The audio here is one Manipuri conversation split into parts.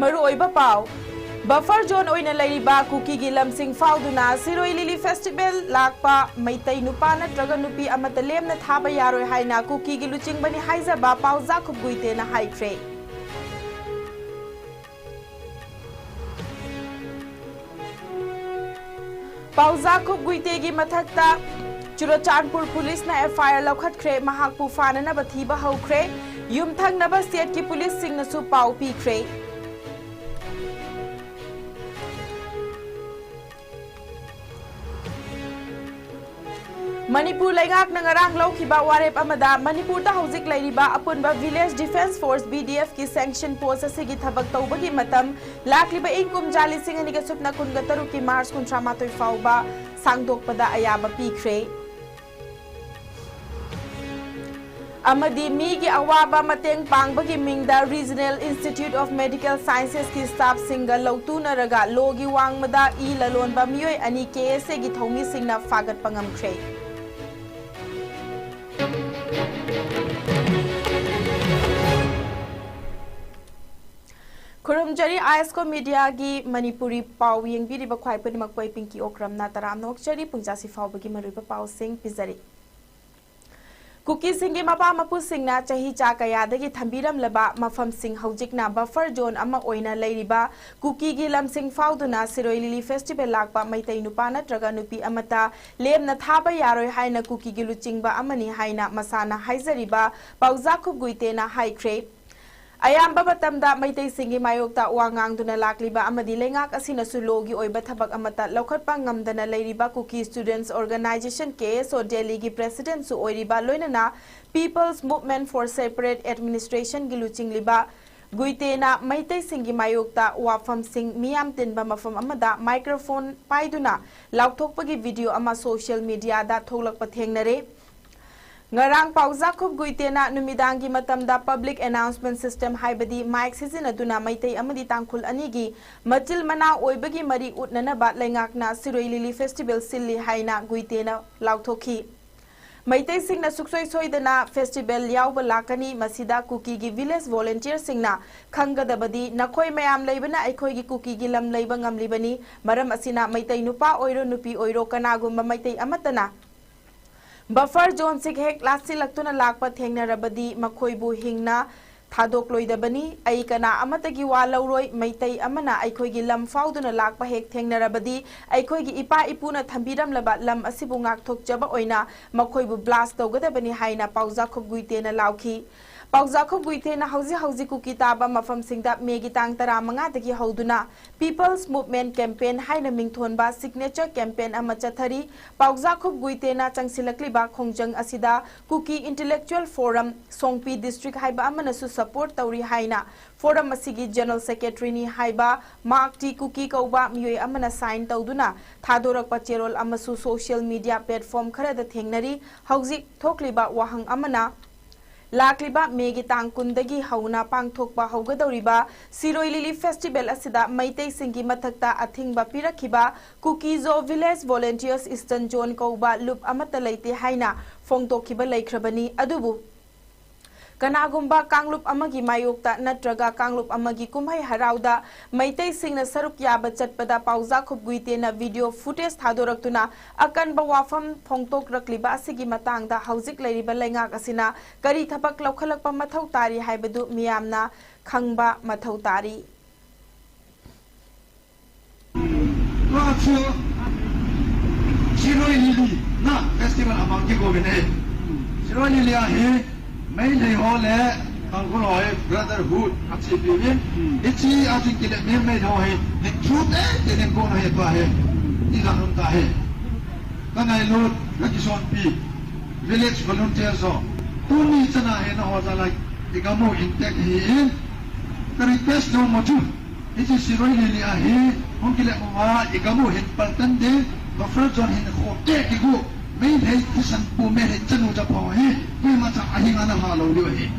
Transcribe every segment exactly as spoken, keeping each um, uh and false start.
ꯃꯔꯨꯑꯣꯏꯕ ꯄꯥꯎ꯫ ꯕꯐꯔ ꯖꯣꯟ ꯑꯣꯏꯅ ꯂꯩꯔꯤꯕ ꯀꯨꯀꯤꯒꯤ ꯂꯝꯁꯤꯡ ꯐꯥꯎꯗꯨꯅ ꯁꯤꯔꯣꯏ ꯂꯤꯂꯤ ꯐꯦꯁꯇꯤꯚꯦꯜ ꯂꯥꯛꯄ ꯃꯩꯇꯩ ꯅꯨꯄꯥ ꯅꯠꯇ꯭ꯔꯒ ꯅꯨꯄꯤ ꯑꯃꯠꯇ ꯂꯦꯝꯅ ꯊꯥꯕ ꯌꯥꯔꯣꯏ ꯍꯥꯏꯅ ꯀꯨꯀꯤꯒꯤ ꯂꯨꯆꯤꯡꯕꯅꯤ ꯍꯥꯏꯖꯕ ꯄꯥꯎꯖꯥꯈꯨꯞ ꯒꯨꯏꯇꯦꯅ ꯍꯥꯏꯈ꯭ꯔꯦ꯫ ꯄꯥꯎꯖꯥꯈꯨꯞ ꯒꯨꯏꯇꯦꯒꯤ ꯃꯊꯛꯇ ꯆꯨꯔꯆꯥꯟꯄꯨꯔ ꯄꯨꯂꯤꯁꯅ ꯑꯦꯐ ꯑꯥꯏ ꯑꯥꯔ ꯂꯧꯈꯠꯈ꯭ꯔꯦ, ꯃꯍꯥꯛꯄꯨ ꯐꯥꯅꯅꯕ ꯊꯤꯕ ꯍꯧꯈ꯭ꯔꯦ꯫ ꯌꯨꯝꯊꯪꯅꯕ ꯁ꯭ꯇꯦꯠꯀꯤ ꯄꯨꯂꯤꯁꯁꯤꯡꯅꯁꯨ ꯄꯥꯎ ꯄꯤꯈ꯭ꯔꯦ꯫ ꯃꯅꯤꯄꯨꯔ ꯂꯩꯉꯥꯛꯅ ꯉꯔꯥꯡ ꯂꯧꯈꯤꯕ ꯋꯥꯔꯦꯞ ꯑꯃꯗ ꯃꯅꯤꯄꯨꯔꯗ ꯍꯧꯖꯤꯛ ꯂꯩꯔꯤꯕ ꯑꯄꯨꯟꯕ Village Defence Force, V D F ꯀꯤ sanction post ꯑꯁꯤꯒꯤ ꯊꯕꯛ ꯇꯧꯕꯒꯤ ꯃꯇꯝ ꯂꯥꯛꯂꯤꯕ ꯏꯪ ꯀꯨꯝꯖꯥ ꯂꯤꯁꯤꯡ ꯑꯅꯤꯒ ꯁꯨꯞꯅ ꯀꯨꯟꯒ ꯇꯔꯨꯛꯀꯤ ꯃꯥꯔꯆ ꯀꯨꯟꯊ꯭ꯔꯥ ꯃꯥꯊꯣꯏ ꯐꯥꯎꯕ ꯁꯥꯡꯗꯣꯛꯄꯗ ꯑꯌꯥꯕ ꯄꯤꯈ꯭ꯔꯦ꯫ ꯑꯃꯗꯤ ꯃꯤꯒꯤ ꯑꯋꯥꯕ ꯃꯇꯦꯡ ꯄꯥꯡꯕꯒꯤ ꯃꯤꯡꯗ Regional Institute of Medical Sciences ꯀꯤ staff ꯁꯤꯡꯒ ꯂꯧꯇꯨꯅꯔꯒ ꯂꯣꯒꯤ ꯋꯥꯡꯃꯗ ꯏ ꯂꯂꯣꯟꯕ ꯃꯤꯑꯣꯏ ꯑꯅꯤ K S A ꯒꯤ ꯊꯧꯃꯤꯁꯤꯡꯅ ꯐꯥꯒꯠꯄ ꯉꯝꯈ꯭ꯔꯦ꯫ ꯈꯨꯔꯨꯝꯖꯔꯤ ꯑꯥꯏ ꯑꯦꯁ ꯀꯣ ꯃꯤꯗꯤꯌꯥꯒꯤ ꯃꯅꯤꯄꯨꯔꯤ ꯄꯥꯎ ꯌꯦꯡꯕꯤꯔꯤꯕ ꯈ꯭ꯋꯥꯏ ꯄꯨꯝꯅꯃꯛꯄꯨ ꯑꯩ ꯄꯤꯡꯀꯤ ꯑꯣꯀ꯭ꯔꯝꯅ ꯇꯔꯥꯝꯅ ꯑꯣꯛꯆꯔꯤ꯫ ꯄꯨꯡꯖꯥꯁꯤ ꯐꯥꯎꯕꯒꯤ ꯃꯔꯨꯑꯣꯏꯕ ꯄꯥꯎꯁꯤꯡ ꯄꯤꯖꯔꯤ꯫ ꯀꯨꯀꯤꯁꯤꯡꯒꯤ ꯃꯄꯥ ꯃꯄꯨꯁꯤꯡꯅ ꯆꯍꯤ ꯆꯥ ꯀꯌꯥꯗꯒꯤ ꯊꯝꯕꯤꯔꯝꯂꯕ ꯃꯐꯝꯁꯤꯡ ꯍꯧꯖꯤꯛꯅ buffer zone ꯑꯃ ꯑꯣꯏꯅ ꯂꯩꯔꯤꯕ ꯀꯨꯀꯤꯒꯤ ꯂꯝꯁꯤꯡ ꯐꯥꯎꯗꯨꯅ ꯁꯤꯔꯣꯏ ꯂꯤꯂꯤ festival ꯂꯥꯛꯄ ꯃꯩꯇꯩ ꯅꯨꯄꯥ ꯅꯠꯇ꯭ꯔꯒ ꯅꯨꯄꯤ ꯑꯃꯠꯇ ꯂꯦꯝꯅ ꯊꯥꯕ ꯌꯥꯔꯣꯏ ꯍꯥꯏꯅ ꯀꯨꯀꯤꯒꯤ ꯂꯨꯆꯤꯡꯕ ꯑꯃꯅꯤ ꯍꯥꯏꯅ ꯃꯁꯥꯅ ꯍꯥꯏꯖꯔꯤꯕ ꯄꯥꯎꯖꯥꯈꯨꯞ ꯒꯨꯏꯇꯦꯅ ꯍꯥꯏꯈ꯭ꯔꯦ꯫ ꯑꯌꯥꯝꯕ ꯃꯇꯝꯗ ꯃꯩꯇꯩꯁꯤꯡꯒꯤ ꯃꯥꯌꯣꯛꯇ ꯋꯥ ꯉꯥꯡꯗꯨꯅ ꯂꯥꯛꯂꯤꯕ ꯑꯃꯗꯤ ꯂꯩꯉꯥꯛ ꯑꯁꯤꯅꯁꯨ ꯂꯣꯒꯤ ꯑꯣꯏꯕ ꯊꯕꯛ ꯑꯃꯠꯇ ꯂꯧꯈꯠꯄ ꯉꯝꯗꯅ ꯂꯩꯔꯤꯕ ꯀꯨꯀꯤ Students Organisation, K S O, ꯗꯦꯜꯂꯤꯒꯤ president ꯁꯨ ꯑꯣꯏꯔꯤꯕ, ꯂꯣꯏꯅꯅ People's Movement for Separate Administration ꯒꯤ ꯂꯨꯆꯤꯡꯂꯤꯕ ꯒꯨꯏꯇꯦꯅ ꯃꯩꯇꯩꯁꯤꯡꯒꯤ ꯃꯥꯌꯣꯛꯇ ꯋꯥꯐꯝꯁꯤꯡ ꯃꯤꯌꯥꯝ ꯇꯤꯟꯕ ꯃꯐꯝ ꯑꯃꯗ microphone ꯄꯥꯏꯗꯨꯅ ꯂꯥꯎꯊꯣꯛꯄꯒꯤ video ꯑꯃ social media ꯗ ꯊꯣꯛꯂꯛꯄ ꯊꯦꯡꯅꯔꯦ꯫ ꯉꯔꯥꯡ ꯄꯥꯎꯖꯥꯈꯨꯞ ꯒꯨꯏꯇꯦꯅ ꯅꯨꯃꯤꯗꯥꯡꯒꯤ ꯃꯇꯝꯗ public announcement system, ꯍꯥꯏꯕꯗꯤ mic ꯁꯤꯖꯤꯟꯅꯗꯨꯅ ꯃꯩꯇꯩ ꯑꯃꯗꯤ ꯇꯥꯡꯈꯨꯜ ꯑꯅꯤꯒꯤ ꯃꯆꯤꯜ ꯃꯅꯥꯎ ꯑꯣꯏꯕꯒꯤ ꯃꯔꯤ ꯎꯠꯅꯅꯕ ꯂꯩꯉꯥꯛꯅ ꯁꯤꯔꯣꯏ ꯂꯤꯂꯤ festival ꯁꯤꯜꯂꯤ ꯍꯥꯏꯅ ꯒꯨꯏꯇꯦꯅ ꯂꯥꯎꯊꯣꯛꯈꯤ꯫ ꯃꯩꯇꯩꯁꯤꯡꯅ ꯁꯨꯛꯁꯣꯏ ꯁꯣꯏꯗꯅ festival ꯌꯥꯎꯕ ꯂꯥꯛꯀꯅꯤ꯫ ꯃꯁꯤꯗ ꯀꯨꯀꯤꯒꯤ village volunteerꯁꯤꯡꯅ ꯈꯪꯒꯗꯕꯗꯤ ꯅꯈꯣꯏ ꯃꯌꯥꯝ ꯂꯩꯕꯅ ꯑꯩꯈꯣꯏꯒꯤ ꯀꯨꯀꯤꯒꯤ ꯂꯝ ꯂꯩꯕ ꯉꯝꯂꯤꯕꯅꯤ꯫ ꯃꯔꯝ ꯑꯁꯤꯅ ꯃꯩꯇꯩ ꯅꯨꯄꯥ ꯑꯣꯏꯔꯣ ꯅꯨꯄꯤ ꯑꯣꯏꯔꯣ ꯀꯅꯥꯒꯨꯝꯕ ꯃꯩꯇꯩ ꯑꯃꯠꯇꯅ buffer zoneꯁꯤꯡ ꯍꯦꯛ ꯂꯥꯟꯁꯤꯜꯂꯛꯇꯨꯅ ꯂꯥꯛꯄ ꯊꯦꯡꯅꯔꯕꯗꯤ ꯃꯈꯣꯏꯕꯨ ꯍꯤꯡꯅ ꯊꯥꯗꯣꯛꯂꯣꯏꯗꯕꯅꯤ꯫ ꯑꯩ ꯀꯅꯥ ꯑꯃꯠꯇꯒꯤ ꯋꯥ ꯂꯧꯔꯣꯏ꯫ ꯃꯩꯇꯩ ꯑꯃꯅ ꯑꯩꯈꯣꯏꯒꯤ ꯂꯝ ꯐꯥꯎꯗꯨꯅ ꯂꯥꯛꯄ ꯍꯦꯛ ꯊꯦꯡꯅꯔꯕꯗꯤ ꯑꯩꯈꯣꯏꯒꯤ ꯏꯄꯥ ꯏꯄꯨꯅ ꯊꯝꯕꯤꯔꯝꯂꯕ ꯂꯝ ꯑꯁꯤꯕꯨ ꯉꯥꯛꯊꯣꯛꯆꯕ ꯑꯣꯏꯅ ꯃꯈꯣꯏꯕꯨ blast ꯇꯧꯒꯗꯕꯅꯤ ꯍꯥꯏꯅ ꯄꯥꯎꯖꯥꯈꯨꯞ ꯒꯨꯏꯇꯦꯅ ꯂꯥꯎꯈꯤ꯫ ꯄꯥꯎꯖꯥꯈꯨꯞ ꯒꯨꯏꯇꯦꯅ ꯍꯧꯖꯤꯛ ꯍꯧꯖꯤꯛ ꯀꯨꯀꯤ ꯇꯥꯕ ꯃꯐꯝꯁꯤꯡꯗ ꯃꯦꯒꯤ ꯇꯥꯡ ꯇꯔꯥꯃꯉꯥꯗꯒꯤ ꯍꯧꯗꯨꯅ People's Movement Campaign ꯍꯥꯏꯅ ꯃꯤꯡꯊꯣꯟꯕ signature campaign ꯑꯃ ꯆꯠꯊꯔꯤ꯫ ꯄꯥꯎꯖꯥꯈꯨꯞ ꯒꯨꯏꯇꯦꯅ ꯆꯪꯁꯤꯜꯂꯛꯂꯤꯕ ꯈꯣꯡꯖꯪ ꯑꯁꯤꯗ ꯀꯨꯀꯤ Intellectual Forum, ꯁꯣꯡꯄꯤ district ꯍꯥꯏꯕ ꯑꯃꯅꯁꯨ support ꯇꯧꯔꯤ ꯍꯥꯏꯅ forum ꯑꯁꯤꯒꯤ general secretaryꯅꯤ ꯍꯥꯏꯕ ꯃꯥꯔꯛ ꯇꯤ ꯀꯨꯀꯤ ꯀꯧꯕ ꯃꯤꯑꯣꯏ ꯑꯃꯅ sign ꯇꯧꯗꯨꯅ ꯊꯥꯗꯣꯔꯛꯄ ꯆꯦꯔꯣꯜ ꯑꯃꯁꯨ social media platform ꯈꯔꯗ ꯊꯦꯡꯅꯔꯤ꯫ ꯍꯧꯖꯤꯛ ꯊꯣꯛꯂꯤꯕ ꯋꯥꯍꯪ ꯑꯃꯅ, ꯂꯥꯛꯂꯤꯕ ꯃꯦꯒꯤ ꯇꯥꯡ ꯀꯨꯟꯗꯒꯤ ꯍꯧꯅ ꯄꯥꯡꯊꯣꯛꯄ ꯍꯧꯒꯗꯧꯔꯤꯕ ꯁꯤꯔꯣꯏ ꯂꯤꯂꯤ festival ꯑꯁꯤꯗ ꯃꯩꯇꯩꯁꯤꯡꯒꯤ ꯃꯊꯛꯇ ꯑꯊꯤꯡꯕ ꯄꯤꯔꯛꯈꯤꯕ ꯀꯨꯀꯤꯖꯣ Village Volunteers Eastern Zone ꯀꯧꯕ ꯂꯨꯞ ꯑꯃꯠꯇ ꯂꯩꯇꯦ ꯍꯥꯏꯅ ꯐꯣꯡꯗꯣꯛꯈꯤꯕ ꯂꯩꯈ꯭ꯔꯕꯅꯤ꯫ ꯑꯗꯨꯕꯨ ꯀꯅꯥꯒꯨꯝꯕ ꯀꯥꯡꯂꯨꯞ ꯑꯃꯒꯤ ꯃꯥꯌꯣꯛꯇ ꯅꯠꯇ꯭ꯔꯒ ꯀꯥꯡꯂꯨꯞ ꯑꯃꯒꯤ ꯀꯨꯝꯍꯩ ꯍꯔꯥꯎꯗ ꯃꯩꯇꯩꯁꯤꯡꯅ ꯁꯔꯨꯛ ꯌꯥꯕ ꯆꯠꯄꯗ ꯄꯥꯎꯖꯥꯈꯨꯞ ꯒꯨꯏꯇꯦꯅ video footage ꯊꯥꯗꯣꯔꯛꯇꯨꯅ ꯑꯀꯟꯕ ꯋꯥꯐꯝ ꯐꯣꯡꯗꯣꯛꯂꯛꯂꯤꯕ ꯑꯁꯤꯒꯤ ꯃꯇꯥꯡꯗ ꯍꯧꯖꯤꯛ ꯂꯩꯔꯤꯕ ꯂꯩꯉꯥꯛ ꯑꯁꯤꯅ ꯀꯔꯤ ꯊꯕꯛ ꯂꯧꯈꯠꯂꯛꯄ ꯃꯊꯧ ꯇꯥꯔꯤ ꯍꯥꯏꯕꯗꯨ ꯃꯤꯌꯥꯝꯅ ꯈꯪꯕ ꯃꯊꯧ ꯇꯥꯔꯤ꯫ Tuachu Shiroi Lily na festival amang ki govine. Shiroi Lily ahi Meitei ho le Tangkhul ho hi brotherhood achi piwin. Ichi achi kile me Meitei ho hi ni chu te te ne ko na he pa he. Ni la nun ta he. Ka ngai lo ka ki son pi village volunteers ho. Tuni chana he na ho za lai. Ikamu intek hi in. Ka request no mo chu. Hichi Shiroi Lily ahi, hong kile uva, igamu hin paltan de, buffer zone hin khoke kigu, Meitei thisan pu Meitei chanu cha pho hi, kui ma cha ahi ngana ha lo liu ahi.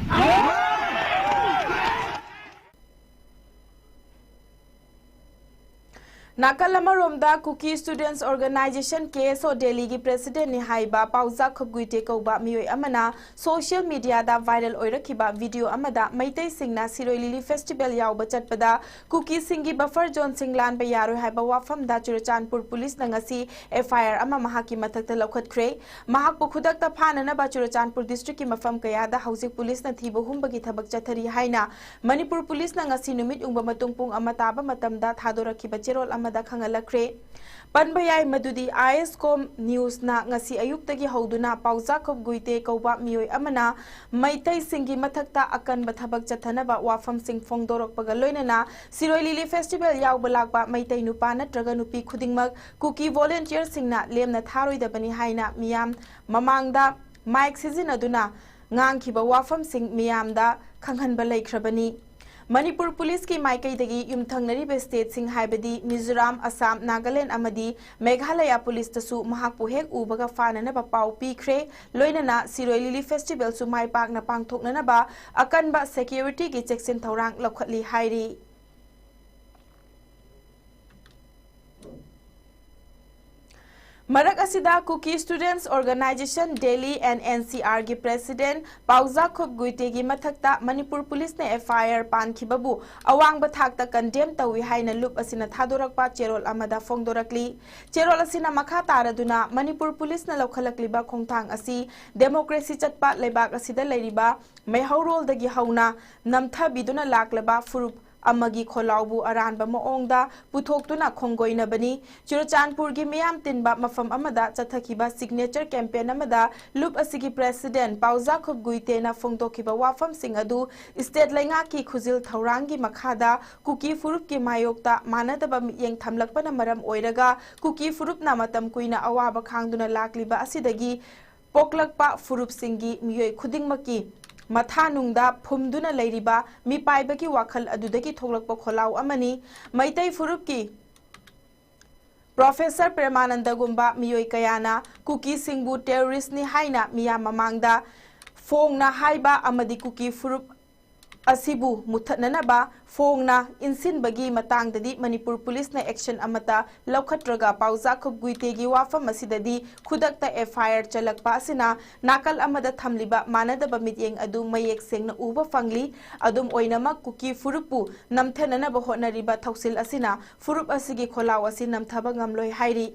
ꯅꯥꯀꯜ ꯑꯃꯔꯣꯝꯗ, Kuki Students Organisation, K S O Delhi ꯒꯤ president ꯅꯤ ꯍꯥꯏꯕ ꯄꯥꯎꯖꯥ ꯈꯨꯞꯒꯨꯏꯇꯦ ꯀꯧꯕ ꯃꯤꯑꯣꯏ ꯑꯃꯅ social media ꯗ viral ꯑꯣꯏꯔꯛꯈꯤꯕ video ꯑꯃꯗ ꯃꯩꯇꯩꯁꯤꯡꯅ ꯁꯤꯔꯣꯏ ꯂꯤꯂꯤ festival ꯌꯥꯎꯕ ꯆꯠꯄꯗ ꯀꯨꯀꯤꯁꯤꯡꯒꯤ buffer zone ꯁꯤꯡ ꯂꯥꯟꯕ ꯌꯥꯔꯣꯏ ꯍꯥꯏꯕ ꯋꯥꯐꯝꯗ ꯆꯨꯔꯆꯥꯟꯄꯨꯔ ꯄꯨꯂꯤꯁꯅ ꯉꯁꯤ F I R ꯑꯃ ꯃꯍꯥꯛꯀꯤ ꯃꯊꯛꯇ ꯂꯧꯈꯠꯈ꯭ꯔꯦ꯫ ꯃꯍꯥꯛꯄꯨ ꯈꯨꯗꯛꯇ ꯐꯥꯅꯅꯕ ꯆꯨꯔꯆꯥꯟꯄꯨꯔ district ꯀꯤ ꯃꯐꯝ ꯀꯌꯥꯗ ꯍꯧꯖꯤꯛ ꯄꯨꯂꯤꯁꯅ ꯊꯤꯕ ꯍꯨꯝꯕꯒꯤ ꯊꯕꯛ ꯆꯠꯊꯔꯤ ꯍꯥꯏꯅ ꯃꯅꯤꯄꯨꯔ ꯄꯨꯂꯤꯁꯅ ꯉꯁꯤ ꯅꯨꯃꯤꯠ ꯌꯨꯡꯕ ꯃꯇꯨꯡ ꯄꯨꯡ ꯑꯃ ꯇꯥꯕ ꯃꯇꯝꯗ ꯊꯥꯗꯣꯔꯛꯈꯤꯕ ꯆꯦꯔꯣꯜ ꯑꯃꯗ ꯈꯪꯍꯜꯂꯛꯈ꯭ꯔꯦ꯫ ꯄꯟꯕ ꯌꯥꯏ ꯃꯗꯨꯗꯤ ISCOM news ꯅ ꯉꯁꯤ ꯑꯌꯨꯛꯇꯒꯤ ꯍꯧꯗꯨꯅ ꯄꯥꯎꯖꯥꯈꯨꯞ ꯒꯨꯏꯇꯦ ꯀꯧꯕ ꯃꯤꯑꯣꯏ ꯑꯃꯅ ꯃꯩꯇꯩꯁꯤꯡꯒꯤ ꯃꯊꯛꯇ ꯑꯀꯟꯕ ꯊꯕꯛ ꯆꯠꯊꯅꯕ ꯋꯥꯐꯝꯁꯤꯡ ꯐꯣꯡꯗꯣꯔꯛꯄꯒ ꯂꯣꯏꯅꯅ ꯁꯤꯔꯣꯏ ꯂꯤꯂꯤ festival ꯌꯥꯎꯕ ꯂꯥꯛꯄ ꯃꯩꯇꯩ ꯅꯨꯄꯥ ꯅꯠꯇ꯭ꯔꯒ ꯅꯨꯄꯤ ꯈꯨꯗꯤꯡꯃꯛ ꯀꯨꯀꯤ volunteer ꯁꯤꯡꯅ ꯂꯦꯝꯅ ꯊꯥꯔꯣꯏꯗꯕꯅꯤ ꯍꯥꯏꯅ ꯃꯤꯌꯥꯝ ꯃꯃꯥꯡꯗ mic ꯁꯤꯖꯤꯟꯅꯗꯨꯅ ꯉꯥꯡꯈꯤꯕ ꯋꯥꯐꯝꯁꯤꯡ ꯃꯤꯌꯥꯝꯗ ꯈꯪꯍꯟꯕ ꯂꯩꯈ꯭ꯔꯕꯅꯤ꯫ ꯃꯅꯤꯄꯨꯔ ꯄꯨꯂꯤꯁꯀꯤ ꯃꯥꯏꯀꯩꯗꯒꯤ ꯌꯨꯝꯊꯪꯅꯔꯤꯕ state ꯁꯤꯡ ꯍꯥꯏꯕꯗꯤ ꯃꯤꯖꯣꯔꯥꯝ, ꯑꯁꯥꯝ, ꯅꯥꯒꯥꯂꯦꯟ ꯑꯃꯗꯤ ꯃꯦꯘꯥꯂꯌꯥ ꯄꯨꯂꯤꯁꯇꯁꯨ ꯃꯍꯥꯛꯄꯨ ꯍꯦꯛ ꯎꯕꯒ ꯐꯥꯅꯅꯕ ꯄꯥꯎ ꯄꯤꯈ꯭ꯔꯦ꯫ ꯂꯣꯏꯅꯅ ꯁꯤꯔꯣꯏ ꯂꯤꯂꯤ festival ꯁꯨ ꯃꯥꯏ ꯄꯥꯛꯅ ꯄꯥꯡꯊꯣꯛꯅꯅꯕ ꯑꯀꯟꯕ security ꯒꯤ ꯆꯦꯛꯁꯤꯟ ꯊꯧꯔꯥꯡ ꯂꯧꯈꯠꯂꯤ ꯍꯥꯏꯔꯤ꯫ ꯃꯔꯛ ꯑꯁꯤꯗ, Kuki Students Organisation Delhi and N C R ꯒꯤ president ꯄꯥꯎꯖꯥꯈꯨꯞ ꯒꯨꯏꯇꯦꯒꯤ ꯃꯊꯛꯇ ꯃꯅꯤꯄꯨꯔ ꯄꯨꯂꯤꯁꯅ F I R ꯄꯥꯟꯈꯤꯕꯕꯨ ꯑꯋꯥꯡꯕ ꯊꯥꯛꯇ condemn ꯇꯧꯏ ꯍꯥꯏꯅ ꯂꯨꯞ ꯑꯁꯤꯅ ꯊꯥꯗꯣꯔꯛꯄ ꯆꯦꯔꯣꯜ ꯑꯃꯗ ꯐꯣꯡꯗꯣꯔꯛꯂꯤ꯫ ꯆꯦꯔꯣꯜ ꯑꯁꯤꯅ ꯃꯈꯥ ꯇꯥꯔꯗꯨꯅ ꯃꯅꯤꯄꯨꯔ ꯄꯨꯂꯤꯁꯅ ꯂꯧꯈꯠꯂꯛꯂꯤꯕ ꯈꯣꯡꯊꯥꯡ ꯑꯁꯤ democracy ꯆꯠꯄ ꯂꯩꯕꯥꯛ ꯑꯁꯤꯗ ꯂꯩꯔꯤꯕ ꯃꯩꯍꯧꯔꯣꯜꯗꯒꯤ ꯍꯧꯅ ꯅꯝꯊꯕꯤꯗꯨꯅ ꯂꯥꯛꯂꯕ ꯐꯨꯔꯨꯞ ꯑꯃꯒꯤ ꯈꯣꯜꯂꯥꯎꯕꯨ ꯑꯔꯥꯟꯕ ꯃꯑꯣꯡꯗ ꯄꯨꯊꯣꯛꯇꯨꯅ ꯈꯣꯡꯒꯣꯏꯅꯕꯅꯤ꯫ ꯆꯨꯔꯆꯥꯟꯄꯨꯔꯒꯤ ꯃꯤꯌꯥꯝ ꯇꯤꯟꯕ ꯃꯐꯝ ꯑꯃꯗ ꯆꯠꯊꯈꯤꯕ signature campaign ꯑꯃꯗ ꯂꯨꯞ ꯑꯁꯤꯒꯤ president ꯄꯥꯎꯖꯥꯈꯨꯞ ꯒꯨꯏꯇꯦꯅ ꯐꯣꯡꯗꯣꯛꯈꯤꯕ ꯋꯥꯐꯝꯁꯤꯡ ꯑꯗꯨ state ꯂꯩꯉꯥꯛꯀꯤ ꯈꯨꯖꯤꯜ ꯊꯧꯔꯥꯡꯒꯤ ꯃꯈꯥꯗ ꯀꯨꯀꯤ ꯐꯨꯔꯨꯞꯀꯤ ꯃꯥꯌꯣꯛꯇ ꯃꯥꯟꯅꯗꯕ ꯃꯤꯠꯌꯦꯡ ꯊꯝꯂꯛꯄꯅ ꯃꯔꯝ ꯑꯣꯏꯔꯒ ꯀꯨꯀꯤ ꯐꯨꯔꯨꯞꯅ ꯃꯇꯝ ꯀꯨꯏꯅ ꯑꯋꯥꯕ ꯈꯥꯡꯗꯨꯅ ꯂꯥꯛꯂꯤꯕ ꯑꯁꯤꯗꯒꯤ ꯄꯣꯛꯂꯛꯄ ꯐꯨꯔꯨꯞꯁꯤꯡꯒꯤ ꯃꯤꯑꯣꯏ ꯈꯨꯗꯤꯡꯃꯛꯀꯤ ꯃꯊꯥꯅꯨꯡꯗ ꯐꯨꯝꯗꯨꯅ ꯂꯩꯔꯤꯕ ꯃꯤꯄꯥꯏꯕꯒꯤ ꯋꯥꯈꯜ ꯑꯗꯨꯗꯒꯤ ꯊꯣꯛꯂꯛꯄ ꯈꯣꯜꯂꯥꯎ ꯑꯃꯅꯤ꯫ ꯃꯩꯇꯩ ꯐꯨꯔꯨꯞꯀꯤ Professor ꯄ꯭ꯔꯦꯃꯥꯅꯟꯗꯒꯨꯝꯕ ꯃꯤꯑꯣꯏ ꯀꯌꯥꯅ ꯀꯨꯀꯤꯁꯤꯡꯕꯨ terrorist ꯅꯤ ꯍꯥꯏꯅ ꯃꯤꯌꯥꯝ ꯃꯃꯥꯡꯗ ꯐꯣꯡꯅ ꯍꯥꯏꯕ ꯑꯃꯗꯤ ꯀꯨꯀꯤ ꯐꯨꯔꯨꯞ ꯑꯁꯤꯕꯨ ꯃꯨꯠꯊꯠꯅꯅꯕ ꯐꯣꯡꯅ ꯏꯟꯁꯤꯟꯕꯒꯤ ꯃꯇꯥꯡꯗꯗꯤ ꯃꯅꯤꯄꯨꯔ ꯄꯨꯂꯤꯁꯅ action ꯑꯃꯠꯇ ꯂꯧꯈꯠꯇ꯭ꯔꯒ ꯄꯥꯎꯖꯥꯈꯨꯞ ꯒꯨꯏꯇꯦꯒꯤ ꯋꯥꯐꯝ ꯑꯁꯤꯗꯗꯤ ꯈꯨꯗꯛꯇ FIR ꯆꯜꯂꯛꯄ ꯑꯁꯤꯅ ꯅꯥꯀꯜ ꯑꯃꯗ ꯊꯝꯂꯤꯕ ꯃꯥꯟꯅꯗꯕ ꯃꯤꯠꯌꯦꯡ ꯑꯗꯨ ꯃꯌꯦꯛ ꯁꯦꯡꯅ ꯎꯕ ꯐꯪꯂꯤ꯫ ꯑꯗꯨꯝ ꯑꯣꯏꯅꯃꯛ ꯀꯨꯀꯤ ꯐꯨꯔꯨꯞꯄꯨ ꯅꯝꯊꯅꯅꯕ ꯍꯣꯠꯅꯔꯤꯕ ꯊꯧꯁꯤꯜ ꯑꯁꯤꯅ ꯐꯨꯔꯨꯞ ꯑꯁꯤꯒꯤ ꯈꯣꯜꯂꯥꯎ ꯑꯁꯤ ꯅꯝꯊꯕ ꯉꯝꯂꯣꯏ ꯍꯥꯏꯔꯤ꯫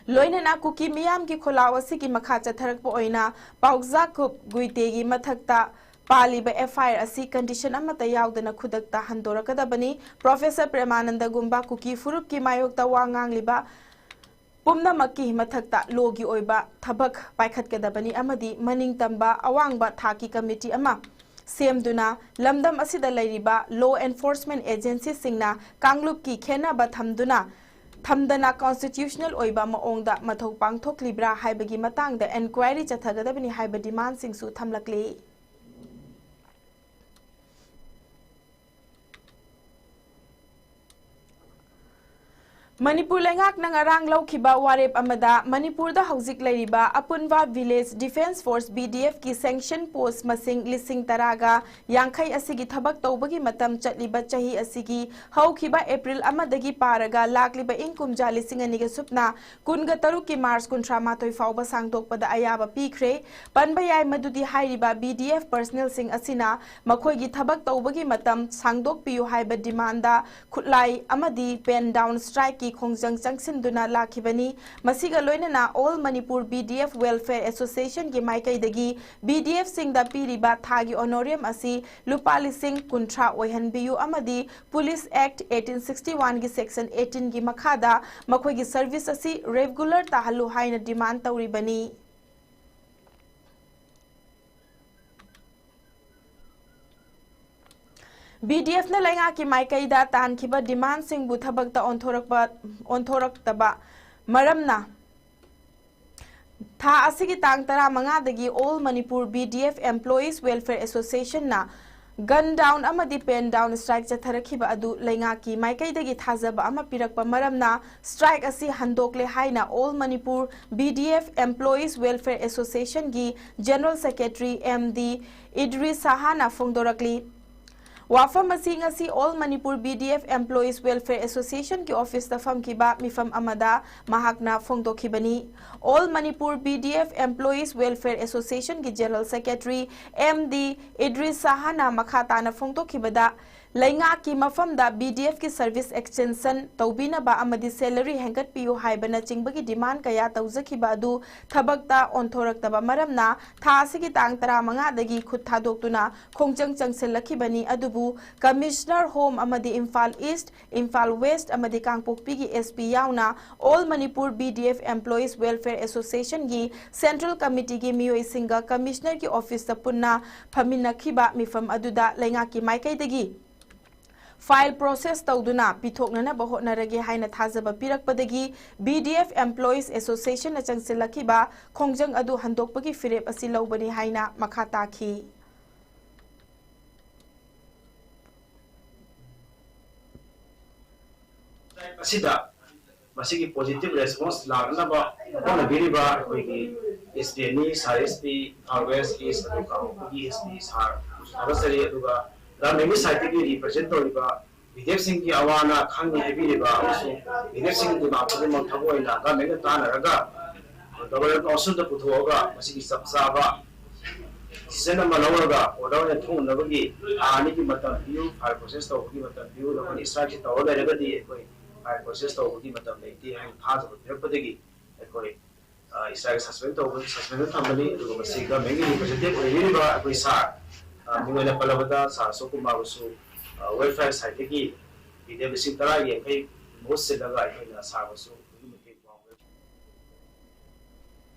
ꯂꯣꯏꯅꯅ ꯀꯨꯀꯤ ꯃꯤꯌꯥꯝꯒꯤ ꯈꯣꯜꯂꯥꯎ ꯑꯁꯤꯒꯤ ꯃꯈꯥ ꯆꯠꯊꯔꯛꯄ ꯑꯣꯏꯅ ꯄꯥꯎꯖꯥꯈꯨꯞ ꯒꯨꯏꯇꯦꯒꯤ ꯃꯊꯛꯇ ꯄꯥꯜꯂꯤꯕ FIR ꯑꯁꯤ condition ꯑꯃꯠꯇ ꯌꯥꯎꯗꯅ ꯈꯨꯗꯛꯇ ꯍꯟꯗꯣꯔꯛꯀꯗꯕꯅꯤ꯫ ꯄ꯭ꯔꯣꯐꯦꯁꯔ ꯄ꯭ꯔꯦꯃꯥꯅꯟꯗꯒꯨꯝꯕ ꯀꯨꯀꯤ ꯐꯨꯔꯨꯞꯀꯤ ꯃꯥꯌꯣꯛꯇ ꯋꯥ ꯉꯥꯡꯂꯤꯕ ꯄꯨꯝꯅꯃꯛꯀꯤ ꯃꯊꯛꯇ ꯂꯣꯒꯤ ꯑꯣꯏꯕ ꯊꯕꯛ ꯄꯥꯏꯈꯠꯀꯗꯕꯅꯤ ꯑꯃꯗꯤ ꯃꯅꯤꯡ ꯇꯝꯕ ꯑꯋꯥꯡꯕ ꯊꯥꯛꯀꯤ ꯀꯃꯤꯇꯤ ꯑꯃ ꯁꯦꯝꯗꯨꯅ ꯂꯝꯗꯝ ꯑꯁꯤꯗ ꯂꯩꯔꯤꯕ law enforcement agencyꯁꯤꯡꯅ ꯀꯥꯡꯂꯨꯞꯀꯤ ꯈꯦꯟꯅꯕ ꯊꯝꯗꯨꯅ ꯊꯝꯗꯅ constitutional ꯑꯣꯏꯕ ꯃꯑꯣꯡꯗ ꯃꯊꯧ ꯄꯥꯡꯊꯣꯛꯂꯤꯕ꯭ꯔꯥ ꯍꯥꯏꯕꯒꯤ ꯃꯇꯥꯡꯗ enquiry ꯆꯠꯊꯒꯗꯕꯅꯤ ꯍꯥꯏꯕ demandꯁꯤꯡꯁꯨ ꯊꯝꯂꯛꯂꯤ꯫ ꯃꯅꯤꯄꯨꯔ ꯂꯩꯉꯥꯛꯅ ꯉꯔꯥꯡ ꯂꯧꯈꯤꯕ ꯋꯥꯔꯦꯞ ꯑꯃꯗ ꯃꯅꯤꯄꯨꯔꯗ ꯍꯧꯖꯤꯛ ꯂꯩꯔꯤꯕ ꯑꯄꯨꯟꯕ Village Defence Force, VDFꯀꯤ sanction post ꯃꯁꯤꯡ ꯂꯤꯁꯤꯡ ꯇꯔꯥꯒ ꯌꯥꯡꯈꯩ ꯑꯁꯤꯒꯤ ꯊꯕꯛ ꯇꯧꯕꯒꯤ ꯃꯇꯝ ꯆꯠꯂꯤꯕ ꯆꯍꯤ ꯑꯁꯤꯒꯤ ꯍꯧꯈꯤꯕ April ꯑꯃꯗꯒꯤ ꯄꯥꯔꯒ ꯂꯥꯛꯂꯤꯕ ꯏꯪ ꯀꯨꯝꯖꯥ ꯂꯤꯁꯤꯡ ꯑꯅꯤꯒ ꯁꯨꯞꯅ ꯀꯨꯟꯒ ꯇꯔꯨꯛꯀꯤ March ꯀꯨꯟꯊ꯭ꯔꯥ ꯃꯥꯊꯣꯏ ꯐꯥꯎꯕ ꯁꯥꯡꯗꯣꯛꯄꯗ ꯑꯌꯥꯕ ꯄꯤꯈ꯭ꯔꯦ꯫ ꯄꯟꯕ ꯌꯥꯏ ꯃꯗꯨꯗꯤ ꯍꯥꯏꯔꯤꯕ VDF personnelꯁꯤꯡ ꯑꯁꯤꯅ ꯃꯈꯣꯏꯒꯤ ꯊꯕꯛ ꯇꯧꯕꯒꯤ ꯃꯇꯝ ꯁꯥꯡꯗꯣꯛꯄꯤꯌꯨ ꯍꯥꯏꯕ demandꯗ ꯈꯨꯠꯂꯥꯏ ꯑꯃꯗꯤ pen down strikeꯀꯤ ꯈꯣꯡꯖꯪ ꯆꯪꯁꯤꯟꯗꯨꯅ ꯂꯥꯛꯈꯤꯕꯅꯤ꯫ ꯃꯁꯤꯒ ꯂꯣꯏꯅꯅ All Manipur VDF Welfare Associationꯒꯤ ꯃꯥꯏꯀꯩꯗꯒꯤ VDFꯁꯤꯡꯗ ꯄꯤꯔꯤꯕ ꯊꯥꯒꯤ honorarium ꯑꯁꯤ ꯂꯨꯄꯥ ꯂꯤꯁꯤꯡ ꯀꯨꯟꯊ꯭ꯔꯥ ꯑꯣꯏꯍꯟꯕꯤꯌꯨ ꯑꯃꯗꯤ Police Act eighteen sixty oneꯒꯤ section eighteenꯒꯤ ꯃꯈꯥꯗ ꯃꯈꯣꯏꯒꯤ service ꯑꯁꯤ regular ꯇꯥꯍꯜꯂꯨ ꯍꯥꯏꯅ demand ꯇꯧꯔꯤꯕꯅꯤ꯫ VDFꯅ ꯂꯩꯉꯥꯛꯀꯤ ꯃꯥꯏꯀꯩꯗ ꯇꯥꯟꯈꯤꯕ demandꯁꯤꯡꯕꯨ ꯊꯕꯛꯇ ꯑꯣꯟꯊꯣꯔꯛꯄ, ꯑꯣꯟꯊꯣꯔꯛꯇꯕ ꯃꯔꯝꯅ ꯊꯥ ꯑꯁꯤꯒꯤ ꯇꯥꯡ ꯇꯔꯥꯃꯉꯥꯗꯒꯤ All Manipur VDF Employees Welfare Associationꯅ Gun down ꯑꯃꯗꯤ pen down strike ꯆꯠꯊꯔꯛꯈꯤꯕ ꯑꯗꯨ ꯂꯩꯉꯥꯛꯀꯤ ꯃꯥꯏꯀꯩꯗꯒꯤ ꯊꯥꯖꯕ ꯑꯃ ꯄꯤꯔꯛꯄ ꯃꯔꯝꯅ strike ꯑꯁꯤ ꯍꯟꯗꯣꯛꯂꯦ ꯍꯥꯏꯅ All Manipur B D F Employees Welfare Association ꯒꯤ General Secretary M D Idris Sahana ꯐꯣꯡꯗꯣꯔꯛꯂꯤ꯫ ꯋꯥꯐꯝ ꯑꯁꯤ ꯉꯁꯤ All Manipur B D F Employees Welfare Association ꯒꯤ office ꯇ ꯐꯝꯈꯤꯕ ꯃꯤꯐꯝ ꯑꯃꯗ ꯃꯍꯥꯛꯅ ꯐꯣꯡꯗꯣꯛꯈꯤꯕꯅꯤ꯫ All Manipur B D F Employees Welfare Association ꯒꯤ General Secretary M D Idris Sahana ꯃꯈꯥ ꯇꯥꯅ ꯐꯣꯡꯗꯣꯛꯈꯤꯕꯗ, ꯂꯩꯉꯥꯛꯀꯤ ꯃꯐꯝꯗ B D F ꯀꯤ service extension ꯇꯧꯕꯤꯅꯕ ꯑꯃꯗꯤ salary ꯍꯦꯟꯒꯠꯄꯤꯌꯨ ꯍꯥꯏꯕꯅꯆꯤꯡꯕꯒꯤ demand ꯀꯌꯥ ꯇꯧꯖꯈꯤꯕ ꯑꯗꯨ ꯊꯕꯛꯇ ꯑꯣꯟꯊꯣꯔꯛꯇꯕ ꯃꯔꯝꯅ ꯊꯥ ꯑꯁꯤꯒꯤ ꯇꯥꯡ ꯇꯔꯥꯃꯉꯥꯗꯒꯤ ꯈꯨꯠ ꯊꯥꯗꯣꯛꯇꯨꯅ ꯈꯣꯡꯖꯪ ꯆꯪꯁꯤꯜꯂꯛꯈꯤꯕꯅꯤ꯫ ꯑꯗꯨꯕꯨ Commissioner Home ꯑꯃꯗꯤ ꯏꯝꯐꯥꯜ East, ꯏꯝꯐꯥꯜ West ꯑꯃꯗꯤ ꯀꯥꯡꯄꯣꯛꯄꯤꯒꯤ S P ꯌꯥꯎꯅ All Manipur B D F Employees Welfare Association ꯒꯤ Central Committee ꯒꯤ ꯃꯤꯑꯣꯏꯁꯤꯡꯒ Commissioner ꯒꯤ office ꯇ ꯄꯨꯟꯅ ꯐꯝꯃꯤꯟꯅꯈꯤꯕ ꯃꯤꯐꯝ ꯑꯗꯨꯗ ꯂꯩꯉꯥꯛꯀꯤ ꯃꯥꯏꯀꯩꯗꯒꯤ file process ꯇꯧꯗꯨꯅ ꯄꯤꯊꯣꯛꯅꯅꯕ ꯍꯣꯠꯅꯔꯒꯦ ꯍꯥꯏꯅ ꯊꯥꯖꯕ ꯄꯤꯔꯛꯄꯗꯒꯤ B D F Employees Association ꯅ ꯆꯪꯁꯤꯜꯂꯛꯈꯤꯕ ꯈꯣꯡꯖꯪ ꯑꯗꯨ ꯍꯟꯗꯣꯛꯄꯒꯤ ꯐꯤꯔꯦꯞ ꯑꯁꯤ ꯂꯧꯕꯅꯤ ꯍꯥꯏꯅ ꯃꯈꯥ ꯇꯥꯈꯤ꯫ ꯑꯁꯤꯗ ꯃꯁꯤꯒꯤ positive response ꯂꯥꯛꯅꯕ ꯍꯣꯠꯅꯕꯤꯔꯤꯕ ꯑꯩꯈꯣꯏꯒꯤ S P ꯑꯅꯤ, Sir S P, Imphal West East, ꯑꯗꯨꯒ ꯀꯥꯡꯄꯣꯛꯄꯤꯒꯤ S P Sir ꯊꯥꯒꯠꯆꯔꯤ꯫ ꯑꯗꯨꯒ government ꯀꯤ side ꯇꯒꯤ represent ꯇꯧꯔꯤꯕ B D F ꯁꯤꯡꯒꯤ ꯑꯋꯥ ꯑꯅꯥ ꯈꯪꯉꯤ ꯍꯥꯏꯕꯤꯔꯤꯕ ꯑꯃꯁꯨꯡ B D F ꯁꯤꯡꯒꯤ demand ꯈꯨꯗꯤꯡꯃꯛ ꯊꯕꯛ ꯑꯣꯏꯅ government ꯅ ꯇꯥꯟꯅꯔꯒ Governor Council ꯗ ꯄꯨꯊꯣꯛꯑꯒ ꯃꯁꯤꯒꯤ ꯆꯞ ꯆꯥꯕ decision ꯑꯃ ꯂꯧꯔꯒ order ꯑꯣꯏꯅ ꯊꯣꯛꯅꯕꯒꯤ ꯊꯥ ꯑꯅꯤꯒꯤ ꯃꯇꯝ ꯄꯤꯌꯨ, file process ꯇꯧꯕꯒꯤ ꯃꯇꯝ ꯄꯤꯌꯨ, ꯅꯈꯣꯏꯅ strike ꯁꯤ ꯇꯧꯔ ꯂꯩꯔꯒꯗꯤ ꯑꯩꯈꯣꯏ file process ꯇꯧꯕꯒꯤ ꯃꯇꯝ ꯂꯩꯇꯦ ꯍꯥꯏꯅ ꯊꯥꯖꯕ ꯄꯤꯔꯛꯄꯗꯒꯤ ꯑꯩꯈꯣꯏ, ꯑ, strike suspend ꯇꯧꯕ, suspension ꯊꯝꯕꯅꯤ꯫ ꯑꯗꯨꯒ ꯃꯁꯤ government ꯀꯤ representative ꯑꯣꯏꯕꯤꯔꯤꯕ ꯑꯩꯈꯣꯏ sir, ꯑ, ꯃꯤꯡ ꯑꯣꯏꯅ ꯄꯜꯂꯕꯗ sir ꯑꯁꯣꯛ ꯀꯨꯃꯥꯔꯕꯨꯁꯨ, ꯑ, welfare side ꯇꯒꯤ ꯄꯤꯗꯕ ꯂꯤꯁꯤꯡ ꯇꯔꯥ ꯌꯥꯡꯈꯩ ꯃꯍꯨꯠ ꯁꯤꯜꯂꯒ ꯑꯩꯈꯣꯏꯅ sir ꯕꯨꯁꯨ ꯑꯗꯨꯛꯀꯤ ꯃꯇꯤꯛ ꯋꯥꯡꯕ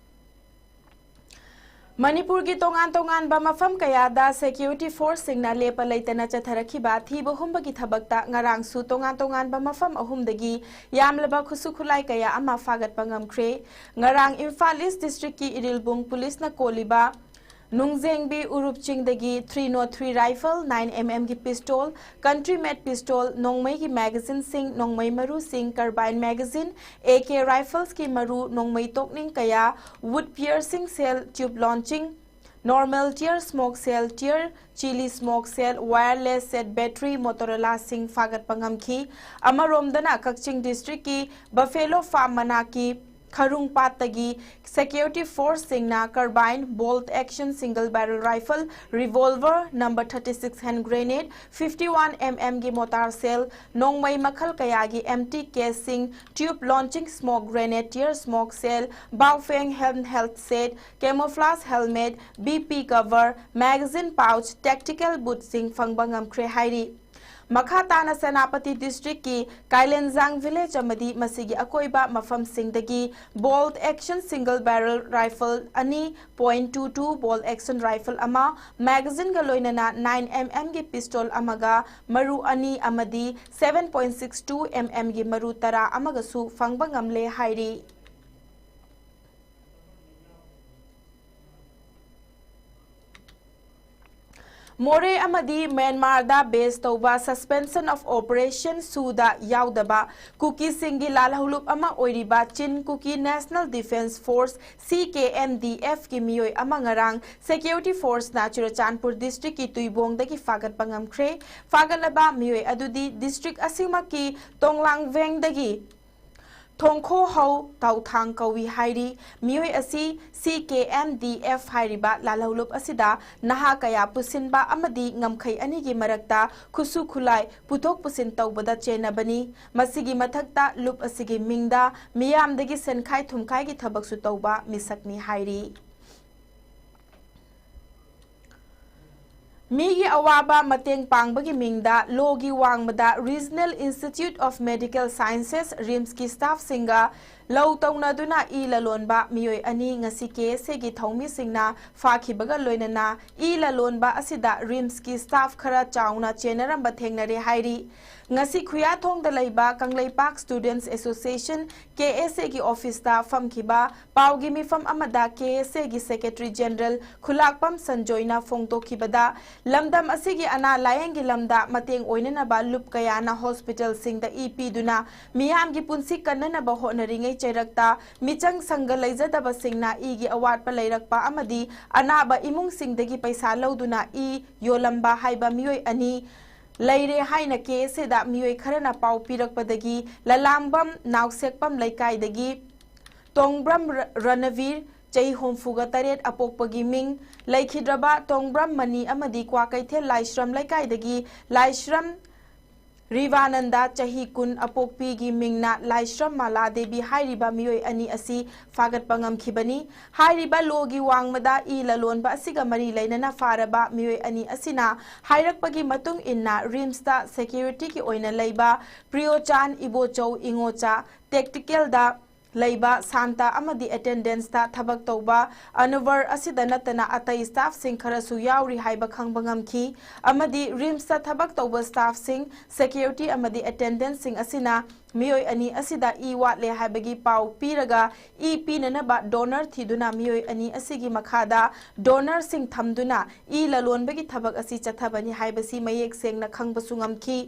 ꯃꯅꯤꯄꯨꯔꯒꯤ ꯇꯣꯉꯥꯟ ꯇꯣꯉꯥꯟꯕ ꯃꯐꯝ ꯀꯌꯥꯗ security force ꯁꯤꯡꯅ ꯂꯦꯞꯄ ꯂꯩꯇꯅ ꯆꯠꯊꯔꯛꯈꯤꯕ ꯊꯤꯕ ꯍꯨꯝꯕꯒꯤ ꯊꯕꯛꯇ ꯉꯔꯥꯡꯁꯨ ꯇꯣꯉꯥꯟ ꯇꯣꯉꯥꯟꯕ ꯃꯐꯝ ꯑꯍꯨꯝꯗꯒꯤ ꯌꯥꯝꯂꯕ ꯈꯨꯠꯁꯨ ꯈꯨꯠꯂꯥꯏ ꯀꯌꯥ ꯑꯃ ꯐꯥꯒꯠꯄ ꯉꯝꯈ꯭ꯔꯦ꯫ ꯉꯔꯥꯡ ꯏꯝꯐꯥꯜ East District ꯀꯤ ꯏꯔꯤꯜꯕꯨꯡ Police ꯅ ꯀꯣꯜꯂꯤꯕ ꯅꯨꯡꯖꯦꯡꯕꯤ ꯎꯔꯨꯞ ꯆꯤꯡꯗꯒꯤ three nought three rifle, nine M M ꯒꯤ pistol, country made pistol, ꯅꯣꯡꯃꯩꯒꯤ magazineꯁꯤꯡ, ꯅꯣꯡꯃꯩ ꯃꯔꯨꯁꯤꯡ, carbine magazine, A K riflesꯀꯤ ꯃꯔꯨ, ꯅꯣꯡꯃꯩ ꯇꯣꯛꯅꯤꯡ ꯀꯌꯥ, wood piercing shell, tube launching, normal tear smoke shell, tear chili smoke shell, wireless set battery, Motorola'ꯁꯤꯡ ꯐꯥꯒꯠꯄ ꯉꯝꯈꯤ꯫ ꯑꯃꯔꯣꯝꯗꯅ ꯀꯛꯆꯤꯡ districtꯀꯤ Buffalo Farm ꯃꯅꯥꯛꯀꯤ ꯈꯔꯨꯡꯄꯥꯠꯇꯒꯤ security forceꯁꯤꯡꯅ carbine, bolt action single barrel rifle, revolver, number thirty six hand grenade, fifty one M M ꯒꯤ mortar shell, ꯅꯣꯡꯃꯩ ꯃꯈꯜ ꯀꯌꯥꯒꯤ empty caseꯁꯤꯡ, tube launching smoke grenade, tear smoke shell, Baofeng hand held set, camouflage helmet, B P cover, magazine pouch, tactical bootꯁꯤꯡ ꯐꯪꯕ ꯉꯝꯈ꯭ꯔꯦ ꯍꯥꯏꯔꯤ꯫ ꯃꯈꯥ ꯇꯥꯅ ꯁꯦꯅꯥꯄꯇꯤ districtꯀꯤ ꯀꯥꯏꯂꯦꯟꯖꯥꯡ village ꯑꯃꯗꯤ ꯃꯁꯤꯒꯤ ꯑꯀꯣꯏꯕ ꯃꯐꯝꯁꯤꯡꯗꯒꯤ bolt action single barrel rifle ꯑꯅꯤ, point two two bolt action rifle ꯑꯃ, magazineꯒ ꯂꯣꯏꯅꯅ nine M M ꯒꯤ pistol ꯑꯃꯒ ꯃꯔꯨ ꯑꯅꯤ ꯑꯃꯗꯤ seven point six two M M ꯒꯤ ꯃꯔꯨ ꯇꯔꯥ ꯑꯃꯒꯁꯨ ꯐꯪꯕ ꯉꯝꯂꯦ ꯍꯥꯏꯔꯤ꯫ ꯃꯣꯔꯦ ꯑꯃꯗꯤ ꯃ꯭ꯌꯥꯟꯃꯥꯔꯗ base ꯇꯧꯕ suspension of operation ꯁꯨꯗ ꯌꯥꯎꯗꯕ ꯀꯨꯀꯤꯁꯤꯡꯒꯤ ꯂꯥꯜꯍꯧꯂꯨꯞ ꯑꯃ ꯑꯣꯏꯔꯤꯕ ꯆꯤꯟ ꯀꯨꯀꯤ National Defence Force, C K N D Fꯀꯤ ꯃꯤꯑꯣꯏ ꯑꯃ ꯉꯔꯥꯡ security forceꯅ ꯆꯨꯔꯆꯥꯟꯄꯨꯔ districtꯀꯤ ꯇꯨꯏꯕꯣꯡꯗꯒꯤ ꯐꯥꯒꯠꯄ ꯉꯝꯈ꯭ꯔꯦ꯫ ꯐꯥꯒꯠꯂꯕ ꯃꯤꯑꯣꯏ ꯑꯗꯨꯗꯤ district ꯑꯁꯤꯃꯛꯀꯤ ꯇꯣꯡꯂꯥꯡꯚꯦꯡꯗꯒꯤ ꯊꯣꯡꯈꯣꯍꯧ ꯇꯥꯎꯊꯥꯡ ꯀꯧꯏ ꯍꯥꯏꯔꯤ꯫ ꯃꯤꯑꯣꯏ ꯑꯁꯤ C K N D F ꯍꯥꯏꯔꯤꯕ ꯂꯥꯜꯍꯧꯂꯨꯞ ꯑꯁꯤꯗ ꯅꯍꯥ ꯀꯌꯥ ꯄꯨꯁꯤꯟꯕ ꯑꯃꯗꯤ ꯉꯝꯈꯩ ꯑꯅꯤꯒꯤ ꯃꯔꯛꯇ ꯈꯨꯠꯁꯨ ꯈꯨꯠꯂꯥꯏ ꯄꯨꯊꯣꯛ ꯄꯨꯁꯤꯟ ꯇꯧꯕꯗ ꯆꯦꯟꯅꯕꯅꯤ꯫ ꯃꯁꯤꯒꯤ ꯃꯊꯛꯇ ꯂꯨꯞ ꯑꯁꯤꯒꯤ ꯃꯤꯡꯗ ꯃꯤꯌꯥꯝꯗꯒꯤ ꯁꯦꯟꯈꯥꯏ ꯊꯨꯝꯈꯥꯏꯒꯤ ꯊꯕꯛꯁꯨ ꯇꯧꯕ ꯃꯤꯁꯛꯅꯤ ꯍꯥꯏꯔꯤ꯫ ꯃꯤꯒꯤ ꯑꯋꯥꯕ ꯃꯇꯦꯡ ꯄꯥꯡꯕꯒꯤ ꯃꯤꯡꯗ ꯂꯣꯒꯤ ꯋꯥꯡꯃꯗ Regional Institute of Medical Sciences, RIMSꯀꯤ staffꯁꯤꯡꯒ ꯂꯧ ꯇꯧꯅꯗꯨꯅ ꯏ ꯂꯂꯣꯟꯕ ꯃꯤꯑꯣꯏ ꯑꯅꯤ ꯉꯁꯤ ꯀꯦ ꯑꯦꯁ ꯑꯦꯒꯤ ꯊꯧꯃꯤꯁꯤꯡꯅ ꯐꯥꯈꯤꯕꯒ ꯂꯣꯏꯅꯅ ꯏ ꯂꯂꯣꯟꯕ ꯑꯁꯤꯗ ꯔꯤꯝꯁꯀꯤ ꯁ꯭ꯇꯥꯐ ꯈꯔ ꯆꯥꯎꯅ ꯆꯦꯟꯅꯔꯝꯕ ꯊꯦꯡꯅꯔꯦ ꯍꯥꯏꯔꯤ꯫ ꯉꯁꯤ ꯈꯨꯌꯥꯊꯣꯡꯗ ꯂꯩꯕ ꯀꯪꯂꯩꯄꯥꯛ ꯁ꯭ꯇꯨꯗꯦꯟꯠꯁ ꯑꯦꯁꯣꯁꯤꯌꯦꯁꯟ, ꯀꯦ ꯑꯦꯁ ꯑꯦꯒꯤ ꯑꯣꯐꯤꯁꯇ ꯐꯝꯈꯤꯕ ꯄꯥꯎꯒꯤ ꯃꯤꯐꯝ ꯑꯃꯗ ꯀꯦ ꯑꯦꯁ ꯑꯦꯒꯤ ꯁꯦꯀ꯭ꯔꯦꯇꯔꯤ ꯖꯦꯅꯔꯦꯜ ꯈꯨꯂꯥꯛꯄꯝ ꯁꯟꯖꯣꯏꯅ ꯐꯣꯡꯗꯣꯛꯈꯤꯕꯗ, ꯂꯝꯗꯝ ꯑꯁꯤꯒꯤ ꯑꯅꯥ ꯂꯥꯌꯦꯡꯒꯤ ꯂꯝꯗ ꯃꯇꯦꯡ ꯑꯣꯏꯅꯅꯕ ꯂꯨꯞ ꯀꯌꯥꯅ ꯍꯣꯁꯄꯤꯇꯥꯜꯁꯤꯡꯗ ꯏ ꯄꯤꯗꯨꯅ ꯃꯤꯌꯥꯝꯒꯤ ꯄꯨꯟꯁꯤ ꯀꯟꯅꯅꯕ ꯍꯣꯠꯅꯔꯤꯉꯩ ꯆꯩꯔꯛꯇ ꯃꯤꯆꯪ ꯁꯪꯒ ꯂꯩꯖꯗꯕꯁꯤꯡꯅ ꯏꯒꯤ ꯑꯋꯥꯠꯄ ꯂꯩꯔꯛꯄ ꯑꯃꯗꯤ ꯑꯅꯥꯕ ꯏꯃꯨꯡꯁꯤꯡꯗꯒꯤ ꯄꯩꯁꯥ ꯂꯧꯗꯨꯅ ꯏ ꯌꯣꯜꯂꯝꯕ ꯍꯥꯏꯕ ꯃꯤꯑꯣꯏ ꯑꯅꯤ ꯂꯩꯔꯦ ꯍꯥꯏꯅ ꯀꯦ ꯑꯦꯁ ꯑꯦꯗ ꯃꯤꯑꯣꯏ ꯈꯔꯅ ꯄꯥꯎ ꯄꯤꯔꯛꯄꯗꯒꯤ ꯂꯂꯥꯡꯕꯝ ꯅꯥꯎꯁꯦꯛꯄꯝ ꯂꯩꯀꯥꯏꯗꯒꯤ ꯇꯣꯡꯕ꯭ꯔꯝ ꯔ-, ꯔꯅꯕꯤꯔ, ꯆꯍꯤ ꯍꯨꯝꯐꯨꯒ ꯇꯔꯦꯠ, ꯑꯄꯣꯛꯄꯒꯤ ꯃꯤꯡ ꯂꯩꯈꯤꯗ꯭ꯔꯕ ꯇꯣꯡꯕ꯭ꯔꯝ ꯃꯅꯤ ꯑꯃꯗꯤ ꯀ꯭ꯋꯥꯀꯩꯊꯦꯜ ꯂꯥꯏꯁ꯭ꯔꯝ ꯂꯩꯀꯥꯏꯗꯒꯤ ꯂꯥꯏꯁ꯭ꯔꯝ ꯔꯤꯚꯥꯅꯟꯗ, ꯆꯍꯤ ꯀꯨꯟ, ꯑꯄꯣꯛꯄꯤꯒꯤ ꯃꯤꯡꯅ ꯂꯥꯏꯁ꯭ꯔꯝ ꯃꯥꯂꯥ ꯗꯦꯕꯤ ꯍꯥꯏꯔꯤꯕ ꯃꯤꯑꯣꯏ ꯑꯅꯤ ꯑꯁꯤ ꯐꯥꯒꯠꯄ ꯉꯝꯈꯤꯕꯅꯤ꯫ ꯍꯥꯏꯔꯤꯕ ꯂꯣꯒꯤ ꯋꯥꯡꯃꯗ ꯏ ꯂꯂꯣꯟꯕ ꯑꯁꯤꯒ ꯃꯔꯤ ꯂꯩꯅꯅ ꯐꯥꯔꯕ ꯃꯤꯑꯣꯏ ꯑꯅꯤ ꯑꯁꯤꯅ ꯍꯥꯏꯔꯛꯄꯒꯤ ꯃꯇꯨꯡ ꯏꯟꯅ ꯔꯤꯝꯁꯇ ꯁꯦꯀ꯭ꯌꯨꯔꯤꯇꯤꯒꯤ ꯑꯣꯏꯅ ꯂꯩꯕ ꯄ꯭ꯔꯤꯌꯣꯆꯥꯟ, ꯏꯕꯣꯆꯧ, ꯏꯉꯣꯆꯥ, ꯇꯦꯛꯇꯤꯀꯦꯜꯗ ꯂꯩꯕ ꯁꯥꯟꯇ ꯑꯃꯗꯤ ꯑꯦꯇꯦꯟꯗꯦꯟꯁꯇ ꯊꯕꯛ ꯇꯧꯕ ꯑꯅꯨꯚꯔ ꯑꯁꯤꯗ ꯅꯠꯇꯅ ꯑꯇꯩ ꯁ꯭ꯇꯥꯐꯁꯤꯡ ꯈꯔꯁꯨ ꯌꯥꯎꯔꯤ ꯍꯥꯏꯕ ꯈꯪꯕ ꯉꯝꯈꯤ꯫ ꯑꯃꯗꯤ ꯔꯤꯝꯁꯇ ꯊꯕꯛ ꯇꯧꯕ ꯁ꯭ꯇꯥꯐꯁꯤꯡ, ꯁꯦꯀ꯭ꯌꯨꯔꯤꯇꯤ ꯑꯃꯗꯤ ꯑꯦꯇꯦꯟꯗꯦꯟꯁꯁꯤꯡ ꯑꯁꯤꯅ ꯃꯤꯑꯣꯏ ꯑꯅꯤ ꯑꯁꯤꯗ ꯏ ꯋꯥꯠꯂꯦ ꯍꯥꯏꯕꯒꯤ ꯄꯥꯎ ꯄꯤꯔꯒ ꯏ ꯄꯤꯅꯅꯕ ꯗꯣꯅꯔ ꯊꯤꯗꯨꯅ ꯃꯤꯑꯣꯏ ꯑꯅꯤ ꯑꯁꯤꯒꯤ ꯃꯈꯥꯗ ꯗꯣꯅꯔꯁꯤꯡ ꯊꯝꯗꯨꯅ ꯏ ꯂꯂꯣꯟꯕꯒꯤ ꯊꯕꯛ ꯑꯁꯤ ꯆꯠꯊꯕꯅꯤ ꯍꯥꯏꯕꯁꯤ ꯃꯌꯦꯛ ꯁꯦꯡꯅ ꯈꯪꯕꯁꯨ ꯉꯝꯈꯤ꯫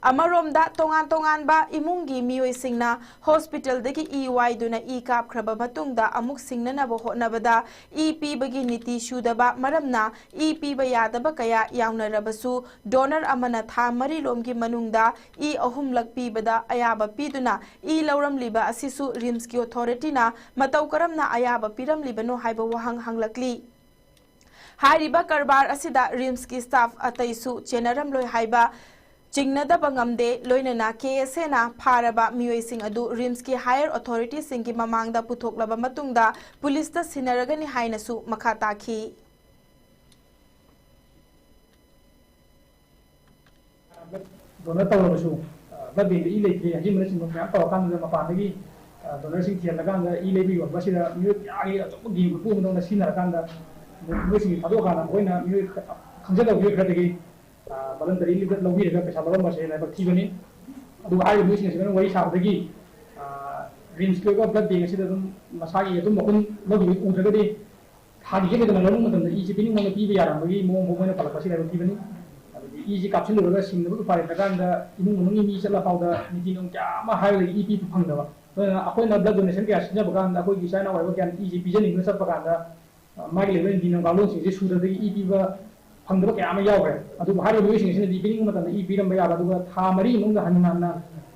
ꯑꯃꯔꯣꯝꯗ, ꯇꯣꯉꯥꯟ ꯇꯣꯉꯥꯟꯕ ꯏꯃꯨꯡꯒꯤ ꯃꯤꯑꯣꯏꯁꯤꯡꯅ ꯍꯣꯁꯄꯤꯇꯥꯜꯗꯒꯤ ꯏ ꯋꯥꯏꯗꯨꯅ ꯏ ꯀꯥꯞꯈ꯭ꯔꯕ ꯃꯇꯨꯡꯗ ꯑꯃꯨꯛ ꯁꯤꯡꯅꯅꯕ ꯍꯣꯠꯅꯕꯗ ꯏ ꯄꯤꯕꯒꯤ ꯅꯤꯇꯤ ꯁꯨꯗꯕ ꯃꯔꯝꯅ ꯏ ꯄꯤꯕ ꯌꯥꯗꯕ ꯀꯌꯥ ꯌꯥꯎꯅꯔꯕꯁꯨ, ꯗꯣꯅꯔ ꯑꯃꯅ ꯊꯥ ꯃꯔꯤ ꯂꯣꯝꯒꯤ ꯃꯅꯨꯡꯗ ꯏ ꯑꯍꯨꯝꯂꯛ ꯄꯤꯕꯗ ꯑꯌꯥꯕ ꯄꯤꯗꯨꯅ ꯏ ꯂꯧꯔꯝꯂꯤꯕ ꯑꯁꯤꯁꯨ ꯔꯤꯝꯁꯀꯤ ꯑꯣꯊꯣꯔꯤꯇꯤꯅ ꯃꯇꯧ ꯀꯔꯝꯅ ꯑꯌꯥꯕ ꯄꯤꯔꯝꯂꯤꯕꯅꯣ ꯍꯥꯏꯕ ꯋꯥꯍꯪ ꯍꯪꯂꯛꯂꯤ꯫ ꯍꯥꯏꯔꯤꯕ ꯀꯔꯕꯥꯔ ꯑꯁꯤꯗ ꯔꯤꯝꯁꯀꯤ ꯁ꯭ꯇꯥꯐ ꯑꯇꯩꯁꯨ ꯆꯦꯟꯅꯔꯝꯂꯣꯏ ꯍꯥꯏꯕ ꯆꯤꯡꯅꯗꯕ ꯉꯝꯗꯦ꯫ ꯂꯣꯏꯅꯅ ꯀꯦ ꯑꯦꯁ ꯑꯦꯅ ꯐꯥꯔꯕ ꯃꯤꯑꯣꯏꯁꯤꯡ ꯑꯗꯨ ꯔꯤꯝꯁꯀꯤ ꯍꯥꯌꯔ ꯑꯣꯊꯣꯔꯤꯇꯤꯁꯤꯡꯒꯤ ꯃꯃꯥꯡꯗ ꯄꯨꯊꯣꯛꯂꯕ ꯃꯇꯨꯡꯗ ꯄꯨꯂꯤꯁꯇ ꯁꯤꯟꯅꯔꯒꯅꯤ ꯍꯥꯏꯅꯁꯨ ꯃꯈꯥ ꯇꯥꯈꯤ꯫ ꯗꯣꯅꯔ ꯇꯧꯔꯕꯁꯨ, ꯑ, ꯕ꯭ꯂꯗ ꯕꯦꯡꯗ ꯏ ꯂꯩꯇ꯭ꯔꯦ, ꯑꯁꯤꯒꯨꯝꯕꯅꯆꯤꯡꯕ ꯃꯌꯥꯝ ꯇꯧꯔꯀꯥꯟꯗꯨꯗ ꯃꯄꯥꯟꯗꯒꯤ ꯗꯣꯅꯔꯁꯤꯡ ꯊꯤꯍꯜꯂꯀꯥꯟꯗ ꯏ ꯂꯩꯕ ꯌꯣꯟꯕ ꯑꯁꯤꯗ ꯃꯤꯑꯣꯏ ꯀꯌꯥꯒꯤ ꯑꯆꯧꯕ ꯒꯦꯝ ꯃꯄꯨ ꯑꯃꯗꯧꯅ ꯁꯤꯖꯤꯟꯅꯔꯀꯥꯟꯗ ꯃꯣꯏꯁꯤꯡꯁꯤ ꯊꯥꯗꯣꯛꯑꯀꯥꯟꯗ ꯃꯈꯣꯏꯅ ꯃꯤꯑꯣꯏ ꯈ- ꯈꯪꯖꯗꯕ ꯃꯤꯑꯣꯏ ꯈꯔꯗꯒꯤ ꯚꯣꯂꯟꯇꯔꯤ ꯂꯤꯚꯔ ꯂꯧꯕꯤꯔꯒ ꯄꯩꯁꯥ ꯂꯧꯔꯝꯕꯁꯦ ꯂꯥꯏꯕꯛ ꯊꯤꯕꯅꯤ꯫ ꯑꯗꯨꯒ ꯍꯥꯏꯔꯤꯕ ꯃꯤꯑꯣꯏꯁꯤꯡ ꯑꯁꯤꯒ ꯋꯥꯔꯤ ꯁꯥꯕꯗꯒꯤ ꯔꯤꯝꯁꯀꯤ ꯑꯣꯏꯕ ꯕ꯭ꯂꯗ ꯕꯦꯡ ꯑꯁꯤꯗ ꯑꯗꯨꯝ ꯃꯁꯥꯒꯤ ꯑꯗꯨꯝ ꯃꯈꯨꯟ ꯂꯧꯈꯤꯕ ꯎꯗ꯭ꯔꯒꯗꯤ ꯊꯥꯒꯤ ꯍꯦꯛ ꯂꯩꯇꯅ ꯂꯧꯅꯤꯡꯕ ꯃꯇꯝꯗ ꯏꯁꯤ ꯄꯤꯅꯤꯡꯕ ꯄꯤꯕ ꯌꯥꯔꯝꯕꯒꯤ ꯃꯑꯣꯡ ꯐꯥꯎ ꯃꯣꯏꯅ ꯄꯜꯂꯛꯄꯁꯤ ꯂꯥꯏꯕꯛ ꯊꯤꯕꯅꯤ꯫ ꯍꯥꯏꯕꯗꯤ ꯏꯁꯤ ꯀꯥꯞꯁꯤꯜꯂꯨꯔꯒ ꯁꯤꯡꯅꯕꯒꯤ ꯎꯄꯥꯏ ꯂꯩꯇ꯭ꯔꯀꯥꯟꯗ ꯏꯃꯨꯡ ꯃꯅꯨꯡꯒꯤ ꯃꯤ ꯆꯠꯂ ꯐꯥꯎꯗ ꯅꯤꯇꯤ ꯅꯤꯌꯣꯝ ꯀꯌꯥ ꯑꯃ ꯍꯥꯏꯕꯗꯒꯤ ꯏ ꯄꯤꯕ ꯐꯪꯗꯕ꯫ ꯑꯗꯨꯅ ꯑꯩꯈꯣꯏꯅ ꯕ꯭ꯂꯗ ꯗꯣꯅꯦꯁꯟ ꯀꯌꯥ ꯁꯤꯖꯤꯟꯅꯕ ꯀꯥꯟꯗ ꯑꯩꯈꯣꯏꯒꯤ ꯏꯆꯥ ꯏꯅꯥꯎ ꯑꯣꯏꯕ ꯀꯌꯥꯅ ꯏꯁꯤ ꯄꯤꯖꯅꯤꯡꯗꯨꯅ ꯆꯠꯄ ꯀꯥꯟꯗ ꯃꯥꯒꯤ ꯂꯩꯕ ꯅꯤꯇꯤ ꯅꯤꯌꯣꯝ ꯀꯥꯡꯂꯣꯟꯁꯤꯡꯁꯦ ꯁꯨꯗ꯭ꯔꯗꯒꯤ ꯏ ꯄꯤꯕ ꯐꯪꯗꯕ ꯀꯌꯥ ꯑꯃ ꯌꯥꯎꯈ꯭ꯔꯦ꯫ ꯑꯗꯨꯕꯨ ꯍꯥꯏꯔꯤꯕ ꯃꯤꯑꯣꯏꯁꯤꯡ ꯑꯁꯤꯅꯗꯤ ꯄꯤꯅꯤꯡꯕ ꯃꯇꯝꯗ ꯏ ꯄꯤꯔꯝꯕ ꯌꯥꯕ, ꯑꯗꯨꯒ ꯊꯥ ꯃꯔꯤ ꯃꯅꯨꯡꯗ ꯍꯟꯅ ꯍꯟꯅ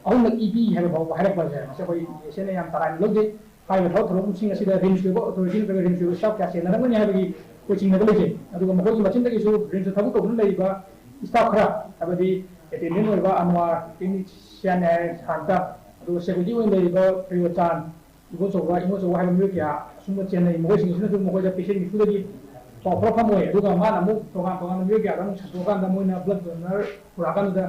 ꯑꯍꯨꯝꯂꯛ ꯏ ꯄꯤ ꯍꯥꯏꯕ ꯐꯥꯎꯕ ꯍꯥꯏꯔꯛꯄꯁꯦ ꯃꯁꯤ ꯑꯩꯈꯣꯏ ꯏꯁꯦꯟꯅ ꯌꯥꯝ ꯇꯔꯥꯏꯅ ꯂꯧꯖꯩ꯫ ꯍꯥꯏꯔꯤꯕ ꯊꯕꯛ ꯊꯧꯔꯝꯁꯤꯡ ꯑꯁꯤꯗ ꯔꯤꯝꯁꯀꯤ ꯑꯣꯏꯕ ꯑꯣꯊꯣꯔꯤꯇꯤ ꯅꯠꯇ꯭ꯔꯒ ꯔꯤꯝꯁꯀꯤ ꯑꯣꯏꯕ ꯁ꯭ꯇꯥꯐ ꯀꯌꯥ ꯆꯦꯟꯅꯔꯝꯒꯅꯤ ꯍꯥꯏꯕꯒꯤ ꯑꯩꯈꯣꯏ ꯆꯤꯡꯅꯕ ꯂꯩꯖꯩ꯫ ꯑꯗꯨꯒ ꯃꯈꯣꯏꯒꯤ ꯃꯆꯤꯟꯗꯒꯤꯁꯨ ꯔꯤꯝꯁꯇ ꯊꯕꯛ ꯇꯧꯗꯨꯅ ꯂꯩꯔꯤꯕ ꯁ꯭ꯇꯥꯐ ꯈꯔ, ꯍꯥꯏꯕꯗꯤ ꯑꯦꯇꯦꯟꯗꯦꯟ ꯑꯣꯏꯕ ꯑꯅꯋꯥꯔ, ꯇꯦꯛꯅꯤꯁꯤꯌꯥꯟ ꯍꯥꯏ ꯁꯥꯟꯇ, ꯑꯗꯨꯒ ꯁꯦꯀ꯭ꯌꯨꯔꯤꯇꯤ ꯑꯣꯏꯅ ꯂꯩꯔꯤꯕ ꯄ꯭ꯔꯤꯌꯣꯆꯥꯟ, ꯏꯕꯣꯆꯧꯕ, ꯏꯕꯣꯆꯧꯕ ꯍꯥꯏꯕ ꯃꯤꯑꯣꯏ ꯀꯌꯥ ꯑꯁꯨꯝꯕ ꯆꯦꯟꯅꯩ꯫ ꯃꯈꯣꯏꯁꯤꯡꯁꯤꯅꯁꯨ ꯃꯈꯣꯏꯗ ꯄꯦꯁꯦꯟꯒꯤ ꯏꯁꯨꯗꯒꯤ ꯄꯥꯎ ꯐꯥꯎꯔꯛꯐꯝ ꯑꯣꯏ꯫ ꯑꯗꯨꯒ ꯃꯥꯅ ꯑꯃꯨꯛ ꯇꯣꯉꯥꯟ ꯇꯣꯉꯥꯟꯕ ꯃꯤꯑꯣꯏ ꯀꯌꯥꯗ ꯑꯃꯨꯛ ꯁꯟꯗꯣꯛꯑꯀꯥꯟꯗ ꯃꯣꯏꯅ ꯕ꯭ꯂꯗ ꯗꯣꯅꯔ ꯄꯨꯔꯛꯑꯀꯥꯟꯗꯨꯗ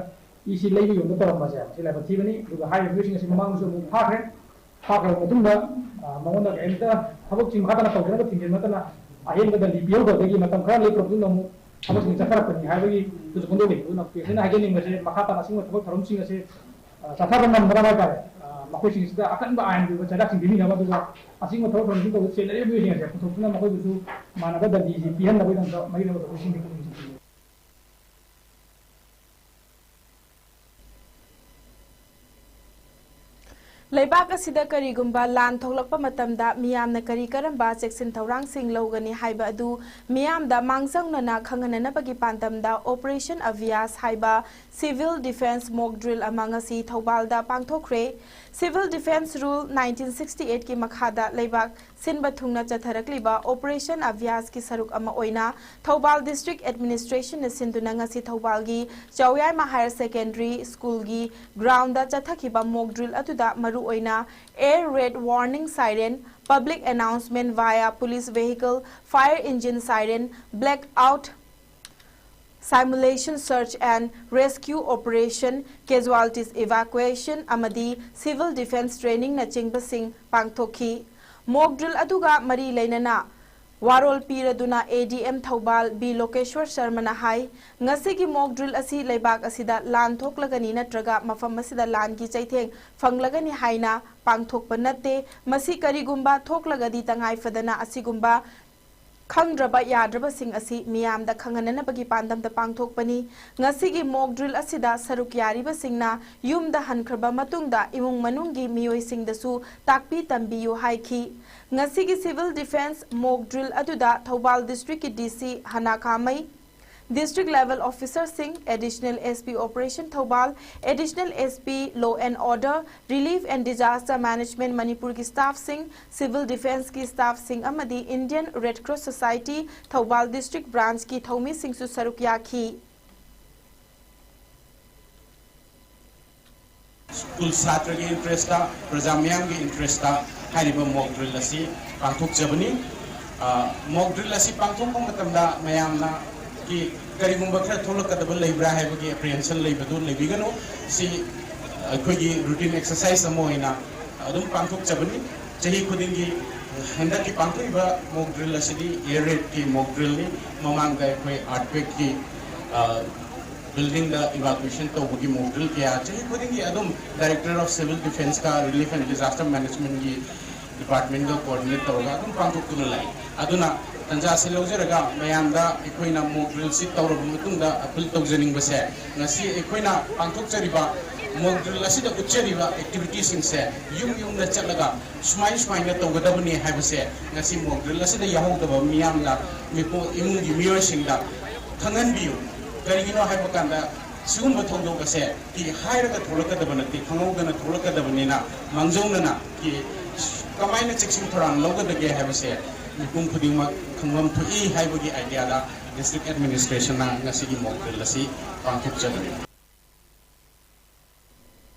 ꯏꯁꯤ ꯂꯩꯕ ꯌꯣꯟꯕ ꯇꯧꯔꯝꯕꯁꯦ ꯃꯁꯤ ꯂꯥꯏꯕꯛ ꯊꯤꯕꯅꯤ꯫ ꯑꯗꯨꯒ ꯍꯥꯏꯔꯤꯕ ꯃꯤꯑꯣꯏꯁꯤꯡ ꯑꯁꯤ ꯃꯃꯥꯡꯗꯁꯨ ꯑꯃꯨꯛ ꯐꯥꯈ꯭ꯔꯦ꯫ ꯐꯥꯈ꯭ꯔꯕ ꯃꯇꯨꯡꯗ, ꯑ, ꯃꯉꯣꯟꯗ ꯀꯔꯤꯝꯇ ꯊꯕꯛꯁꯤꯡ ꯃꯈꯥ ꯇꯥꯅ ꯇꯧꯗꯅꯕ ꯊꯤꯡꯖꯤꯟꯕ ꯅꯠꯇꯅ ꯑꯍꯦꯟꯕ ꯗꯟꯗꯤ ꯄꯤꯍꯧꯗꯕꯗꯒꯤ ꯃꯇꯝ ꯈꯔ ꯂꯦꯞꯈ꯭ꯔꯕ ꯃꯇꯨꯡꯗ ꯑꯃꯨꯛ ꯊꯕꯛꯁꯤꯡ ꯆꯠꯊꯔꯛꯄꯅꯤ ꯍꯥꯏꯕꯒꯤ ꯑꯗꯨꯁꯨ ꯐꯣꯡꯗꯣꯛꯂꯤ꯫ ꯑꯗꯨꯅ ꯄꯦꯁꯦꯟꯅ ꯍꯥꯏꯖꯅꯤꯡꯕꯁꯦ ꯃꯈꯥ ꯇꯥꯅ ꯑꯁꯤꯒꯨꯝꯕ ꯊꯕꯛ ꯊꯧꯔꯝꯁꯤꯡ ꯑꯁꯤ, ꯑ, ꯆꯠꯊꯕ ꯉꯝꯗꯅꯕ ꯍꯥꯏꯇꯥꯔꯦ, ꯑ, ꯃꯈꯣꯏꯁꯤꯡꯁꯤꯗ ꯑꯀꯟꯕ ꯑꯥꯏꯟꯒꯤ ꯑꯣꯏꯕ ꯆꯩꯔꯥꯛꯁꯤꯡ ꯄꯤꯕꯤꯅꯕ, ꯑꯗꯨꯒ ꯑꯁꯤꯒꯨꯝꯕ ꯊꯕꯛ ꯊꯧꯔꯝꯁꯤꯡ ꯇꯧꯕꯗ ꯆꯦꯟꯅꯔꯤꯕ ꯃꯤꯑꯣꯏꯁꯤꯡ ꯑꯁꯦ ꯄꯨꯊꯣꯛꯇꯨꯅ ꯃꯈꯣꯏꯕꯨꯁꯨ ꯃꯥꯟꯅꯕ ꯗꯟꯗꯤꯁꯤ ꯄꯤꯍꯟꯅꯕꯒꯤꯗꯃꯛꯇ ꯃꯔꯤ ꯂꯩꯅꯕ ꯊꯕꯛꯁꯤꯡ ꯄꯨꯛꯅꯤꯡ ꯆꯤꯡꯁꯤꯟꯕꯤꯌꯨ꯫ ꯂꯩꯕꯥꯛ ꯑꯁꯤꯗ ꯀꯔꯤꯒꯨꯝꯕ ꯂꯥꯟ ꯊꯣꯛꯂꯛꯄ ꯃꯇꯝꯗ ꯃꯤꯌꯥꯝꯅ ꯀꯔꯤ ꯀꯔꯝꯕ ꯆꯦꯛꯁꯤꯟ ꯊꯧꯔꯥꯡꯁꯤꯡ ꯂꯧꯒꯅꯤ ꯍꯥꯏꯕ ꯑꯗꯨ ꯃꯤꯌꯥꯝꯗ ꯃꯥꯡꯖꯧꯅꯅ ꯈꯪꯍꯟꯅꯅꯕꯒꯤ ꯄꯥꯟꯗꯝꯗ Operation Abhyas ꯍꯥꯏꯕ civil defence mock drill ꯑꯃ ꯉꯁꯤ ꯊꯧꯕꯥꯜꯗ ꯄꯥꯡꯊꯣꯛꯈ꯭ꯔꯦ꯫ Civil Defence Rule nineteen sixty eight ꯀꯤ ꯃꯈꯥꯗ ꯂꯩꯕꯥꯛ ꯁꯤꯟꯕ ꯊꯨꯡꯅ ꯆꯠꯊꯔꯛꯂꯤꯕ Operation Abhyas ꯀꯤ ꯁꯔꯨꯛ ꯑꯃ ꯑꯣꯏꯅ ꯊꯧꯕꯥꯜ District Administration ꯅ ꯁꯤꯟꯗꯨꯅ ꯉꯁꯤ ꯊꯧꯕꯥꯜꯒꯤ ꯆꯥꯎꯌꯥꯏꯃ Higher Secondary School ꯒꯤ ground ꯗ ꯆꯠꯊꯈꯤꯕ mock drill ꯑꯗꯨꯗ ꯃꯔꯨꯑꯣꯏꯅ air raid warning siren, public announcement via police vehicle, fire engine siren, black out simulation search and rescue operation, casualties evacuation ꯑꯃꯗꯤ civil defence training ꯅꯆꯤꯡꯕꯁꯤꯡ ꯄꯥꯡꯊꯣꯛꯈꯤ꯫ Mock drill ꯑꯗꯨꯒ ꯃꯔꯤ ꯂꯩꯅꯅ ꯋꯥꯔꯣꯜ ꯄꯤꯔꯗꯨꯅ A D M Thoubal B ꯂꯣꯀꯦꯁ꯭ꯋꯔ ꯁꯔꯃꯅ ꯍꯥꯏ, ꯉꯁꯤꯒꯤ mock drill ꯑꯁꯤ ꯂꯩꯕꯥꯛ ꯑꯁꯤꯗ ꯂꯥꯟ ꯊꯣꯛꯂꯒꯅꯤ ꯅꯠꯇ꯭ꯔꯒ ꯃꯐꯝ ꯑꯁꯤꯗ ꯂꯥꯟꯒꯤ ꯆꯩꯊꯦꯡ ꯐꯪꯂꯒꯅꯤ ꯍꯥꯏꯅ ꯄꯥꯡꯊꯣꯛꯄ ꯅꯠꯇꯦ꯫ ꯃꯁꯤ ꯀꯔꯤꯒꯨꯝꯕ ꯊꯣꯛꯂꯒꯗꯤ ꯇꯉꯥꯏ ꯐꯗꯅ ꯑꯁꯤꯒꯨꯝꯕ ꯈꯪꯗ꯭ꯔꯕ ꯌꯥꯗ꯭ꯔꯕꯁꯤꯡ ꯑꯁꯤ ꯃꯤꯌꯥꯝꯗ ꯈꯪꯍꯟꯅꯅꯕꯒꯤ ꯄꯥꯟꯗꯝꯗ ꯄꯥꯡꯊꯣꯛꯄꯅꯤ꯫ ꯉꯁꯤꯒꯤ mock drill ꯑꯁꯤꯗ ꯁꯔꯨꯛ ꯌꯥꯔꯤꯕꯁꯤꯡꯅ ꯌꯨꯝꯗ ꯍꯟꯈ꯭ꯔꯕ ꯃꯇꯨꯡꯗ ꯏꯃꯨꯡ ꯃꯅꯨꯡꯒꯤ ꯃꯤꯑꯣꯏꯁꯤꯡꯗꯁꯨ ꯇꯥꯛꯄꯤ ꯇꯝꯕꯤꯌꯨ ꯍꯥꯏꯈꯤ꯫ ꯉꯁꯤꯒꯤ civil defence mock drill ꯑꯗꯨꯗ ꯊꯧꯕꯥꯜ district ꯀꯤ D C ꯍꯅꯥ ꯀꯥꯃꯩ, district level officer ꯁꯤꯡ, Additional S P Operation Thoubal, Additional S P Law and Order, Relief and Disaster Management ꯃꯅꯤꯄꯨꯔꯒꯤ staff ꯁꯤꯡ, Civil Defence ꯀꯤ staff ꯁꯤꯡ ꯑꯃꯗꯤ Indian Red Cross Society Thoubal district branch ꯀꯤ ꯊꯧꯃꯤꯁꯤꯡꯁꯨ ꯁꯔꯨꯛ ꯌꯥꯈꯤ꯫ ꯁ꯭ꯀꯨꯜ ꯁꯥꯇ꯭ꯔꯒꯤ interest ꯇ, ꯄ꯭ꯔꯖꯥ ꯃꯤꯌꯥꯝꯒꯤ interest ꯇ ꯍꯥꯏꯔꯤꯕ mock drill ꯑꯁꯤ ꯄꯥꯡꯊꯣꯛꯆꯕꯅꯤ꯫ ꯑ, mock drill ꯑꯁꯤ ꯄꯥꯡꯊꯣꯛꯄ ꯃꯇꯝꯗ ꯃꯌꯥꯝꯅ ꯀꯤ ꯀꯔꯤꯒꯨꯝꯕ ꯈꯔ ꯊꯣꯛꯂꯛꯀꯗꯕ ꯂꯩꯕ꯭ꯔꯥ ꯍꯥꯏꯕꯒꯤ apprehension ꯂꯩꯕꯗꯨ ꯂꯩꯕꯤꯒꯅꯨ꯫ ꯁꯤ ꯑꯩꯈꯣꯏꯒꯤ routine exercise ꯑꯃ ꯑꯣꯏꯅ ꯑꯗꯨꯝ ꯄꯥꯡꯊꯣꯛꯆꯕꯅꯤ꯫ ꯆꯍꯤ ꯈꯨꯗꯤꯡꯒꯤ ꯍꯟꯗꯛꯀꯤ ꯄꯥꯡꯊꯣꯛꯏꯕ mock drill ꯑꯁꯤꯗꯤ air raid ꯀꯤ mock drill ꯅꯤ꯫ ꯃꯃꯥꯡꯗ ꯑꯩꯈꯣꯏ earthquake ꯀꯤ, ꯑ, building ꯗ evacuation ꯇꯧꯕꯒꯤ mock drill ꯀꯌꯥ ꯆꯍꯤ ꯈꯨꯗꯤꯡꯒꯤ ꯑꯗꯨꯝ Director of Civil Defence ꯀ Relief and Disaster Management ꯀꯤ department ꯀ coordinate ꯇꯧꯔꯒ ꯑꯗꯨꯝ ꯄꯥꯡꯊꯣꯛꯇꯨꯅ ꯂꯥꯛꯏ꯫ ꯑꯗꯨꯅ ꯇꯟꯖꯥꯁꯤ ꯂꯧꯖꯔꯒ ꯃꯌꯥꯝꯗ ꯑꯩꯈꯣꯏꯅ mock drill ꯁꯤ ꯇꯧꯔꯕ ꯃꯇꯨꯡꯗ appeal ꯇꯧꯖꯅꯤꯡꯕꯁꯦ, ꯉꯁꯤ ꯑꯩꯈꯣꯏꯅ ꯄꯥꯡꯊꯣꯛꯆꯔꯤꯕ mock drill ꯑꯁꯤꯗ ꯎꯠꯆꯔꯤꯕ activity ꯁꯤꯡꯁꯦ ꯌꯨꯝ ꯌꯨꯝꯗ ꯆꯠꯂꯒ ꯁꯨꯃꯥꯏ ꯁꯨꯃꯥꯏꯅ ꯇꯧꯒꯗꯕꯅꯤ ꯍꯥꯏꯕꯁꯦ ꯉꯁꯤ mock drill ꯑꯁꯤꯗ ꯌꯥꯎꯍꯧꯗꯕ ꯃꯤꯌꯥꯝꯅ, ꯃꯤꯄꯨ-, ꯏꯃꯨꯡꯒꯤ ꯃꯤꯑꯣꯏꯁꯤꯡꯗ ꯈꯪꯍꯟꯕꯤꯌꯨ꯫ ꯀꯔꯤꯒꯤꯅꯣ ꯍꯥꯏꯕ ꯀꯥꯟꯗ ꯁꯤꯒꯨꯝꯕ ꯊꯧꯗꯣꯛ ꯑꯁꯦ ꯀꯤ ꯍꯥꯏꯔꯒ ꯊꯣꯛꯂꯛꯀꯗꯕ ꯅꯠꯇꯦ, ꯈꯪꯍꯧꯗꯅ ꯊꯣꯛꯂꯛꯀꯗꯕꯅꯤꯅ ꯃꯥꯡꯖꯧꯅꯅ ꯀꯤ ꯀꯃꯥꯏꯅ ꯆꯦꯛꯁꯤꯟ ꯊꯧꯔꯥꯡ ꯂꯧꯒꯗꯒꯦ ꯍꯥꯏꯕꯁꯦ ꯃꯤꯄꯨꯝ ꯈꯨꯗꯤꯡꯃꯛ ꯈꯪꯐꯝ ꯊꯣꯛꯏ ꯍꯥꯏꯕꯒꯤ idea ꯗ district administration ꯅ ꯉꯁꯤꯒꯤ mock drill ꯑꯁꯤ ꯄꯥꯡꯊꯣꯛꯆꯕꯅꯤ꯫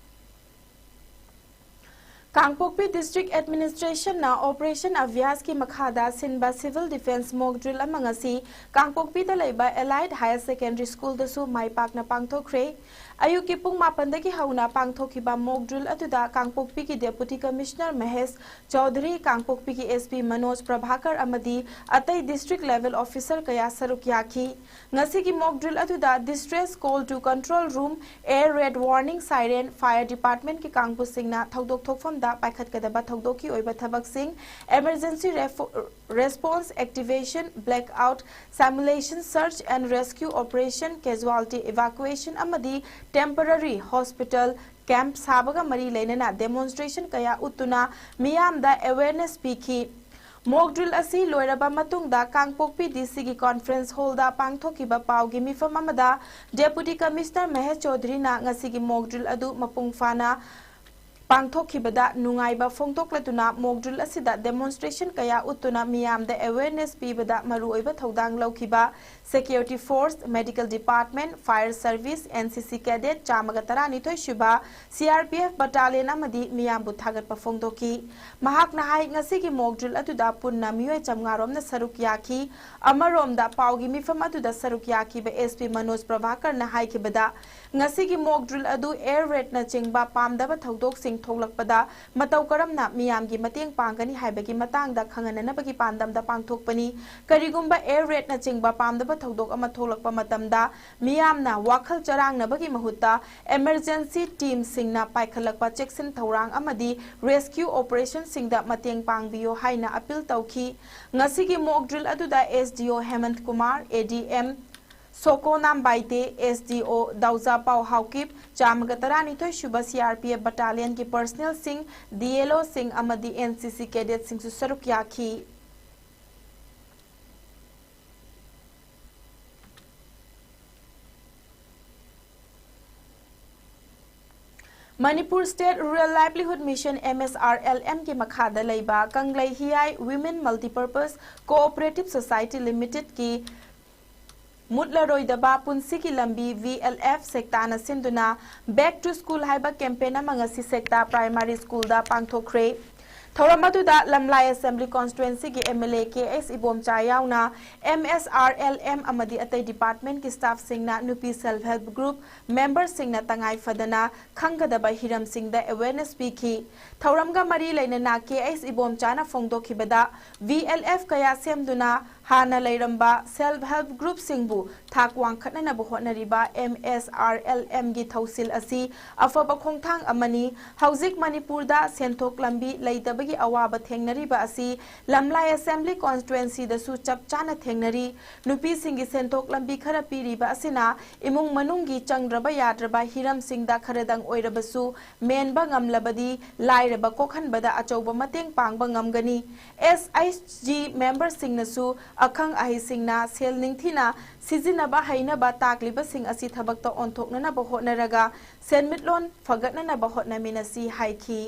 ꯀꯥꯡꯄꯣꯛꯄꯤ District Administration ꯅ Operation Abhyas ꯀꯤ ꯃꯈꯥꯗ ꯁꯤꯟꯕ Civil Defence Mock Drill ꯑꯃ ꯉꯁꯤ ꯀꯥꯡꯄꯣꯛꯄꯤꯗ ꯂꯩꯕ Allied Higher Secondary School ꯗꯁꯨ ꯃꯥꯏ ꯄꯥꯛꯅ ꯄꯥꯡꯊꯣꯛꯈ꯭ꯔꯦ꯫ ꯑꯌꯨꯛꯀꯤ ꯄꯨꯡ ꯃꯥꯄꯟꯗꯒꯤ ꯍꯧꯅ ꯄꯥꯡꯊꯣꯛꯈꯤꯕ Mock Drill ꯑꯗꯨꯗ ꯀꯥꯡꯄꯣꯛꯄꯤꯒꯤ Deputy Commissioner ꯃꯍꯦꯁ ꯆꯧꯙꯔꯤ, ꯀꯥꯡꯄꯣꯛꯄꯤꯒꯤ SP ꯃꯅꯣꯖ ꯄ꯭ꯔꯚꯥꯀꯔ ꯑꯃꯗꯤ ꯑꯇꯩ District Level Officer ꯀꯌꯥ ꯁꯔꯨꯛ ꯌꯥꯈꯤ꯫ ꯉꯁꯤꯒꯤ Mock Drill ꯑꯗꯨꯗ Distress Call to Control Room, Air Raid Warning Siren, Fire Department ꯀꯤ ꯀꯥꯡꯕꯨꯁꯤꯡꯅ ꯊꯧꯗꯣꯛ ꯊꯣꯛꯐꯝꯗ ꯄꯥꯏꯈꯠꯀꯗꯕ ꯊꯧꯗꯣꯛꯀꯤ ꯑꯣꯏꯕ ꯊꯕꯛꯁꯤꯡ, Emergency Refo-, Response Activation, Blackout, Simulation Search and Rescue Operation, Casualty Evacuation ꯑꯃꯗꯤ Temporary Hospital Camp ꯁꯥꯕꯒ ꯃꯔꯤ ꯂꯩꯅꯅ demonstration ꯀꯌꯥ ꯎꯠꯇꯨꯅ ꯃꯤꯌꯥꯝꯗ awareness ꯄꯤꯈꯤ꯫ Mock Drill ꯑꯁꯤ ꯂꯣꯏꯔꯕ ꯃꯇꯨꯡꯗ ꯀꯥꯡꯄꯣꯛꯄꯤ DC ꯒꯤ Conference Hall ꯗ ꯄꯥꯡꯊꯣꯛꯈꯤꯕ ꯄꯥꯎꯒꯤ ꯃꯤꯐꯝ ꯑꯃꯗ Deputy Commissioner ꯃꯍꯦꯁ ꯆꯧꯙꯔꯤꯅ ꯉꯁꯤꯒꯤ Mock Drill ꯑꯗꯨ ꯃꯄꯨꯡ ꯐꯥꯅ ꯄꯥꯡꯊꯣꯛꯈꯤꯕꯗ ꯅꯨꯡꯉꯥꯏꯕ ꯐꯣꯡꯗꯣꯛꯂꯗꯨꯅ Mock Drill ꯑꯁꯤꯗ demonstration ꯀꯌꯥ ꯎꯠꯇꯨꯅ ꯃꯤꯌꯥꯝꯗ awareness ꯄꯤꯕꯗ ꯃꯔꯨꯑꯣꯏꯕ ꯊꯧꯗꯥꯡ ꯂꯧꯈꯤꯕ Security Force, Medical Department, Fire Service, NCC Cadet ꯆꯥꯝꯃꯒ ꯇꯔꯥꯅꯤꯊꯣꯏ ꯁꯨꯕ CRPF Battalion ꯑꯃꯗꯤ ꯃꯤꯌꯥꯝꯕꯨ ꯊꯥꯒꯠꯄ ꯐꯣꯡꯗꯣꯛꯈꯤ꯫ ꯃꯍꯥꯛꯅ ꯍꯥꯏ, ꯉꯁꯤꯒꯤ Mock Drill ꯑꯗꯨꯗ ꯄꯨꯟꯅ ꯃꯤꯑꯣꯏ ꯆꯥꯝꯃꯉꯥ ꯔꯣꯝꯅ ꯁꯔꯨꯛ ꯌꯥꯈꯤ꯫ ꯑꯃꯔꯣꯝꯗ ꯄꯥꯎꯒꯤ ꯃꯤꯐꯝ ꯑꯗꯨꯗ ꯁꯔꯨꯛ ꯌꯥꯈꯤꯕ SP ꯃꯅꯣꯖ ꯄ꯭ꯔꯚꯥꯀꯔꯅ ꯍꯥꯏꯈꯤꯕꯗ, ꯉꯁꯤꯒꯤ Mock Drill ꯑꯗꯨ air raid ꯅꯆꯤꯡꯕ ꯄꯥꯝꯗꯕ ꯊꯧꯗꯣꯛꯁꯤꯡ ꯊꯣꯛꯂꯛꯄꯗ ꯃꯇꯧ ꯀꯔꯝꯅ ꯃꯤꯌꯥꯝꯒꯤ ꯃꯇꯦꯡ ꯄꯥꯡꯒꯅꯤ ꯍꯥꯏꯕꯒꯤ ꯃꯇꯥꯡꯗ ꯈꯪꯍꯟꯅꯅꯕꯒꯤ ꯄꯥꯟꯗꯝꯗ ꯄꯥꯡꯊꯣꯛꯄꯅꯤ꯫ ꯀꯔꯤꯒꯨꯝꯕ air raid ꯅꯆꯤꯡꯕ ꯄꯥꯝꯗꯕ ꯊꯧꯗꯣꯛ ꯑꯃ ꯊꯣꯛꯂꯛꯄ ꯃꯇꯝꯗ ꯃꯤꯌꯥꯝꯅ ꯋꯥꯈꯜ ꯆꯔꯥꯡꯅꯕꯒꯤ ꯃꯍꯨꯠꯇ emergency team ꯁꯤꯡꯅ ꯄꯥꯏꯈꯠꯂꯛꯄ ꯆꯦꯛꯁꯤꯟ ꯊꯧꯔꯥꯡ ꯑꯃꯗꯤ rescue operation ꯁꯤꯡꯗ ꯃꯇꯦꯡ ꯄꯥꯡꯕꯤꯌꯨ ꯍꯥꯏꯅ appeal ꯇꯧꯈꯤ꯫ ꯉꯁꯤꯒꯤ Mock Drill ꯑꯗꯨꯗ SDO ꯍꯦꯃꯟꯠ Kumar, ADM ꯁꯣꯀꯣꯅꯥꯝ Baite, SDO ꯗꯥꯎꯖꯥꯄꯥꯎ Haokip, ꯆꯥꯝꯃꯒ ꯇꯔꯥꯅꯤꯊꯣꯏ ꯁꯨꯕ CRPF Battalion ꯒꯤ personnel ꯁꯤꯡ, DLO ꯁꯤꯡ ꯑꯃꯗꯤ NCC cadet ꯁꯤꯡꯁꯨ ꯁꯔꯨꯛ ꯌꯥꯈꯤ꯫ Manipur State Rural Livelihood Mission, MSRLM ꯒꯤ ꯃꯈꯥꯗ ꯂꯩꯕ ꯀꯪꯂꯩ ꯍꯤꯌꯥꯏ Women Multipurpose Cooperative Society Limited ꯀꯤ ꯃꯨꯠꯂꯔꯣꯏꯗꯕ ꯄꯨꯟꯁꯤꯒꯤ ꯂꯝꯕꯤ V L F ꯁꯦꯛꯇꯥꯅ ꯁꯤꯟꯗꯨꯅ Back to School ꯍꯥꯏꯕ campaign ꯑꯃ ꯉꯁꯤ ꯁꯦꯛꯇꯥ Primary Schoolꯗ ꯄꯥꯡꯊꯣꯛꯈ꯭ꯔꯦ꯫ ꯊꯧꯔꯝ ꯑꯗꯨꯗ ꯂꯝꯂꯥꯏ Assembly Constituencyꯒꯤ M L A K H Ibomcha ꯌꯥꯎꯅ M S R L M ꯑꯃꯗꯤ ꯑꯇꯩ departmentꯀꯤ staffꯁꯤꯡꯅ ꯅꯨꯄꯤ Self Help Group memberꯁꯤꯡꯅ ꯇꯉꯥꯏ ꯐꯗꯅ ꯈꯪꯒꯗꯕ ꯍꯤꯔꯝꯁꯤꯡꯗ awareness ꯄꯤꯈꯤ꯫ ꯊꯧꯔꯝꯒ ꯃꯔꯤ ꯂꯩꯅꯅ K H ꯏꯕꯣꯝꯆꯥꯅ ꯐꯣꯡꯗꯣꯛꯈꯤꯕꯗ, V L F ꯀꯌꯥ ꯁꯦꯝꯗꯨꯅ ꯍꯥꯟꯅ ꯂꯩꯔꯝꯕ Self Help Groupꯁꯤꯡꯕꯨ ꯊꯥꯛ ꯋꯥꯡꯈꯠꯅꯅꯕ ꯍꯣꯠꯅꯔꯤꯕ M S R L Mꯒꯤ ꯊꯧꯁꯤꯜ ꯑꯁꯤ ꯑꯐꯕ ꯈꯣꯡꯊꯥꯡ ꯑꯃꯅꯤ꯫ ꯍꯧꯖꯤꯛ ꯃꯅꯤꯄꯨꯔꯗ ꯁꯦꯟꯊꯣꯛ ꯂꯝꯕꯤ ꯂꯩꯇꯕꯒꯤ ꯑꯋꯥꯕ ꯊꯦꯡꯅꯔꯤꯕ ꯑꯁꯤ ꯂꯝꯂꯥꯏ Assembly Constituencyꯗꯁꯨ ꯆꯞ ꯆꯥꯅ ꯊꯦꯡꯅꯔꯤ꯫ ꯅꯨꯄꯤꯁꯤꯡꯒꯤ ꯁꯦꯟꯊꯣꯛ ꯂꯝꯕꯤ ꯈꯔ ꯄꯤꯔꯤꯕ ꯑꯁꯤꯅ ꯏꯃꯨꯡ ꯃꯅꯨꯡꯒꯤ ꯆꯪꯗ꯭ꯔꯕ ꯌꯥꯗ꯭ꯔꯕ ꯍꯤꯔꯝꯁꯤꯡꯗ ꯈꯔꯗꯪ ꯑꯣꯏꯔꯕꯁꯨ ꯃꯦꯟꯕ ꯉꯝꯂꯕꯗꯤ ꯂꯥꯏꯔꯕ ꯀꯣꯛꯍꯟꯕꯗ ꯑꯆꯧꯕ ꯃꯇꯦꯡ ꯄꯥꯡꯕ ꯉꯝꯒꯅꯤ꯫ S H G memberꯁꯤꯡꯅꯁꯨ ꯑꯈꯪ ꯑꯍꯩꯁꯤꯡꯅ ꯁꯦꯜ ꯅꯤꯡꯊꯤꯅ ꯁꯤꯖꯤꯟꯅꯕ ꯍꯩꯅꯕ ꯇꯥꯛꯂꯤꯕꯁꯤꯡ ꯑꯁꯤ ꯊꯕꯛꯇ ꯑꯣꯟꯊꯣꯛꯅꯅꯕ ꯍꯣꯠꯅꯔꯒ ꯁꯦꯟꯃꯤꯠꯂꯣꯟ ꯐꯒꯠꯅꯅꯕ ꯍꯣꯠꯅꯃꯤꯟꯅꯁꯤ ꯍꯥꯏꯈꯤ꯫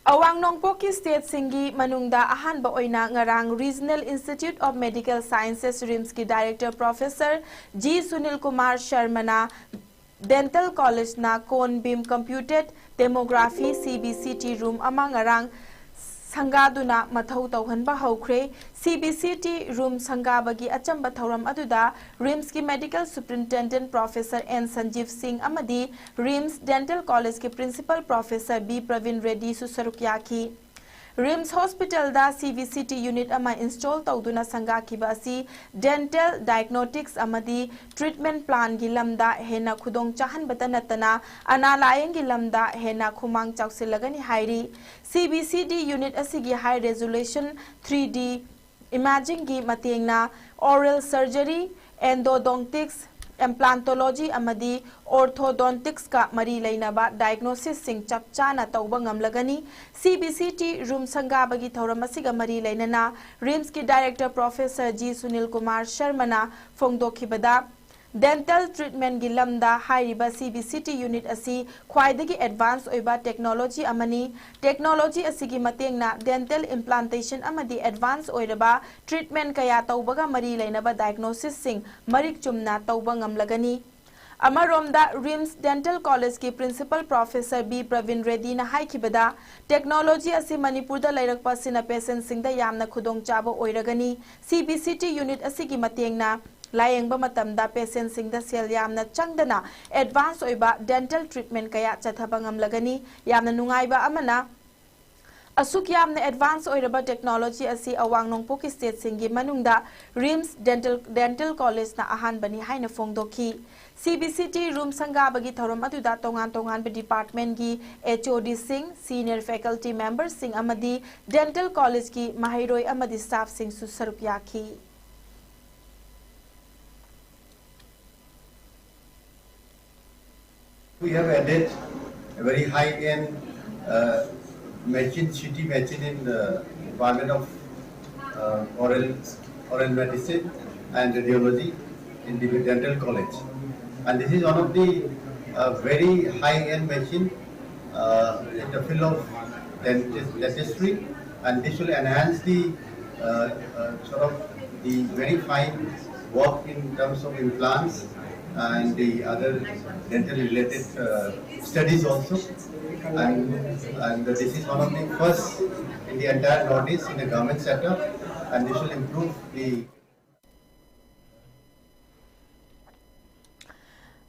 ꯑꯋꯥꯡ ꯅꯣꯡꯄꯣꯛꯀꯤ stateꯁꯤꯡꯒꯤ ꯃꯅꯨꯡꯗ ꯑꯍꯥꯟꯕ ꯑꯣꯏꯅ ꯉꯔꯥꯡ Regional Institute of Medical Sciences, RIMSꯀꯤ director professor G Sunil Kumar ꯁꯔꯃꯅ Dental Collegeꯅ Cone Beam Computed Tomography, C B C T, room ꯑꯃ ꯉꯔꯥꯡ ꯁꯪꯒꯥꯗꯨꯅ ꯃꯊꯧ ꯇꯧꯍꯟꯕ ꯍꯧꯈ꯭ꯔꯦ꯫ C B C T room ꯁꯪꯒꯥꯕꯒꯤ ꯑꯆꯝꯕ ꯊꯧꯔꯝ ꯑꯗꯨꯗ RIMSꯀꯤ Medical Superintendent Professor N ꯁꯟꯖꯤꯕ ꯁꯤꯡ ꯑꯃꯗꯤ RIMS Dental Collegeꯀꯤ Principal Professor B Praveen ꯔꯦꯗꯤꯁꯨ ꯁꯔꯨꯛ ꯌꯥꯈꯤ꯫ RIMS Hospitalꯗ C B C T unit ꯑꯃ install ꯇꯧꯗꯨꯅ ꯁꯪꯒꯥꯈꯤꯕ ꯑꯁꯤ dental diagnostics ꯑꯃꯗꯤ treatment planꯒꯤ ꯂꯝꯗ ꯍꯦꯟꯅ ꯈꯨꯗꯣꯡ ꯆꯥꯍꯟꯕꯇ ꯅꯠꯇꯅ ꯑꯅꯥ ꯂꯥꯌꯦꯡꯒꯤ ꯂꯝꯗ ꯍꯦꯟꯅ ꯈꯨꯃꯥꯡ ꯆꯥꯎꯁꯤꯜꯂꯒꯅꯤ ꯍꯥꯏꯔꯤ꯫ C B C T unit ꯑꯁꯤꯒꯤ high resolution three D imagingꯒꯤ ꯃꯇꯦꯡꯅ oral surgery, endodontics, implantology ꯑꯃꯗꯤ orthodonticsꯀ ꯃꯔꯤ ꯂꯩꯅꯕ diagnosisꯁꯤꯡ ꯆꯞ ꯆꯥꯅ ꯇꯧꯕ ꯉꯝꯂꯒꯅꯤ꯫ C B C T room ꯁꯪꯒꯥꯕꯒꯤ ꯊꯧꯔꯝ ꯑꯁꯤꯒ ꯃꯔꯤ ꯂꯩꯅꯅ RIMSꯀꯤ director professor G Sunil Kumar ꯁꯔꯃꯅ ꯐꯣꯡꯗꯣꯛꯈꯤꯕꯗ, Dental treatment ꯒꯤ ꯂꯝꯗ ꯍꯥꯏꯔꯤꯕ C B C T unit ꯑꯁꯤ ꯈ꯭ꯋꯥꯏꯗꯒꯤ advance ꯑꯣꯏꯕ technology ꯑꯃꯅꯤ꯫ Technology ꯑꯁꯤꯒꯤ ꯃꯇꯦꯡꯅ dental implantation ꯑꯃꯗꯤ advance ꯑꯣꯏꯔꯕ treatment ꯀꯌꯥ ꯇꯧꯕꯒ ꯃꯔꯤ ꯂꯩꯅꯕ diagnosis ꯁꯤꯡ ꯃꯔꯤꯛ ꯆꯨꯝꯅ ꯇꯧꯕ ꯉꯝꯂꯒꯅꯤ꯫ ꯑꯃꯔꯣꯝꯗ, RIMS Dental College ꯀꯤ Principal Professor B Praveen ꯔꯦꯗꯤꯅ ꯍꯥꯏꯈꯤꯕꯗ, technology ꯑꯁꯤ ꯃꯅꯤꯄꯨꯔꯗ ꯂꯩꯔꯛꯄ ꯑꯁꯤꯅ patient ꯁꯤꯡꯗ ꯌꯥꯝꯅ ꯈꯨꯗꯣꯡꯆꯥꯕ ꯑꯣꯏꯔꯒꯅꯤ꯫ C B C T unit ꯑꯁꯤꯒꯤ ꯃꯇꯦꯡꯅ ꯂꯥꯌꯦꯡꯕ ꯃꯇꯝꯗ patient ꯁꯤꯡꯗ ꯁꯦꯜ ꯌꯥꯝꯅ ꯆꯪꯗꯅ advance ꯑꯣꯏꯕ dental treatment ꯀꯌꯥ ꯆꯠꯊꯕ ꯉꯝꯂꯒꯅꯤ꯫ ꯌꯥꯝꯅ ꯅꯨꯡꯉꯥꯏꯕ ꯑꯃꯅ, ꯑꯁꯨꯛ ꯌꯥꯝꯅ advance ꯑꯣꯏꯔꯕ technology ꯑꯁꯤ ꯑꯋꯥꯡ ꯅꯣꯡꯄꯣꯛꯀꯤ state ꯁꯤꯡꯒꯤ ꯃꯅꯨꯡꯗ RIMS Dental, Dental College ꯅ ꯑꯍꯥꯟꯕꯅꯤ ꯍꯥꯏꯅ ꯐꯣꯡꯗꯣꯛꯈꯤ꯫ C B C T room ꯁꯪꯒꯥꯕꯒꯤ ꯊꯧꯔꯝ ꯑꯗꯨꯗ ꯇꯣꯉꯥꯟ ꯇꯣꯉꯥꯟꯕ department ꯀꯤ H O D ꯁꯤꯡ, senior faculty member ꯁꯤꯡ ꯑꯃꯗꯤ Dental College ꯀꯤ ꯃꯍꯩꯔꯣꯏ ꯑꯃꯗꯤ staff ꯁꯤꯡꯁꯨ ꯁꯔꯨꯛ ꯌꯥꯈꯤ꯫ We have added a very high-end, uh, machine, C T machine in the Department of, uh, Oral, Oral Medicine and Radiology in the Dental College. And this is one of the, uh, very high-end machine, uh, in the field of dentist-, dentistry, and this will enhance the, uh, uh, sort of the very fine work in terms of implants and the other dental related, uh, studies also. And, and this is one of the first in the entire Northeast in the government sector, and this will improve the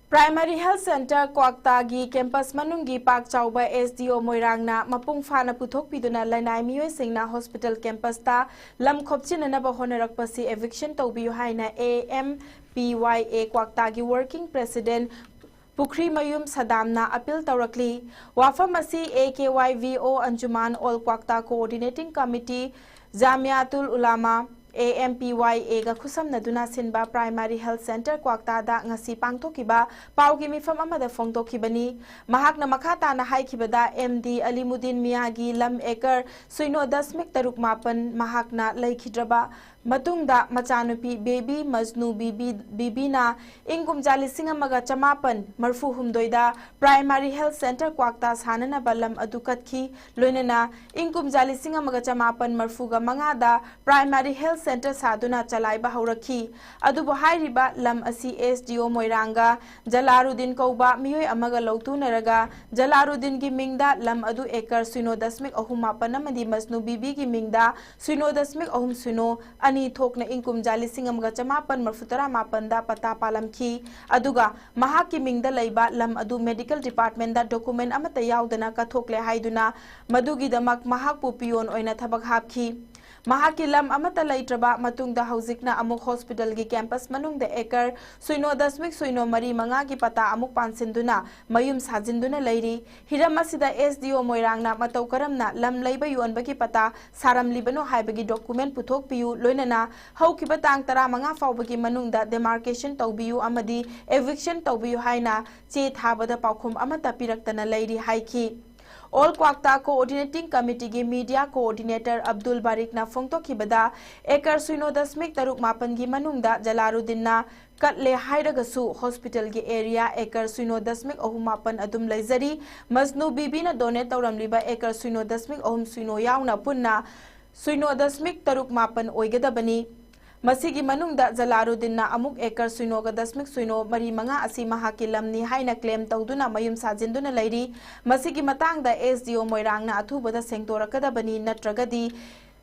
Primary Health Center ꯀ꯭ꯋꯥꯛꯇꯥꯒꯤ campus ꯃꯅꯨꯡꯒꯤ ꯄꯥꯛ ꯆꯥꯎꯕ S D O ꯃꯣꯏꯔꯥꯡꯅ ꯃꯄꯨꯡ ꯐꯥꯅ ꯄꯨꯊꯣꯛꯄꯤꯗꯨꯅ ꯂꯅꯥꯏ ꯃꯤꯑꯣꯏꯁꯤꯡꯅ hospital campus ꯇ ꯂꯝ ꯈꯣꯞꯆꯤꯟꯅꯅꯕ ꯍꯣꯠꯅꯔꯛꯄꯁꯤ eviction ꯇꯧꯕꯤꯌꯨ ꯍꯥꯏꯅ A M P Y A ꯀ꯭ꯋꯥꯛꯇꯥꯒꯤ working president Pukhrimayum ꯁꯗꯥꯝꯅ appeal ꯇꯧꯔꯛꯂꯤ꯫ ꯋꯥꯐꯝ ꯑꯁꯤ A K Y V O Anjuman All Kwakta Coordinating Committee, Jamiatul Ulama, A M P Y A ꯒ ꯈꯨꯠꯁꯝꯅꯗꯨꯅ ꯁꯤꯟꯕ Primary Health Center ꯀ꯭ꯋꯥꯛꯇꯥꯗ ꯉꯁꯤ ꯄꯥꯡꯊꯣꯛꯈꯤꯕ ꯄꯥꯎꯒꯤ ꯃꯤꯐꯝ ꯑꯃꯗ ꯐꯣꯡꯗꯣꯛꯈꯤꯕꯅꯤ꯫ ꯃꯍꯥꯛꯅ ꯃꯈꯥ ꯇꯥꯅ ꯍꯥꯏꯈꯤꯕꯗ, M D ꯑꯂꯤꯃꯨꯗꯤꯟ ꯃꯤꯌꯥꯒꯤ ꯂꯝ acre ꯁꯤꯅꯣ ꯗꯁꯃꯤꯛ ꯇꯔꯨꯛ ꯃꯥꯄꯟ ꯃꯍꯥꯛꯅ ꯂꯩꯈꯤꯗ꯭ꯔꯕ ꯃꯇꯨꯡꯗ ꯃꯆꯥꯅꯨꯄꯤ ꯕꯦꯕꯤ ꯃꯖꯅꯨ ꯕꯤꯕꯤ, ꯕꯤꯕꯤꯅ ꯏꯪ ꯀꯨꯝꯖꯥ ꯂꯤꯁꯤꯡ ꯑꯃꯒ ꯆꯃꯥꯄꯟ ꯃꯔꯐꯨ ꯍꯨꯝꯗꯣꯏꯗ Primary Health Centre ꯀ꯭ꯋꯥꯛꯇꯥ ꯁꯥꯅꯅꯕ ꯂꯝ ꯑꯗꯨ ꯀꯠꯈꯤ꯫ ꯂꯣꯏꯅꯅ ꯏꯪ ꯀꯨꯝꯖꯥ ꯂꯤꯁꯤꯡ ꯑꯃꯒ ꯆꯃꯥꯄꯟ ꯃꯔꯐꯨꯒ ꯃꯉꯥꯗ Primary Health Centre ꯁꯥꯗꯨꯅ ꯆꯂꯥꯏꯕ ꯍꯧꯔꯛꯈꯤ꯫ ꯑꯗꯨꯕꯨ ꯍꯥꯏꯔꯤꯕ ꯂꯝ ꯑꯁꯤ S D O ꯃꯣꯏꯔꯥꯡꯒ ꯖꯂꯥꯔꯨꯗꯤꯟ ꯀꯧꯕ ꯃꯤꯑꯣꯏ ꯑꯃꯒ ꯂꯧꯊꯨꯅꯔꯒ ꯖꯂꯥꯔꯨꯗꯤꯟꯒꯤ ꯃꯤꯡꯗ ꯂꯝ ꯑꯗꯨ acre ꯁꯤꯅꯣ ꯗꯁꯃꯤꯛ ꯑꯍꯨꯝ ꯃꯥꯄꯟ ꯑꯃꯗꯤ ꯃꯖꯅꯨ ꯕꯤꯕꯤꯒꯤ ꯃꯤꯡꯗ ꯁꯤꯅꯣ ꯗꯁꯃꯤꯛ ꯑꯍꯨꯝ ꯁꯤꯅꯣ ꯑꯅꯤ ꯊꯣꯛꯅ ꯏꯪ ꯀꯨꯝꯖꯥ ꯂꯤꯁꯤꯡ ꯑꯃꯒ ꯆꯃꯥꯄꯟ ꯃꯔꯐꯨ ꯇꯔꯥ ꯃꯥꯄꯟꯗ ꯄꯇꯥ ꯄꯥꯜꯂꯝꯈꯤ꯫ ꯑꯗꯨꯒ ꯃꯍꯥꯛꯀꯤ ꯃꯤꯡꯗ ꯂꯩꯕ ꯂꯝ ꯑꯗꯨ medical departmentꯗ document ꯑꯃꯠꯇ ꯌꯥꯎꯗꯅ ꯀꯠꯊꯣꯛꯂꯦ ꯍꯥꯏꯗꯨꯅ ꯃꯗꯨꯒꯤꯗꯃꯛ ꯃꯍꯥꯛꯄꯨ peon ꯑꯣꯏꯅ ꯊꯕꯛ ꯍꯥꯞꯈꯤ꯫ ꯃꯍꯥꯛꯀꯤ ꯂꯝ ꯑꯃꯠꯇ ꯂꯩꯇ꯭ꯔꯕ ꯃꯇꯨꯡꯗ ꯍꯧꯖꯤꯛꯅ ꯑꯃꯨꯛ hospitalꯒꯤ campus ꯃꯅꯨꯡꯗ acre ꯁꯤꯅꯣ ꯗꯁꯃꯤꯛ ꯁꯤꯅꯣ ꯃꯔꯤ ꯃꯉꯥꯒꯤ ꯄꯇꯥ ꯑꯃꯨꯛ ꯄꯥꯟꯁꯤꯟꯗꯨꯅ ꯃꯌꯨꯝ ꯁꯥꯖꯤꯟꯗꯨꯅ ꯂꯩꯔꯤ꯫ ꯍꯤꯔꯝ ꯑꯁꯤꯗ S D O ꯃꯣꯏꯔꯥꯡꯅ ꯃꯇꯧ ꯀꯔꯝꯅ ꯂꯝ ꯂꯩꯕ ꯌꯣꯟꯕꯒꯤ ꯄꯇꯥ ꯁꯥꯔꯝꯂꯤꯕꯅꯣ ꯍꯥꯏꯕꯒꯤ document ꯄꯨꯊꯣꯛꯄꯤꯌꯨ, ꯂꯣꯏꯅꯅ ꯍꯧꯈꯤꯕ ꯇꯥꯡ ꯇꯔꯥꯃꯉꯥ ꯐꯥꯎꯕꯒꯤ ꯃꯅꯨꯡꯗ demarcation ꯇꯧꯕꯤꯌꯨ ꯑꯃꯗꯤ eviction ꯇꯧꯕꯤꯌꯨ ꯍꯥꯏꯅ ꯆꯦ ꯊꯥꯕꯗ ꯄꯥꯎꯈꯨꯝ ꯑꯃꯠꯇ ꯄꯤꯔꯛꯇꯅ ꯂꯩꯔꯤ ꯍꯥꯏꯈꯤ꯫ All ꯀ꯭ꯋꯥꯛꯇꯥ Coordinating Committeeꯒꯤ media coordinator Abdul ꯕꯥꯔꯤꯛꯅ ꯐꯣꯡꯗꯣꯛꯈꯤꯕꯗ, acre ꯁꯤꯅꯣ ꯗꯁꯃꯤꯛ ꯇꯔꯨꯛ ꯃꯥꯄꯟꯒꯤ ꯃꯅꯨꯡꯗ ꯖꯂꯥꯔꯨꯗꯤꯟꯅ ꯀꯠꯂꯦ ꯍꯥꯏꯔꯒꯁꯨ, hospitalꯒꯤ area acre ꯁꯤꯅꯣ ꯗꯁꯃꯤꯛ ꯑꯍꯨꯝ ꯃꯥꯄꯟ ꯑꯗꯨꯝ ꯂꯩꯖꯔꯤ꯫ ꯃꯖꯅꯨ ꯕꯤꯕꯤꯅ donate ꯇꯧꯔꯝꯂꯤꯕ acre ꯁꯤꯅꯣ ꯗꯁꯃꯤꯛ ꯑꯍꯨꯝ ꯁꯤꯅꯣ ꯌꯥꯎꯅ ꯄꯨꯟꯅ ꯁꯤꯅꯣ ꯗꯁꯃꯤꯛ ꯇꯔꯨꯛ ꯃꯥꯄꯟ ꯑꯣꯏꯒꯗꯕꯅꯤ꯫ ꯃꯁꯤꯒꯤ ꯃꯅꯨꯡꯗ ꯖꯂꯥꯔꯨꯗꯤꯟꯅ ꯑꯃꯨꯛ acre ꯁꯤꯅꯣꯒ ꯗꯁꯃꯤꯛ ꯁꯤꯅꯣ ꯃꯔꯤ ꯃꯉꯥ ꯑꯁꯤ ꯃꯍꯥꯛꯀꯤ ꯂꯝꯅꯤ ꯍꯥꯏꯅ claim ꯇꯧꯗꯨꯅ ꯃꯌꯨꯝ ꯁꯥꯖꯤꯟꯗꯨꯅ ꯂꯩꯔꯤ꯫ ꯃꯁꯤꯒꯤ ꯃꯇꯥꯡꯗ S D O ꯃꯣꯏꯔꯥꯡꯅ ꯑꯊꯨꯕꯗ ꯁꯦꯡꯗꯣꯔꯛꯀꯗꯕꯅꯤ, ꯅꯠꯇ꯭ꯔꯒꯗꯤ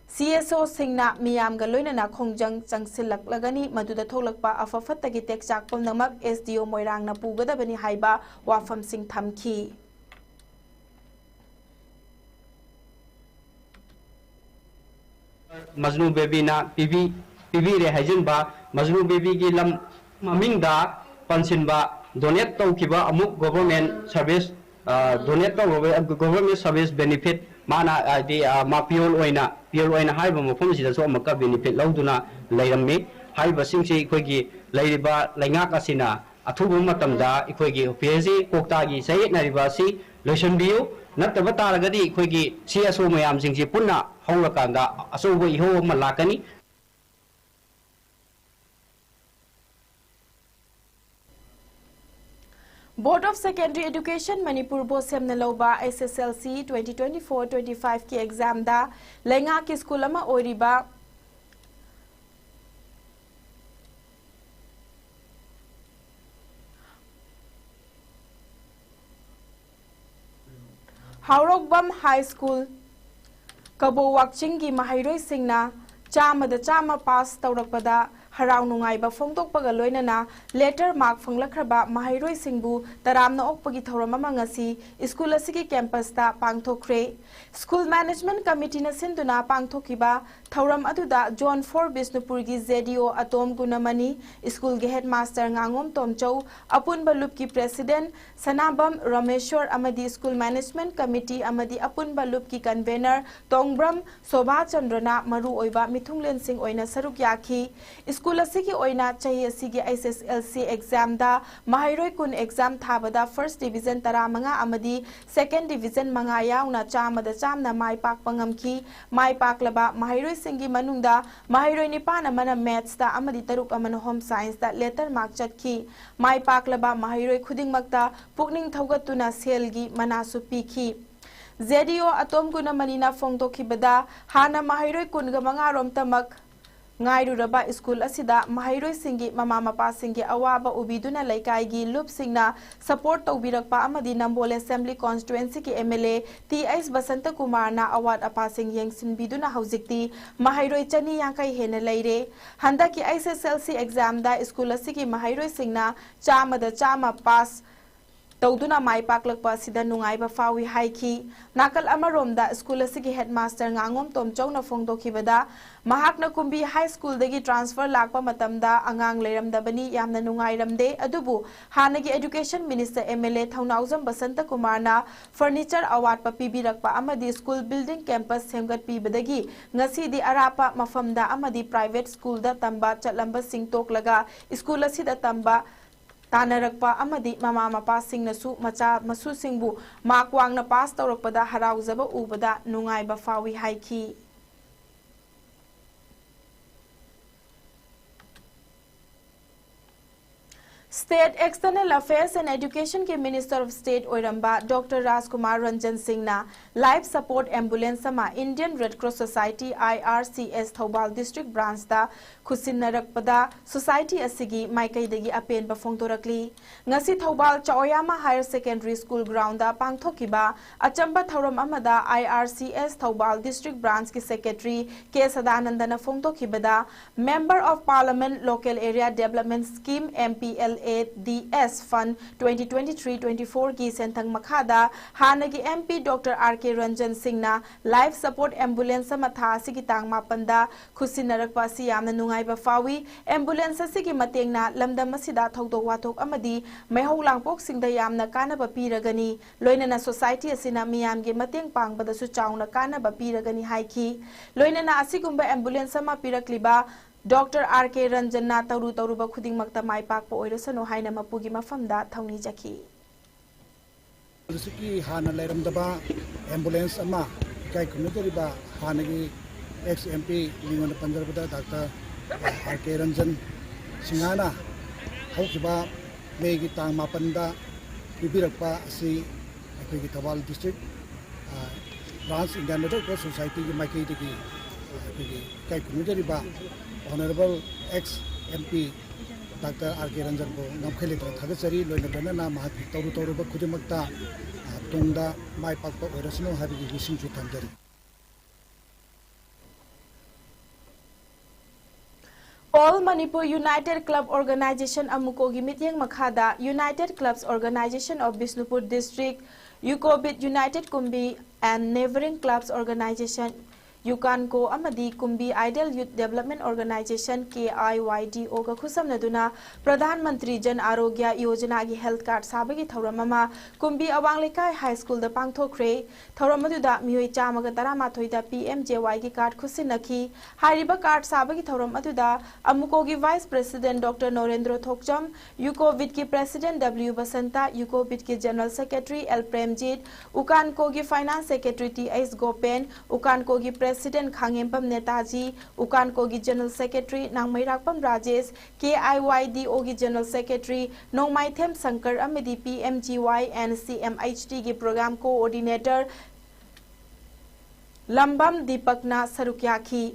C S Oꯁꯤꯡꯅ ꯃꯤꯌꯥꯝꯒ ꯂꯣꯏꯅꯅ ꯈꯣꯡꯖꯪ ꯆꯪꯁꯤꯜꯂꯛꯂꯒꯅꯤ꯫ ꯃꯗꯨꯗ ꯊꯣꯛꯂꯛꯄ ꯑꯐ ꯐꯠꯇꯒꯤ ꯇꯦꯛꯆꯥꯛ ꯄꯨꯝꯅꯃꯛ S D O ꯃꯣꯏꯔꯥꯡꯅ ꯄꯨꯒꯗꯕꯅꯤ ꯍꯥꯏꯕ ꯋꯥꯐꯝꯁꯤꯡ ꯊꯝꯈꯤ꯫ ꯃꯖꯅꯨ ꯕꯦꯕꯤꯅ ꯄꯤꯕꯤ-, ꯄꯤꯕꯤꯔꯦ ꯍꯥꯏꯖꯤꯟꯕ, ꯃꯖꯅꯨ ꯕꯦꯕꯤꯒꯤ ꯂꯝ ꯃꯃꯤꯡꯗ ꯄꯟꯁꯤꯟꯕ, donate ꯇꯧꯈꯤꯕ ꯑꯃꯨꯛ government service, ꯑ, donate ꯇꯧꯔꯕ government service benefit ꯃꯥꯅ, ꯍꯥꯏꯗꯤ, ꯑ, ꯃꯥ peon ꯑꯣꯏꯅ, peon ꯑꯣꯏꯅ ꯍꯥꯏꯔꯤꯕ ꯃꯐꯝꯁꯤꯗꯁꯨ ꯑꯃꯨꯛꯀ benefit ꯂꯧꯗꯨꯅ ꯂꯩꯔꯝꯃꯤ꯫ ꯍꯥꯏꯔꯤꯕꯁꯤꯡꯁꯤ ꯑꯩꯈꯣꯏꯒꯤ ꯂꯩꯔꯤꯕ ꯂꯩꯉꯥꯛ ꯑꯁꯤꯅ ꯑꯊꯨꯕ ꯃꯇꯝꯗ ꯑꯩꯈꯣꯏꯒꯤ P H C ꯀ꯭ꯋꯥꯛꯇꯥꯒꯤ ꯆꯌꯦꯠꯅꯔꯤꯕ ꯑꯁꯤ ꯂꯣꯏꯁꯤꯟꯕꯤꯌꯨ꯫ ꯅꯠꯇꯕ ꯇꯥꯔꯒꯗꯤ ꯑꯩꯈꯣꯏꯒꯤ C S O ꯃꯌꯥꯝꯁꯤꯡꯁꯤ ꯄꯨꯟꯅ ꯍꯧꯔꯀꯥꯟꯗ ꯑꯆꯧꯕ ꯏꯍꯧ ꯑꯃ ꯂꯥꯛꯀꯅꯤ꯫ Board of Secondary Education Manipur ꯕꯣꯁꯦꯝꯅ ꯂꯧꯕ S S L C twenty twenty-four twenty-five ꯀꯤ exam ꯗ ꯂꯩꯉꯥꯛꯀꯤ ꯁ꯭ꯀꯨꯜ ꯑꯃ ꯑꯣꯏꯔꯤꯕ ꯍꯥꯎꯔꯣꯛꯕꯝ High School ꯀꯕꯣ ꯋꯥꯛꯆꯤꯡꯒꯤ ꯃꯍꯩꯔꯣꯏꯁꯤꯡꯅ ꯆꯥꯝꯃꯗ ꯆꯥꯝꯃ pass ꯇꯧꯔꯛꯄꯗ ꯍꯔꯥꯎ ꯅꯨꯡꯉꯥꯏꯕ ꯐꯣꯡꯗꯣꯛꯄꯒ ꯂꯣꯏꯅꯅ letter mark ꯐꯪꯂꯛꯈ꯭ꯔꯕ ꯃꯍꯩꯔꯣꯏꯁꯤꯡꯕꯨ ꯇꯔꯥꯝꯅ ꯑꯣꯛꯄꯒꯤ ꯊꯧꯔꯝ ꯑꯃ ꯉꯁꯤ ꯁ꯭ꯀꯨꯜ ꯑꯁꯤꯒꯤ campus ꯇ ꯄꯥꯡꯊꯣꯛꯈ꯭ꯔꯦ꯫ School Management Committee ꯅ ꯁꯤꯟꯗꯨꯅ ꯄꯥꯡꯊꯣꯛꯈꯤꯕ ꯊꯧꯔꯝ ꯑꯗꯨꯗ Zone four ꯕꯤꯁꯅꯨꯄꯨꯔꯒꯤ Z D O ꯑꯇꯣꯝ ꯒꯨꯅꯃꯅꯤ, ꯁ꯭ꯀꯨꯜꯒꯤ headmaster ꯉꯥꯉꯣꯝ ꯇꯣꯝꯆꯧ, ꯑꯄꯨꯟꯕ ꯂꯨꯞꯀꯤ president ꯁꯅꯥꯕꯝ ꯔꯣꯃꯦꯁꯣꯔ ꯑꯃꯗꯤ School Management Committee ꯑꯃꯗꯤ ꯑꯄꯨꯟꯕ ꯂꯨꯞꯀꯤ convener ꯇꯣꯡꯕ꯭ꯔꯝ ꯁꯣꯚꯥ ꯆꯟꯗ꯭ꯔꯅ ꯃꯔꯨꯑꯣꯏꯕ ꯃꯤꯊꯨꯡꯂꯦꯟꯁꯤꯡ ꯑꯣꯏꯅ ꯁꯔꯨꯛ ꯌꯥꯈꯤ꯫ ꯁ꯭ꯀꯨꯜ ꯑꯁꯤꯒꯤ ꯑꯣꯏꯅ ꯆꯍꯤ ꯑꯁꯤꯒꯤ S S L C exam ꯗ ꯃꯍꯩꯔꯣꯏ ꯀꯨꯟ exam ꯊꯥꯕꯗ first division ꯇꯔꯥꯃꯉꯥ ꯑꯃꯗꯤ second division ꯃꯉꯥ ꯌꯥꯎꯅ ꯆꯥꯝꯃꯗ ꯆꯥꯝꯅ ꯃꯥꯏ ꯄꯥꯛꯄ ꯉꯝꯈꯤ꯫ ꯃꯥꯏ ꯄꯥꯛꯂꯕ ꯃꯍꯩꯔꯣꯏꯁꯤꯡꯒꯤ ꯃꯅꯨꯡꯗ ꯃꯍꯩꯔꯣꯏ ꯅꯤꯄꯥꯟ ꯑꯃꯅ maths ꯇ ꯑꯃꯗꯤ ꯇꯔꯨꯛ ꯑꯃꯅ home science ꯇ letter mark ꯆꯠꯈꯤ꯫ ꯃꯥꯏ ꯄꯥꯛꯂꯕ ꯃꯍꯩꯔꯣꯏ ꯈꯨꯗꯤꯡꯃꯛꯇ ꯄꯨꯛꯅꯤꯡ ꯊꯧꯒꯠꯇꯨꯅ ꯁꯦꯜꯒꯤ ꯃꯅꯥꯁꯨ ꯄꯤꯈꯤ꯫ Z D O ꯑꯇꯣꯝ ꯒꯨꯅꯃꯅꯤꯅ ꯐꯣꯡꯗꯣꯛꯈꯤꯕꯗ, ꯍꯥꯟꯅ ꯃꯍꯩꯔꯣꯏ ꯀꯨꯟꯒ ꯃꯉꯥ ꯔꯣꯝꯇꯃꯛ ꯉꯥꯏꯔꯨꯔꯕ ꯁ꯭ꯀꯨꯜ ꯑꯁꯤꯗ ꯃꯍꯩꯔꯣꯏꯁꯤꯡꯒꯤ ꯃꯃꯥ ꯃꯄꯥꯁꯤꯡꯒꯤ ꯑꯋꯥꯕ ꯎꯕꯤꯗꯨꯅ ꯂꯩꯀꯥꯏꯒꯤ ꯂꯨꯞꯁꯤꯡꯅ support ꯇꯧꯕꯤꯔꯛꯄ ꯑꯃꯗꯤ ꯅꯝꯕꯣꯜ Assembly Constituency ꯒꯤ M L A Th ꯕꯁꯟꯇꯀꯨꯃꯥꯔꯅ ꯑꯋꯥꯠ ꯑꯄꯥꯁꯤꯡ ꯌꯦꯡꯁꯤꯟꯕꯤꯗꯨꯅ ꯍꯧꯖꯤꯛꯇꯤ ꯃꯍꯩꯔꯣꯏ ꯆꯅꯤ ꯌꯥꯡꯈꯩ ꯍꯦꯟꯅ ꯂꯩꯔꯦ꯫ ꯍꯟꯗꯛꯀꯤ S S L C exam ꯗ ꯁ꯭ꯀꯨꯜ ꯑꯁꯤꯒꯤ ꯃꯍꯩꯔꯣꯏꯁꯤꯡꯅ ꯆꯥꯝꯃꯗ ꯆꯥꯝꯃ pass ꯇꯧꯗꯨꯅ ꯃꯥꯏ ꯄꯥꯛꯂꯛꯄ ꯑꯁꯤꯗ ꯅꯨꯡꯉꯥꯏꯕ ꯐꯥꯎꯏ ꯍꯥꯏꯈꯤ꯫ ꯅꯥꯀꯜ ꯑꯃꯔꯣꯝꯗ, ꯁ꯭ꯀꯨꯜ ꯑꯁꯤꯒꯤ headmaster ꯉꯥꯉꯣꯝ ꯇꯣꯝꯆꯧꯅ ꯐꯣꯡꯗꯣꯛꯈꯤꯕꯗ, ꯃꯍꯥꯛꯅ ꯀꯨꯝꯕꯤ High School ꯗꯒꯤ transfer ꯂꯥꯛꯄ ꯃꯇꯝꯗ ꯑꯉꯥꯡ ꯂꯩꯔꯝꯗꯕꯅꯤ, ꯌꯥꯝꯅ ꯅꯨꯡꯉꯥꯏꯔꯝꯗꯦ, ꯑꯗꯨꯕꯨ ꯍꯥꯟꯅꯒꯤ Education Minister M L A Thounaojam ꯕꯁꯟꯇꯀꯨꯃꯥꯔꯅ furniture ꯑꯋꯥꯠꯄ ꯄꯤꯕꯤꯔꯛꯄ ꯑꯃꯗꯤ school building campus ꯁꯦꯝꯒꯠꯄꯤꯕꯗꯒꯤ ꯉꯁꯤꯗꯤ ꯑꯔꯥꯞꯄ ꯃꯐꯝꯗ ꯑꯃꯗꯤ private school ꯗ ꯇꯝꯕ ꯆꯠꯂꯝꯕꯁꯤꯡ ꯇꯣꯛꯂꯒ ꯁ꯭ꯀꯨꯜ ꯑꯁꯤꯗ ꯇꯝꯕ ꯇꯥꯟꯅꯔꯛꯄ ꯑꯃꯗꯤ ꯃꯃꯥ ꯃꯄꯥꯁꯤꯡꯅꯁꯨ ꯃꯆꯥ ꯃꯁꯨꯁꯤꯡꯕꯨ mark ꯋꯥꯡꯅ pass ꯇꯧꯔꯛꯄꯗ ꯍꯔꯥꯎꯖꯕ ꯎꯕꯗ ꯅꯨꯡꯉꯥꯏꯕ ꯐꯥꯎꯏ ꯍꯥꯏꯈꯤ꯫ State External Affairs and Education ꯀꯤ Minister of State ꯑꯣꯏꯔꯝꯕ Doctor ꯔꯥꯖꯀꯨꯃꯥꯔ ꯔꯟꯖꯟ ꯁꯤꯡꯅ Life Support Ambulance ꯑꯃ Indian Red Cross Society, I R C S, Thoubal District Branch ꯇ ꯈꯨꯠꯁꯤꯟꯅꯔꯛꯄꯗ society ꯑꯁꯤꯒꯤ ꯃꯥꯏꯀꯩꯗꯒꯤ ꯑꯄꯦꯟꯕ ꯐꯣꯡꯗꯣꯔꯛꯂꯤ꯫ ꯉꯁꯤ Thoubal ꯆꯥꯑꯣꯌꯥꯃꯥ Higher Secondary School ground ꯗ ꯄꯥꯡꯊꯣꯛꯈꯤꯕ ꯑꯆꯝꯕ ꯊꯧꯔꯝ ꯑꯃꯗ I R C S Thoubal District Branch ꯀꯤ Secretary K ꯁꯗꯥꯅꯟꯗꯅ ꯐꯣꯡꯗꯣꯛꯈꯤꯕꯗ, Member of Parliament Local Area Development Scheme, M P L A D S Fund twenty twenty-three twenty-four ꯒꯤ ꯁꯦꯟꯊꯪ ꯃꯈꯥꯗ ꯍꯥꯟꯅꯒꯤ M P Doctor R K Ranjan ꯁꯤꯡꯅ Life Support Ambulance ꯑꯃ ꯊꯥ ꯑꯁꯤꯒꯤ ꯇꯥꯡ ꯃꯥꯄꯟꯗ ꯈꯨꯠꯁꯤꯟꯅꯔꯛꯄ ꯑꯁꯤ ꯌꯥꯝꯅ ꯅꯨꯡꯉꯥꯏꯕ ꯐꯥꯎꯏ꯫ Ambulance ꯑꯁꯤꯒꯤ ꯃꯇꯦꯡꯅ ꯂꯝꯗꯝ ꯑꯁꯤꯗ ꯊꯧꯗꯣꯛ ꯋꯥꯊꯣꯛ ꯑꯃꯗꯤ ꯃꯩꯍꯧ ꯂꯥꯡꯄꯣꯛꯁꯤꯡꯗ ꯌꯥꯝꯅ ꯀꯥꯟꯅꯕ ꯄꯤꯔꯒꯅꯤ꯫ ꯂꯣꯏꯅꯅ society ꯑꯁꯤꯅ ꯃꯤꯌꯥꯝꯒꯤ ꯃꯇꯦꯡ ꯄꯥꯡꯕꯗꯁꯨ ꯆꯥꯎꯅ ꯀꯥꯟꯅꯕ ꯄꯤꯔꯒꯅꯤ ꯍꯥꯏꯈꯤ꯫ ꯂꯣꯏꯅꯅ ꯑꯁꯤꯒꯨꯝꯕ ambulance ꯑꯃ ꯄꯤꯔꯛꯂꯤꯕ Doctor R K ꯔꯟꯖꯟꯅ ꯇꯧꯔꯨ ꯇꯧꯔꯨꯕ ꯈꯨꯗꯤꯡꯃꯛꯇ ꯃꯥꯏ ꯄꯥꯛꯄ ꯑꯣꯏꯔꯁꯅꯨ ꯍꯥꯏꯅ ꯃꯄꯨꯒꯤ ꯃꯐꯝꯗ ꯊꯧꯅꯤꯖꯈꯤ꯫ ꯍꯧꯖꯤꯛꯀꯤ ꯍꯥꯟꯅ ꯂꯩꯔꯝꯗꯕ ambulance ꯑꯃ ꯏꯀꯥꯏ ꯈꯨꯝꯅꯖꯔꯤꯕ ꯍꯥꯟꯅꯒꯤ ex M P ꯃꯤꯡ ꯑꯣꯏꯅ ꯄꯟꯖꯔꯕꯗ Doctor R K ꯔꯟꯖꯟ ꯁꯤꯡꯍꯅ ꯍꯧꯈꯤꯕ May ꯒꯤ ꯇꯥꯡ ꯃꯥꯄꯟꯗ ꯄꯤꯕꯤꯔꯛꯄ ꯑꯁꯤ ꯑꯩꯈꯣꯏꯒꯤ ꯊꯧꯕꯥꯜ District, ꯑ, Branch Indian Red Cross Society ꯒꯤ ꯃꯥꯏꯀꯩꯗꯒꯤ, ꯑ, ꯑꯩꯈꯣꯏꯒꯤ ꯏꯀꯥꯏ ꯈꯨꯝꯅꯖꯔꯤꯕ Honourable ex M P Doctor R K ꯔꯟꯖꯟꯕꯨ ꯉꯝꯈꯩ ꯂꯩꯇꯅ ꯊꯥꯒꯠꯆꯔꯤ꯫ ꯂꯣꯏꯅ ꯂꯣꯏꯅꯅ ꯃꯍꯥꯛꯀꯤ ꯇꯧꯔꯨ ꯇꯧꯔꯨꯕ ꯈꯨꯗꯤꯡꯃꯛꯇ, ꯑ, ꯇꯨꯡꯗ ꯃꯥꯏ ꯄꯥꯛꯄ ꯑꯣꯏꯔꯁꯅꯨ ꯍꯥꯏꯕꯒꯤ wishing ꯁꯨ ꯊꯝꯖꯔꯤ꯫ All Manipur United Club Organization, ꯑꯃꯨꯀꯣꯒꯤ ꯃꯤꯠꯌꯦꯡ ꯃꯈꯥꯗ United Clubs Organization of Bishnupur District, UCOBID United Kumbi and Neighbouring Clubs Organization, ꯌꯨꯀꯥꯟꯀꯣ ꯑꯃꯗꯤ ꯀꯨꯝꯕꯤ Ideal Youth Development Organization, K I Y D O ꯒ ꯈꯨꯠꯁꯝꯅꯗꯨꯅ ꯄ꯭ꯔꯙꯥꯟ ꯃꯟꯇ꯭ꯔꯤ ꯖꯟ ꯑꯥꯔꯣꯒ꯭ꯌ ꯌꯣꯖꯅꯥꯒꯤ health card ꯁꯥꯕꯒꯤ ꯊꯧꯔꯝ ꯑꯃ ꯀꯨꯝꯕꯤ ꯑꯋꯥꯡ ꯂꯩꯀꯥꯏ High School ꯗ ꯄꯥꯡꯊꯣꯛꯈ꯭ꯔꯦ꯫ ꯊꯧꯔꯝ ꯑꯗꯨꯗ ꯃꯤꯑꯣꯏ ꯆꯥꯝꯃꯒ ꯇꯔꯥꯃꯥꯊꯣꯏꯗ P M J Y ꯒꯤ card ꯈꯨꯠꯁꯤꯟꯅꯈꯤ꯫ ꯍꯥꯏꯔꯤꯕ card ꯁꯥꯕꯒꯤ ꯊꯧꯔꯝ ꯑꯗꯨꯗ ꯑꯃꯨꯀꯣꯒꯤ Vice President Doctor ꯅꯣꯔꯦꯟꯗ꯭ꯔꯣ ꯊꯣꯛꯆꯝ, UCOBID ꯀꯤ President W ꯕꯁꯟꯇ, UCOBID ꯀꯤ General Secretary L Premjit, ꯎꯀꯥꯟꯀꯣꯒꯤ Finance Secretary T H ꯒꯣꯄꯦꯟ, ꯎꯀꯥꯟꯀꯣꯒꯤ President President ꯈꯥꯉꯦꯝꯕꯝ Netaji, ꯎꯀꯥꯟꯀꯣꯒꯤ General Secretary ꯅꯥꯡꯃꯩꯔꯥꯛꯄꯝ Rajesh, KIYDOꯒꯤ General Secretary ꯅꯣꯡꯃꯥꯏꯊꯦꯝ ꯁꯪꯀꯔ ꯑꯃꯗꯤ PMGY and CMHTꯒꯤ Program Coordinator ꯂꯝꯕꯝ ꯗꯤꯄꯛꯅ ꯁꯔꯨꯛ ꯌꯥꯈꯤ꯫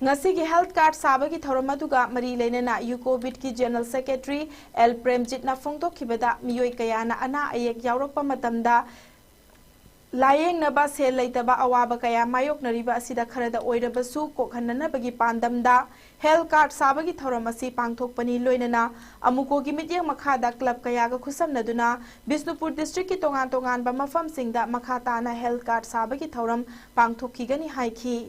ꯉꯁꯤꯒꯤ health card ꯁꯥꯕꯒꯤ ꯊꯧꯔꯝ ꯑꯗꯨꯒ ꯃꯔꯤ ꯂꯩꯅꯅ ꯌꯨꯀꯣꯕꯤꯠꯀꯤ General Secretary ꯑꯦꯜ ꯄ꯭ꯔꯦꯝꯖꯤꯠꯅ ꯐꯣꯡꯗꯣꯛꯈꯤꯕꯗ, ꯃꯤꯑꯣꯏ ꯀꯌꯥꯅ ꯑꯅꯥ ꯑꯌꯦꯛ ꯌꯥꯎꯔꯛꯄ ꯃꯇꯝꯗ ꯂꯥꯌꯦꯡꯅꯕ ꯁꯦꯜ ꯂꯩꯇꯕ ꯑꯋꯥꯕ ꯀꯌꯥ ꯃꯥꯌꯣꯛꯅꯔꯤꯕ ꯑꯁꯤꯗ ꯈꯔꯗ ꯑꯣꯏꯔꯕꯁꯨ ꯀꯣꯛꯍꯟꯅꯅꯕꯒꯤ ꯄꯥꯟꯗꯝꯗ health card ꯁꯥꯕꯒꯤ ꯊꯧꯔꯝ ꯑꯁꯤ ꯄꯥꯡꯊꯣꯛꯄꯅꯤ꯫ ꯂꯣꯏꯅꯅ ꯑꯃꯨꯀꯣꯒꯤ ꯃꯤꯠꯌꯦꯡ ꯃꯈꯥꯗ club ꯀꯌꯥꯒ ꯈꯨꯠꯁꯝꯅꯗꯨꯅ ꯕꯤꯁꯅꯨꯄꯨꯔ districtꯀꯤ ꯇꯣꯉꯥꯟ ꯇꯣꯉꯥꯟꯕ ꯃꯐꯝꯁꯤꯡꯗ ꯃꯈꯥ ꯇꯥꯅ health card ꯁꯥꯕꯒꯤ ꯊꯧꯔꯝ ꯄꯥꯡꯊꯣꯛꯈꯤꯒꯅꯤ ꯍꯥꯏꯈꯤ꯫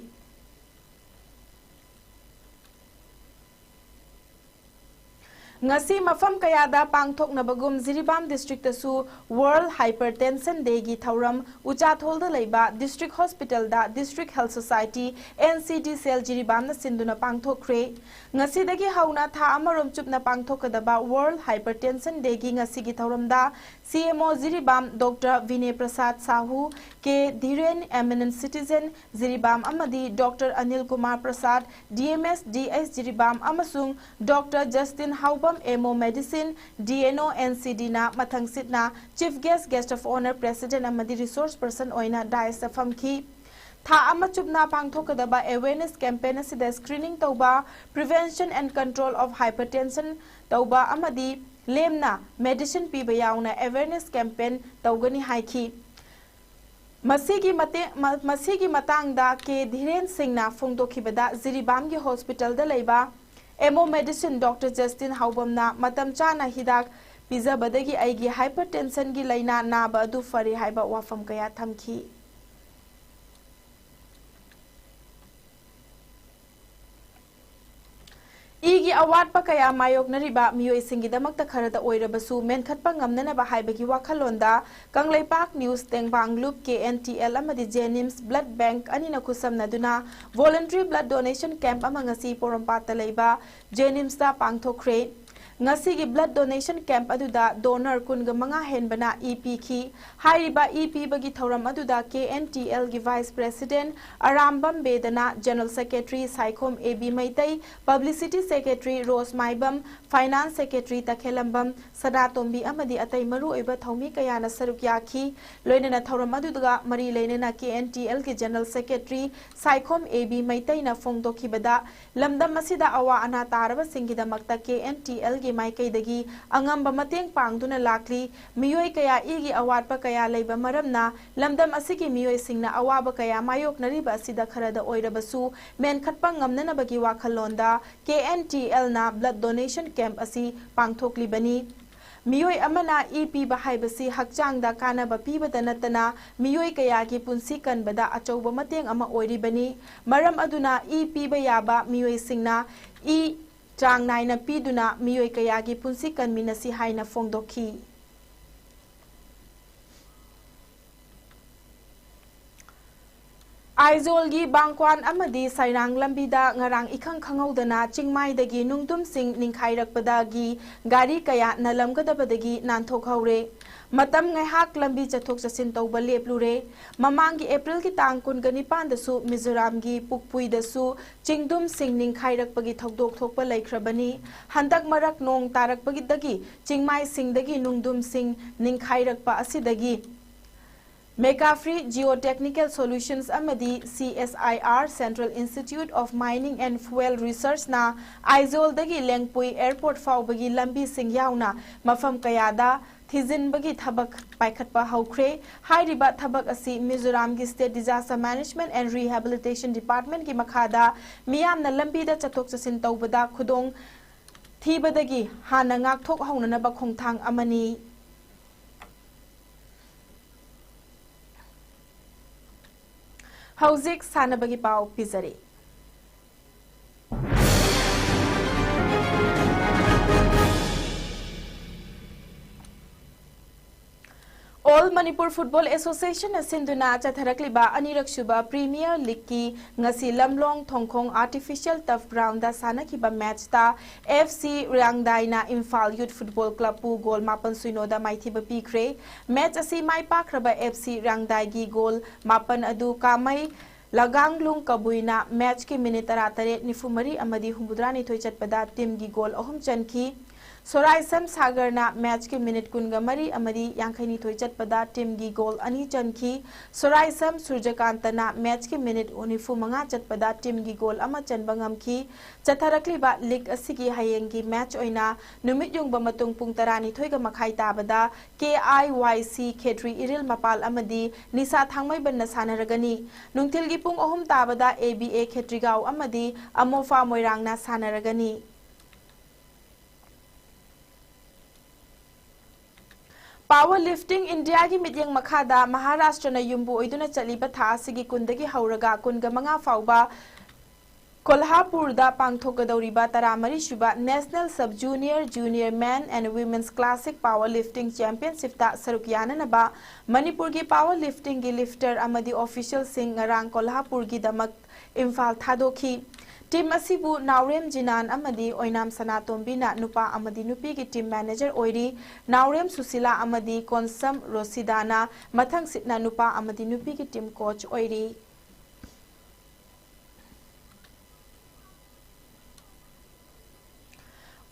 ꯉꯁꯤ ꯃꯐꯝ ꯀꯌꯥꯗ ꯄꯥꯡꯊꯣꯛꯅꯕꯒꯨꯝ ꯖꯤꯔꯤꯕꯥꯝ districtꯇꯁꯨ World Hypertension Dayꯒꯤ ꯊꯧꯔꯝ ꯎꯆꯥꯊꯣꯜꯗ ꯂꯩꯕ District Hospitalꯗ District Health Society, NCD cell ꯖꯤꯔꯤꯕꯥꯝꯅ ꯁꯤꯟꯗꯨꯅ ꯄꯥꯡꯊꯣꯛꯈ꯭ꯔꯦ꯫ ꯉꯁꯤꯗꯒꯤ ꯍꯧꯅ ꯊꯥ ꯑꯃꯔꯣꯝ ꯆꯨꯞꯅ ꯄꯥꯡꯊꯣꯛꯀꯗꯕ World Hypertension Dayꯒꯤ ꯉꯁꯤꯒꯤ ꯊꯧꯔꯝꯗ CMO ꯖꯤꯔꯤꯕꯥꯝ Doctor ꯕꯤꯅꯦ ꯄ꯭ꯔꯁꯥꯗ ꯁꯥꯍꯨ, ꯀꯦ ꯙꯤꯔꯦꯟ, eminent citizen ꯖꯤꯔꯤꯕꯥꯝ ꯑꯃꯗꯤ Doctor ꯑꯅꯤꯜ ꯀꯨꯃꯥꯔ ꯄ꯭ꯔꯁꯥꯗ, DMS, DS ꯖꯤꯔꯤꯕꯥꯝ ꯑꯃꯁꯨꯡ Doctor Justin Haobam, MO Medicine, DNO, NCDꯅ ꯃꯊꯪꯁꯤꯠꯅ Chief Guest, Guest of Honour, President ꯑꯃꯗꯤ Resource Person ꯑꯣꯏꯅ daisꯇ ꯐꯝꯈꯤ꯫ ꯊꯥ ꯑꯃ ꯆꯨꯞꯅ ꯄꯥꯡꯊꯣꯛꯀꯗꯕ awareness campaign ꯑꯁꯤꯗ screening ꯇꯧꯕ, prevention and control of hypertension ꯇꯧꯕ ꯑꯃꯗꯤ ꯂꯦꯝꯅ medicine ꯄꯤꯕ ꯌꯥꯎꯅ awareness campaign ꯇꯧꯒꯅꯤ ꯍꯥꯏꯈꯤ꯫ ꯃꯁꯤꯒꯤ ꯃꯇꯦ-, ꯃ-, ꯃꯁꯤꯒꯤ ꯃꯇꯥꯡꯗ ꯀꯦ ꯙꯤꯔꯦꯟ ꯁꯤꯡꯅ ꯐꯣꯡꯗꯣꯛꯈꯤꯕꯗ, ꯖꯤꯔꯤꯕꯥꯝꯒꯤ hospitalꯗ ꯂꯩꯕ MO Medicine Doctor ꯖꯁꯇꯤꯟ ꯍꯥꯎꯕꯝꯅ ꯃꯇꯝ ꯆꯥꯅ ꯍꯤꯗꯥꯛ ꯄꯤꯖꯕꯗꯒꯤ ꯑꯩꯒꯤ hypertensionꯒꯤ ꯂꯥꯏꯅꯥ ꯅꯥꯕ ꯑꯗꯨ ꯐꯔꯦ ꯍꯥꯏꯕ ꯋꯥꯐꯝ ꯀꯌꯥ ꯊꯝꯈꯤ꯫ ꯏꯒꯤ ꯑꯋꯥꯠꯄ ꯀꯌꯥ ꯃꯥꯌꯣꯛꯅꯔꯤꯕ ꯃꯤꯑꯣꯏꯁꯤꯡꯒꯤꯗꯃꯛꯇ ꯈꯔꯗ ꯑꯣꯏꯔꯕꯁꯨ ꯃꯦꯟꯈꯠꯄ ꯉꯝꯅꯅꯕ ꯍꯥꯏꯕꯒꯤ ꯋꯥꯈꯜꯂꯣꯟꯗ ꯀꯪꯂꯩꯄꯥꯛ ꯅ꯭ꯌꯨꯁ ꯇꯦꯡꯕꯥꯡ ꯂꯨꯞ, KNTL ꯑꯃꯗꯤ JNIMS blood bank ꯑꯅꯤꯅ ꯈꯨꯠꯁꯝꯅꯗꯨꯅ voluntary blood donation camp ꯑꯃ ꯉꯁꯤ ꯄꯣꯔꯣꯝꯄꯥꯠꯇ ꯂꯩꯕ JNIMSꯇ ꯄꯥꯡꯊꯣꯛꯈ꯭ꯔꯦ꯫ ꯉꯁꯤꯒꯤ blood donation camp ꯑꯗꯨꯗ donor ꯀꯨꯟꯒ ꯃꯉꯥ ꯍꯦꯟꯕꯅ ꯏ ꯄꯤꯈꯤ꯫ ꯍꯥꯏꯔꯤꯕ ꯏ ꯄꯤꯕꯒꯤ ꯊꯧꯔꯝ ꯑꯗꯨꯗ KNTLꯒꯤ Vice President Arambam ꯕꯦꯗꯅ, General Secretary Saikhom A B Meitei, Publicity Secretary rose Maibam, Finance Secretary ꯇꯈꯦꯂꯝꯕꯝ ꯁꯅꯥꯇꯣꯝꯕꯤ ꯑꯃꯗꯤ ꯑꯇꯩ ꯃꯔꯨꯑꯣꯏꯕ ꯊꯧꯃꯤ ꯀꯌꯥꯅ ꯁꯔꯨꯛ ꯌꯥꯈꯤ꯫ ꯂꯣꯏꯅꯅ ꯊꯧꯔꯝ ꯑꯗꯨꯒ ꯃꯔꯤ ꯂꯩꯅꯅ KNTLꯒꯤ General Secretary Saikhom A B ꯃꯩꯇꯩꯅ ꯐꯣꯡꯗꯣꯛꯈꯤꯕꯗ, ꯂꯝꯗꯝ ꯑꯁꯤꯗ ꯑꯋꯥ ꯑꯅꯥ ꯇꯥꯔꯕꯁꯤꯡꯒꯤꯗꯃꯛꯇ KNTLꯒꯤ ꯃꯥꯏꯀꯩꯗꯒꯤ ꯑꯉꯝꯕ ꯃꯇꯦꯡ ꯄꯥꯡꯗꯨꯅ ꯂꯥꯛꯂꯤ꯫ ꯃꯤꯑꯣꯏ ꯀꯌꯥ ꯏꯒꯤ ꯑꯋꯥꯠꯄ ꯀꯌꯥ ꯂꯩꯕ ꯃꯔꯝꯅ ꯂꯝꯗꯝ ꯑꯁꯤꯒꯤ ꯃꯤꯑꯣꯏꯁꯤꯡꯅ ꯑꯋꯥꯕ ꯀꯌꯥ ꯃꯥꯌꯣꯛꯅꯔꯤꯕ ꯑꯁꯤꯗ ꯈꯔꯗ ꯑꯣꯏꯔꯕꯁꯨ ꯃꯦꯟꯈꯠꯄ ꯉꯝꯅꯅꯕꯒꯤ ꯋꯥꯈꯜꯂꯣꯟꯗ KNTLꯅ blood donation camp ꯑꯁꯤ ꯄꯥꯡꯊꯣꯛꯂꯤꯕꯅꯤ꯫ ꯃꯤꯑꯣꯏ ꯑꯃꯅ ꯏ ꯄꯤꯕ ꯍꯥꯏꯕꯁꯤ ꯍꯛꯆꯥꯡꯗ ꯀꯥꯟꯅꯕ ꯄꯤꯕꯇ ꯅꯠꯇꯅ ꯃꯤꯑꯣꯏ ꯀꯌꯥꯒꯤ ꯄꯨꯟꯁꯤ ꯀꯟꯕꯗ ꯑꯆꯧꯕ ꯃꯇꯦꯡ ꯑꯃ ꯑꯣꯏꯔꯤꯕꯅꯤ꯫ ꯃꯔꯝ ꯑꯗꯨꯅ ꯏ ꯄꯤꯕ ꯌꯥꯕ ꯃꯤꯑꯣꯏꯁꯤꯡꯅ ꯏ ꯆꯥꯡ ꯅꯥꯏꯅ ꯄꯤꯗꯨꯅ ꯃꯤꯑꯣꯏ ꯀꯌꯥꯒꯤ ꯄꯨꯟꯁꯤ ꯀꯟꯃꯤꯟꯅꯁꯤ ꯍꯥꯏꯅ ꯐꯣꯡꯗꯣꯛꯈꯤ꯫ ꯑꯥꯏꯖꯣꯜꯒꯤ ꯕꯥꯡꯀ꯭ꯋꯥꯟ ꯑꯃꯗꯤ ꯁꯩꯔꯥꯡ ꯂꯝꯕꯤꯗ ꯉꯔꯥꯡ ꯏꯈꯪ ꯈꯪꯍꯧꯗꯅ ꯆꯤꯡꯃꯥꯏꯗꯒꯤ ꯅꯨꯡꯗꯨꯝꯁꯤꯡ ꯅꯤꯡꯈꯥꯏꯔꯛꯄꯗꯒꯤ ꯒꯥꯔꯤ ꯀꯌꯥ ꯅꯜꯂꯝꯒꯗꯕꯗꯒꯤ ꯅꯥꯟꯊꯣꯛꯍꯧꯔꯦ꯫ ꯃꯇꯝ ꯉꯥꯏꯍꯥꯛ ꯂꯝꯕꯤ ꯆꯠꯊꯣꯛ ꯆꯠꯁꯤꯟ ꯇꯧꯕ ꯂꯦꯞꯂꯨꯔꯦ꯫ ꯃꯃꯥꯡꯒꯤ ꯑꯦꯄ꯭ꯔꯤꯜꯒꯤ ꯇꯥꯡ ꯀꯨꯟꯒ ꯅꯤꯄꯥꯟꯗꯁꯨ ꯃꯤꯖꯣꯔꯥꯝꯒꯤ ꯄꯨꯛꯄꯨꯏꯗꯁꯨ ꯆꯤꯡꯗꯨꯝꯁꯤꯡ ꯅꯤꯡꯈꯥꯏꯔꯛꯄꯒꯤ ꯊꯧꯗꯣꯛ ꯊꯣꯛꯄ ꯂꯩꯈ꯭ꯔꯕꯅꯤ꯫ ꯍꯟꯗꯛ ꯃꯔꯛ ꯅꯣꯡ ꯇꯥꯔꯛꯄꯗꯒꯤ ꯆꯤꯡꯃꯥꯏꯁꯤꯡꯗꯒꯤ ꯅꯨꯡꯗꯨꯝꯁꯤꯡ ꯅꯤꯡꯈꯥꯏꯔꯛꯄ ꯑꯁꯤꯗꯒꯤ Mega Free Geotechnical Solutions ꯑꯃꯗꯤ CSIR, Central Institute of Mining and Fuel Researchꯅ ꯑꯥꯏꯖꯣꯜꯗꯒꯤ ꯂꯦꯡꯄꯨꯏ airport ꯐꯥꯎꯕꯒꯤ ꯂꯝꯕꯤꯁꯤꯡ ꯌꯥꯎꯅ ꯃꯐꯝ ꯀꯌꯥꯗ ꯊꯤꯖꯤꯟꯕꯒꯤ ꯊꯕꯛ ꯄꯥꯏꯈꯠꯄ ꯍꯧꯈ꯭ꯔꯦ꯫ ꯍꯥꯏꯔꯤꯕ ꯊꯕꯛ ꯑꯁꯤ ꯃꯤꯖꯣꯔꯥꯝꯒꯤ State Disaster Management and Rehabilitation Departmentꯀꯤ ꯃꯈꯥꯗ ꯃꯤꯌꯥꯝꯅ ꯂꯝꯕꯤꯗ ꯆꯠꯊꯣꯛ ꯆꯠꯁꯤꯟ ꯇꯧꯕꯗ ꯈꯨꯗꯣꯡ ꯊꯤꯕꯗꯒꯤ ꯍꯥꯟꯅ ꯉꯥꯛꯊꯣꯛꯍꯧꯅꯅꯕ ꯈꯣꯡꯊꯥꯡ ꯑꯃꯅꯤ꯫ ꯍꯧꯖꯤꯛ ꯁꯥꯟꯅꯕꯒꯤ ꯄꯥꯎ ꯄꯤꯖꯔꯤ꯫ All ꯃꯅꯤꯄꯨꯔ ꯐꯨꯠꯕꯣꯜ ꯑꯦꯁꯣꯁꯤꯌꯦꯁꯟꯅ ꯁꯤꯟꯗꯨꯅ ꯆꯠꯊꯔꯛꯂꯤꯕ ꯑꯅꯤꯔꯛꯁꯨꯕ ꯄ꯭ꯔꯤꯃꯤꯌꯔ ꯂꯤꯒꯀꯤ ꯉꯁꯤ ꯂꯝꯂꯣꯡ ꯊꯣꯡꯈꯣꯡ ꯑꯥꯔꯇꯤꯐꯤꯁꯤꯌꯦꯜ ꯇꯔꯐ ꯒ꯭ꯔꯥꯎꯟꯗ ꯁꯥꯟꯅꯈꯤꯕ ꯃꯦꯆꯇ ꯑꯦꯐ ꯁꯤ ꯔꯤꯌꯥꯡꯗꯥꯏꯅ ꯏꯝꯐꯥꯜ ꯌꯨꯠ ꯐꯨꯠꯕꯣꯜ ꯀ꯭ꯂꯕꯄꯨ ꯒꯣꯜ ꯃꯥꯄꯟ ꯁꯨꯏꯅꯣꯗ ꯃꯥꯏꯊꯤꯕ ꯄꯤꯈ꯭ꯔꯦ꯫ ꯃꯦꯆ ꯑꯁꯤ ꯃꯥꯏ ꯄꯥꯛꯈ꯭ꯔꯕ ꯑꯦꯐ ꯁꯤ ꯔꯤꯌꯥꯡꯗꯥꯏꯒꯤ ꯒꯣꯜ ꯃꯥꯄꯟ ꯑꯗꯨ ꯀꯥꯃꯩ ꯂꯒꯥꯡꯂꯨꯡ ꯀꯕꯨꯏꯅ ꯃꯦꯆꯀꯤ ꯃꯤꯅꯤꯠ ꯇꯔꯥꯇꯔꯦꯠ, ꯅꯤꯐꯨꯃꯔꯤ ꯑꯃꯗꯤ ꯍꯨꯝꯐꯨꯇꯔꯥꯅꯤꯊꯣꯏ ꯆꯠꯄꯗ ꯇꯤꯝꯒꯤ ꯒꯣꯜ ꯑꯍꯨꯝ ꯆꯟꯈꯤ꯫ ꯁꯣꯔꯥꯏꯁꯝ ꯁꯥꯒꯔꯅ ꯃꯦꯆꯀꯤ ꯃꯤꯅꯤꯠ ꯀꯨꯟꯒ ꯃꯔꯤ ꯑꯃꯗꯤ ꯌꯥꯡꯈꯩꯅꯤꯊꯣꯏ ꯆꯠꯄꯗ ꯇꯤꯝꯒꯤ ꯒꯣꯜ ꯑꯅꯤ ꯆꯟꯈꯤ꯫ ꯁꯣꯔꯥꯏꯁꯝ ꯁꯨꯔꯖꯀꯥꯟꯇꯅ ꯃꯦꯆꯀꯤ ꯃꯤꯅꯤꯠ ꯅꯤꯐꯨꯃꯉꯥ ꯆꯠꯄꯗ ꯇꯤꯝꯒꯤ ꯒꯣꯜ ꯑꯃ ꯆꯟꯕ ꯉꯝꯈꯤ꯫ ꯆꯠꯊꯔꯛꯂꯤꯕ ꯂꯤꯒ ꯑꯁꯤꯒꯤ ꯍꯌꯦꯡꯒꯤ ꯃꯦꯆ ꯑꯣꯏꯅ ꯅꯨꯃꯤꯠ ꯌꯨꯡꯕ ꯃꯇꯨꯡ ꯄꯨꯡ ꯇꯔꯥꯅꯤꯊꯣꯏꯒ ꯃꯈꯥꯏ ꯇꯥꯕꯗ ꯀꯦ ꯑꯥꯏ ꯋꯥꯏ ꯁꯤ ꯈꯦꯇ꯭ꯔꯤ ꯏꯔꯤꯜ ꯃꯄꯥꯜ ꯑꯃꯗꯤ ꯅꯤꯁꯥ ꯊꯥꯡꯃꯩꯕꯟꯅ ꯁꯥꯟꯅꯔꯒꯅꯤ꯫ ꯅꯨꯡꯊꯤꯜꯒꯤ ꯄꯨꯡ ꯑꯍꯨꯝ ꯇꯥꯕꯗ ꯑꯦ ꯕꯤ ꯑꯦ ꯈꯦꯇ꯭ꯔꯤꯒꯥꯎ ꯑꯃꯗꯤ ꯑꯃꯣꯐꯥ ꯃꯣꯏꯔꯥꯡꯅ ꯁꯥꯟꯅꯔꯒꯅꯤ꯫ ꯄꯥꯋꯔ ꯂꯤꯐꯇꯤꯡ ꯏꯟꯗꯤꯌꯥꯒꯤ ꯃꯤꯠꯌꯦꯡ ꯃꯈꯥꯗ ꯃꯍꯥꯔꯥꯁꯇ꯭ꯔꯅ ꯌꯨꯝꯕꯨ ꯑꯣꯏꯗꯨꯅ ꯆꯠꯂꯤꯕ ꯊꯥ ꯑꯁꯤꯒꯤ ꯀꯨꯟꯗꯒꯤ ꯍꯧꯔꯒ ꯀꯨꯟꯒ ꯃꯉꯥ ꯐꯥꯎꯕ ꯀꯣꯜꯍꯥꯄꯨꯔꯗ ꯄꯥꯡꯊꯣꯛꯀꯗꯧꯔꯤꯕ ꯇꯔꯥꯃꯔꯤ ꯁꯨꯕ National Sub Junior, Junior Men and Women's Classic Power Lifting Championshipꯇ ꯁꯔꯨꯛ ꯌꯥꯅꯅꯕ ꯃꯅꯤꯄꯨꯔꯒꯤ ꯄꯥꯋꯔ ꯂꯤꯐꯇꯤꯡꯒꯤ ꯂꯤꯐꯇꯔ ꯑꯃꯗꯤ ꯑꯣꯐꯤꯁꯤꯌꯦꯜꯁꯤꯡ ꯉꯔꯥꯡ ꯀꯣꯜꯍꯥꯄꯨꯔꯒꯤꯗꯃꯛ ꯏꯝꯐꯥꯜ ꯊꯥꯗꯣꯛꯈꯤ꯫ ꯇꯤꯝ ꯑꯁꯤꯕꯨ ꯅꯥꯎꯔꯦꯝ ꯖꯤꯅꯥꯟ ꯑꯃꯗꯤ ꯑꯣꯏꯅꯥꯝ ꯁꯅꯥꯇꯣꯝꯕꯤꯅ ꯅꯨꯄꯥ ꯑꯃꯗꯤ ꯅꯨꯄꯤꯒꯤ ꯇꯤꯝ ꯃꯦꯅꯦꯖꯔ ꯑꯣꯏꯔꯤ꯫ ꯅꯥꯎꯔꯦꯝ ꯁꯨꯁꯤꯂꯥ ꯑꯃꯗꯤ ꯀꯣꯟꯁꯝ ꯔꯣꯁꯤꯗꯥꯅ ꯃꯊꯪꯁꯤꯠꯅ ꯅꯨꯄꯥ ꯑꯃꯗꯤ ꯅꯨꯄꯤꯒꯤ ꯇꯤꯝ ꯀꯣꯆ ꯑꯣꯏꯔꯤ꯫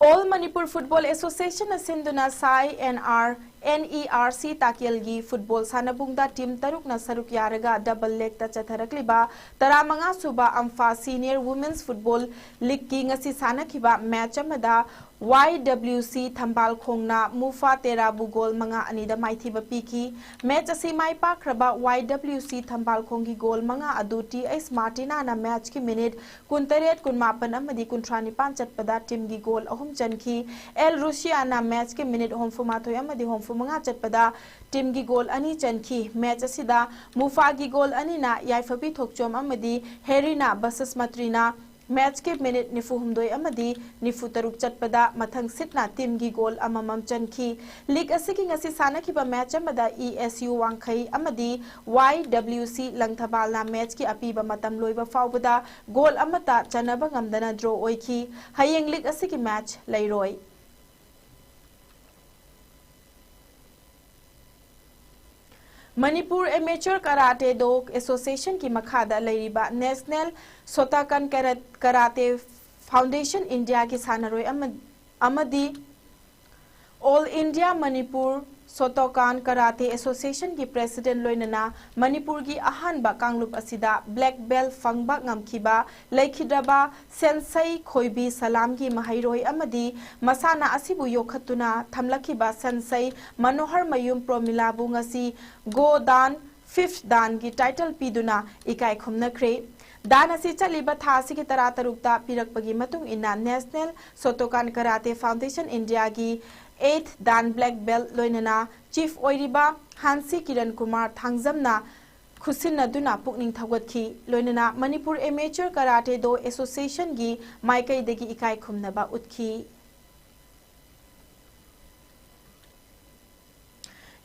All Manipur Football Associationꯅ ꯁꯤꯟꯗꯨꯅ SAI N R N E R C ꯇꯥꯀꯦꯜꯒꯤ ꯐꯨꯠꯕꯣꯜ ꯁꯥꯟꯅꯕꯨꯡꯗ ꯇꯤꯝ ꯇꯔꯨꯛꯅ ꯁꯔꯨꯛ ꯌꯥꯔꯒ ꯗꯕꯜ ꯂꯦꯒꯇ ꯆꯠꯊꯔꯛꯂꯤꯕ ꯇꯔꯥꯃꯉꯥ ꯁꯨꯕ ꯑꯝꯐꯥ ꯁꯤꯅꯤꯌꯔ ꯋꯨꯃꯦꯟꯁ ꯐꯨꯠꯕꯣꯜ ꯂꯤꯒꯀꯤ ꯉꯁꯤ ꯁꯥꯟꯅꯈꯤꯕ ꯃꯦꯆ ꯑꯃꯗ ꯋꯥꯏ ꯗꯕ꯭ꯂꯤꯎ ꯁꯤ ꯊꯝꯕꯥꯜꯈꯣꯡꯅ ꯃꯨꯐꯥ ꯇꯦꯔꯥꯕꯨ ꯒꯣꯜ ꯃꯉꯥ ꯑꯅꯤꯗ ꯃꯥꯏꯊꯤꯕ ꯄꯤꯈꯤ꯫ ꯃꯦꯆ ꯑꯁꯤ ꯃꯥꯏ ꯄꯥꯛꯈ꯭ꯔꯕ ꯋꯥꯏ ꯗꯕ꯭ꯂꯤꯎ ꯁꯤ ꯊꯝꯕꯥꯜꯈꯣꯡꯒꯤ ꯒꯣꯜ ꯃꯉꯥ ꯑꯗꯨ ꯇꯤ ꯑꯩꯆ ꯃꯥꯔꯇꯤꯅꯥꯅ ꯃꯦꯆꯀꯤ ꯃꯤꯅꯤꯠ ꯀꯨꯟꯇꯔꯦꯠ, ꯀꯨꯟꯃꯥꯄꯟ ꯑꯃꯗꯤ ꯀꯨꯟꯊ꯭ꯔꯥ ꯅꯤꯄꯥꯟ ꯆꯠꯄꯗ ꯇꯤꯝꯒꯤ ꯒꯣꯜ ꯑꯍꯨꯝ ꯆꯟꯈꯤ꯫ ꯑꯦꯜ ꯔꯨꯁꯤꯌꯥꯅ ꯃꯦꯆꯀꯤ ꯃꯤꯅꯤꯠ ꯍꯨꯝꯐꯨꯃꯥꯊꯣꯏ ꯑꯃꯗꯤ ꯍꯨꯝꯐꯨꯃꯉꯥ ꯆꯠꯄꯗ ꯇꯤꯝꯒꯤ ꯒꯣꯜ ꯑꯅꯤ ꯆꯟꯈꯤ꯫ ꯃꯦꯆ ꯑꯁꯤꯗ ꯃꯨꯐꯥꯒꯤ ꯒꯣꯜ ꯑꯅꯤꯅ ꯌꯥꯏꯐꯕꯤ ꯊꯣꯛꯆꯣꯝ ꯑꯃꯗꯤ ꯍꯦꯔꯤꯅꯥ ꯕꯁꯁꯃꯇ꯭ꯔꯤꯅ ꯃꯦꯆꯀꯤ ꯃꯤꯅꯤꯠ ꯅꯤꯐꯨ ꯍꯨꯝꯗꯣꯏ ꯑꯃꯗꯤ ꯅꯤꯐꯨ ꯇꯔꯨꯛ ꯆꯠꯄꯗ ꯃꯊꯪ ꯁꯤꯠꯅ ꯇꯤꯝꯒꯤ ꯒꯣꯜ ꯑꯃꯃꯝ ꯆꯟꯈꯤ꯫ ꯂꯤꯒ ꯑꯁꯤꯒꯤ ꯉꯁꯤ ꯁꯥꯟꯅꯈꯤꯕ ꯃꯦꯆ ꯑꯃꯗ ꯏ ꯑꯦꯁ ꯌꯨ ꯋꯥꯡꯈꯩ ꯑꯃꯗꯤ ꯋꯥꯏ ꯗꯕ꯭ꯂꯤꯎ ꯁꯤ ꯂꯪꯊꯕꯥꯜꯅ ꯃꯦꯆꯀꯤ ꯑꯄꯤꯕ ꯃꯇꯝ ꯂꯣꯏꯕ ꯐꯥꯎꯕꯗ ꯒꯣꯜ ꯑꯃꯠꯇ ꯆꯟꯅꯕ ꯉꯝꯗꯅ ꯗ꯭ꯔꯣ ꯑꯣꯏꯈꯤ꯫ ꯍꯌꯦꯡ ꯂꯤꯒ ꯑꯁꯤꯒꯤ ꯃꯦꯆ ꯂꯩꯔꯣꯏ꯫ ꯃꯅꯤꯄꯨꯔ ꯑꯦꯃꯦꯆꯔ ꯀꯔꯥꯇꯦ ꯗꯣ ꯑꯦꯁꯣꯁꯤꯌꯦꯁꯟꯒꯤ ꯃꯈꯥꯗ ꯂꯩꯔꯤꯕ ꯅꯦꯁꯅꯦꯜ ꯁꯣꯇꯣꯀꯥꯟ ꯀꯔꯥ-, ꯀꯔꯥꯇꯦ ꯐꯥꯎꯟꯗꯦꯁꯟ ꯏꯟꯗꯤꯌꯥꯒꯤ ꯁꯥꯟꯅꯔꯣꯏ ꯑꯃ-, ꯑꯃꯗꯤ ꯑꯣꯜ ꯏꯟꯗꯤꯌꯥ ꯃꯅꯤꯄꯨꯔ ꯁꯣꯇꯣꯀꯥꯟ ꯀꯔꯥꯇꯦ ꯑꯦꯁꯣꯁꯤꯌꯦꯁꯟꯒꯤ ꯄ꯭ꯔꯦꯁꯤꯗꯦꯟ ꯂꯣꯏꯅꯅ ꯃꯅꯤꯄꯨꯔꯒꯤ ꯑꯍꯥꯟꯕ ꯀꯥꯡꯂꯨꯞ ꯑꯁꯤꯗ ꯕ꯭ꯂꯦꯛ ꯕꯦꯜ ꯐꯪꯕ ꯉꯝꯈꯤꯕ ꯂꯩꯈꯤꯗ꯭ꯔꯕ ꯁꯦꯟꯁꯩ ꯈꯣꯏꯕꯤ ꯁꯂꯥꯝꯒꯤ ꯃꯍꯩꯔꯣꯏ ꯑꯃꯗꯤ ꯃꯁꯥꯟꯅ ꯑꯁꯤꯕꯨ ꯌꯣꯛꯈꯠꯇꯨꯅ ꯊꯝꯂꯛꯈꯤꯕ ꯁꯦꯟꯁꯩ ꯃꯅꯣꯍꯔ ꯃꯌꯨꯝ ꯄ꯭ꯔꯣꯃꯤꯂꯥꯕꯨ ꯉꯁꯤ ꯒꯣ ꯗꯥꯟ ꯐꯤꯐ꯭ꯊ ꯗꯥꯟꯒꯤ ꯇꯥꯏꯇꯜ ꯄꯤꯗꯨꯅ ꯏꯀꯥꯏ ꯈꯨꯝꯅꯈ꯭ꯔꯦ꯫ ꯗꯥꯟ ꯑꯁꯤ ꯆꯠꯂꯤꯕ ꯊꯥ ꯑꯁꯤꯒꯤ ꯇꯔꯥ ꯇꯔꯨꯛꯇ ꯄꯤꯔꯛꯄꯒꯤ ꯃꯇꯨꯡ ꯏꯟꯅ ꯅꯦꯁꯅꯦꯜ ꯁꯣꯇꯣꯀꯥꯟ ꯀꯔꯥꯇꯦ ꯐꯥꯎꯟꯗꯦꯁꯟ ꯏꯟꯗꯤꯌꯥꯒꯤ ꯑꯩꯠꯊ ꯗꯥꯟ ꯕ꯭ꯂꯦꯛ ꯕꯦꯜ ꯂꯣꯏꯅꯅ ꯆꯤꯐ ꯑꯣꯏꯔꯤꯕ ꯍꯥꯟꯁꯤ ꯀꯤꯔꯟ ꯀꯨꯃꯥꯔ ꯊꯥꯡꯖꯝꯅ ꯈꯨꯠꯁꯤꯟꯅꯗꯨꯅ ꯄꯨꯛꯅꯤꯡ ꯊꯧꯒꯠꯈꯤ꯫ ꯂꯣꯏꯅꯅ ꯃꯅꯤꯄꯨꯔ ꯑꯦꯃꯦꯆꯔ ꯀꯔꯥꯇꯦ ꯗꯣ ꯑꯦꯁꯣꯁꯤꯌꯦꯁꯟꯒꯤ ꯃꯥꯏꯀꯩꯗꯒꯤ ꯏꯀꯥꯏ ꯈꯨꯝꯅꯕ ꯎꯠꯈꯤ꯫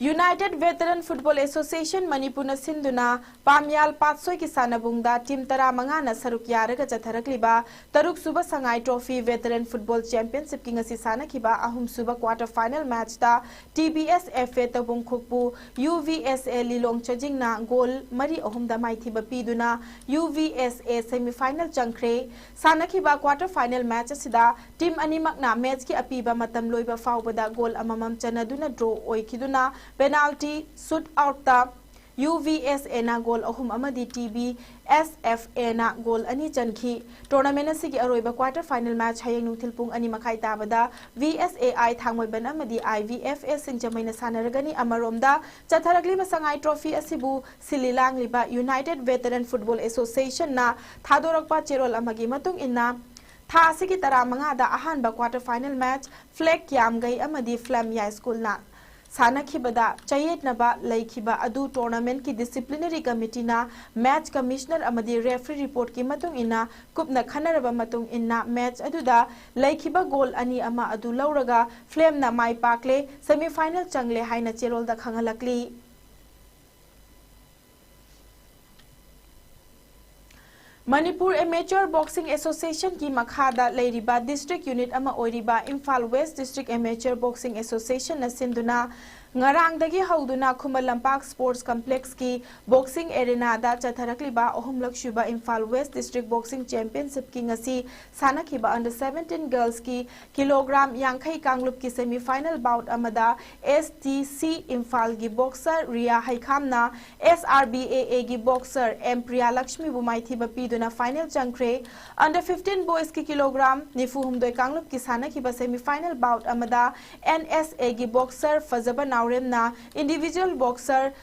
ꯌꯨꯅꯥꯏꯇꯦꯗ ꯚꯦꯇꯔꯟ ꯐꯨꯠꯕꯣꯜ ꯑꯦꯁꯣꯁꯤꯌꯦꯁꯟ ꯃꯅꯤꯄꯨꯔꯅ ꯁꯤꯟꯗꯨꯅ ꯄꯥꯝꯌꯥꯜ ꯄꯥꯠꯁꯣꯏꯒꯤ ꯁꯥꯟꯅꯕꯨꯡꯗ ꯇꯤꯝ ꯇꯔꯥꯃꯉꯥꯅ ꯁꯔꯨꯛ ꯌꯥꯔꯒ ꯆꯠꯊꯔꯛꯂꯤꯕ ꯇꯔꯨꯛ ꯁꯨꯕ ꯁꯉꯥꯏ ꯇ꯭ꯔꯣꯐꯤ ꯚꯦꯇꯔꯟ ꯐꯨꯠꯕꯣꯜ ꯆꯦꯝꯄꯤꯌꯟꯁꯤꯞꯀꯤ ꯉꯁꯤ ꯁꯥꯟꯅꯈꯤꯕ ꯑꯍꯨꯝ ꯁꯨꯕ quarter final ꯃꯦꯆꯇ T B S F A ꯇꯧꯕꯨꯡꯈꯣꯛꯄꯨ U V S A Lilong ꯆꯥꯖꯤꯡꯅ goal ꯃꯔꯤ ꯑꯍꯨꯝꯗ ꯃꯥꯏꯊꯤꯕ ꯄꯤꯗꯨꯅ ꯌꯨ ꯚꯤ ꯑꯦꯁ ꯑꯦ ꯁꯦꯃꯤꯐꯥꯏꯅꯦꯜ ꯆꯪꯈ꯭ꯔꯦ꯫ ꯁꯥꯟꯅꯈꯤꯕ ꯀ꯭ꯋꯥꯇꯔ ꯐꯥꯏꯅꯦꯜ ꯃꯦꯆ ꯑꯁꯤꯗ ꯇꯤꯝ ꯑꯅꯤꯃꯛꯅ ꯃꯦꯆꯀꯤ ꯑꯄꯤꯕ ꯃꯇꯝ ꯂꯣꯏꯕ ꯐꯥꯎꯕꯗ ꯒꯣꯜ ꯑꯃꯃꯝ ꯆꯟꯅꯗꯨꯅ ꯗ꯭ꯔꯣ ꯑꯣꯏꯈꯤꯗꯨꯅ ꯄꯦꯅꯥꯜꯇꯤ ꯁꯨꯠ ꯑꯥꯎꯠꯇ ꯌꯨ ꯚꯤ ꯑꯦꯁ ꯑꯦꯅ ꯒꯣꯜ ꯑꯍꯨꯝ ꯑꯃꯗꯤ ꯇꯤ ꯕꯤ ꯑꯦꯁ ꯑꯦꯐ ꯑꯦꯅ ꯒꯣꯜ ꯑꯅꯤ ꯆꯟꯈꯤ꯫ ꯇꯣꯔꯅꯥꯃꯦꯟ ꯑꯁꯤꯒꯤ ꯑꯔꯣꯏꯕ ꯀ꯭ꯋꯥꯇꯔ ꯐꯥꯏꯅꯦꯜ ꯃꯦꯆ ꯍꯌꯦꯡ ꯅꯨꯡꯊꯤꯜ ꯄꯨꯡ ꯑꯅꯤ ꯃꯈꯥꯏ ꯇꯥꯕꯗ ꯚꯤ ꯑꯦꯁ ꯑꯦ ꯑꯥꯏ ꯊꯥꯡꯃꯩꯕꯟ ꯑꯃꯗꯤ ꯑꯥꯏ ꯚꯤ ꯑꯦꯐ ꯑꯦ ꯁꯤꯡꯖꯃꯩꯅ ꯁꯥꯟꯅꯔꯒꯅꯤ꯫ ꯑꯃꯔꯣꯝꯗ ꯆꯠꯊꯔꯛꯂꯤꯕ ꯁꯉꯥꯏ ꯇ꯭ꯔꯣꯐꯤ ꯑꯁꯤꯕꯨ ꯁꯤꯜꯂꯤ ꯂꯥꯡꯂꯤꯕ ꯌꯨꯅꯥꯏꯇꯦꯗ ꯚꯦꯇꯔꯟ ꯐꯨꯠꯕꯣꯜ ꯑꯦꯁꯣꯁꯤꯌꯦꯁꯟꯅ ꯊꯥꯗꯣꯔꯛꯄ ꯆꯦꯔꯣꯜ ꯑꯃꯒꯤ ꯃꯇꯨꯡ ꯏꯟꯅ ꯊꯥ ꯑꯁꯤꯒꯤ ꯇꯔꯥꯃꯉꯥꯗ ꯑꯍꯥꯟꯕ ꯀ꯭ꯋꯥꯇꯔ ꯐꯥꯏꯅꯦꯜ ꯃꯦꯆ ꯐ꯭ꯂꯦꯛ ꯀ꯭ꯌꯥꯝꯒꯩ ꯑꯃꯗꯤ ꯐ꯭ꯂꯦꯝ ꯌꯥꯏꯁ꯭ꯀꯨꯜꯅ ꯁꯥꯟꯅꯈꯤꯕꯗ ꯆꯌꯦꯠꯅꯕ ꯂꯩꯈꯤꯕ ꯑꯗꯨ tournament ꯀꯤ disciplinary committee ꯅ match commissioner ꯑꯃꯗꯤ referee report ꯀꯤ ꯃꯇꯨꯡ ꯏꯟꯅ ꯀꯨꯞꯅ ꯈꯟꯅꯔꯕ ꯃꯇꯨꯡ ꯏꯟꯅ match ꯑꯗꯨꯗ ꯂꯩꯈꯤꯕ goal ꯑꯅꯤ ꯑꯃ ꯑꯗꯨ ꯂꯧꯔꯒ Flame ꯅ ꯃꯥꯏ ꯄꯥꯛꯂꯦ, semi final ꯆꯪꯂꯦ ꯍꯥꯏꯅ ꯆꯦꯔꯣꯜꯗ ꯈꯪꯍꯜꯂꯛꯂꯤ꯫ ꯃꯅꯤꯄꯨꯔ Amateur Boxing Association ꯀꯤ ꯃꯈꯥꯗ ꯂꯩꯔꯤꯕ district unit ꯑꯃ ꯑꯣꯏꯔꯤꯕ Imphal West District Amateur Boxing Association ꯅ ꯁꯤꯟꯗꯨꯅ ꯉꯔꯥꯡꯗꯒꯤ ꯍꯧꯗꯨꯅ ꯈꯨꯃꯟ ꯂꯝꯄꯥꯛ Sports Complex ꯀꯤ boxing arena ꯗ ꯆꯠꯊꯔꯛꯂꯤꯕ ꯑꯍꯨꯝꯂꯛ ꯁꯨꯕ Imphal West District Boxing Championship ꯀꯤ ꯉꯁꯤ ꯁꯥꯟꯅꯈꯤꯕ under seventeen girls ꯀꯤ kilogram ꯌꯥꯡꯈꯩ ꯀꯥꯡꯂꯨꯞꯀꯤ semi final bout ꯑꯃꯗ S T C ꯏꯝꯐꯥꯜꯒꯤ boxer ꯔꯤꯌꯥ ꯍꯩꯈꯥꯝꯅ S R B A A ꯒꯤ boxer M ꯄ꯭ꯔꯤꯌꯥ ꯂꯛꯁꯃꯤꯕꯨ ꯃꯥꯏꯊꯤꯕ ꯄꯤꯗꯨꯅ final ꯆꯪꯈ꯭ꯔꯦ꯫ Under fifteen boys ꯀꯤ kilogram ꯅꯤꯐꯨ ꯍꯨꯝꯗꯣꯏ ꯀꯥꯡꯂꯨꯞꯀꯤ ꯁꯥꯟꯅꯈꯤꯕ semi final bout ꯑꯃꯗ N S A ꯒꯤ boxer ꯐꯖꯕ ꯅꯥꯎꯔꯦꯝꯅ individual boxer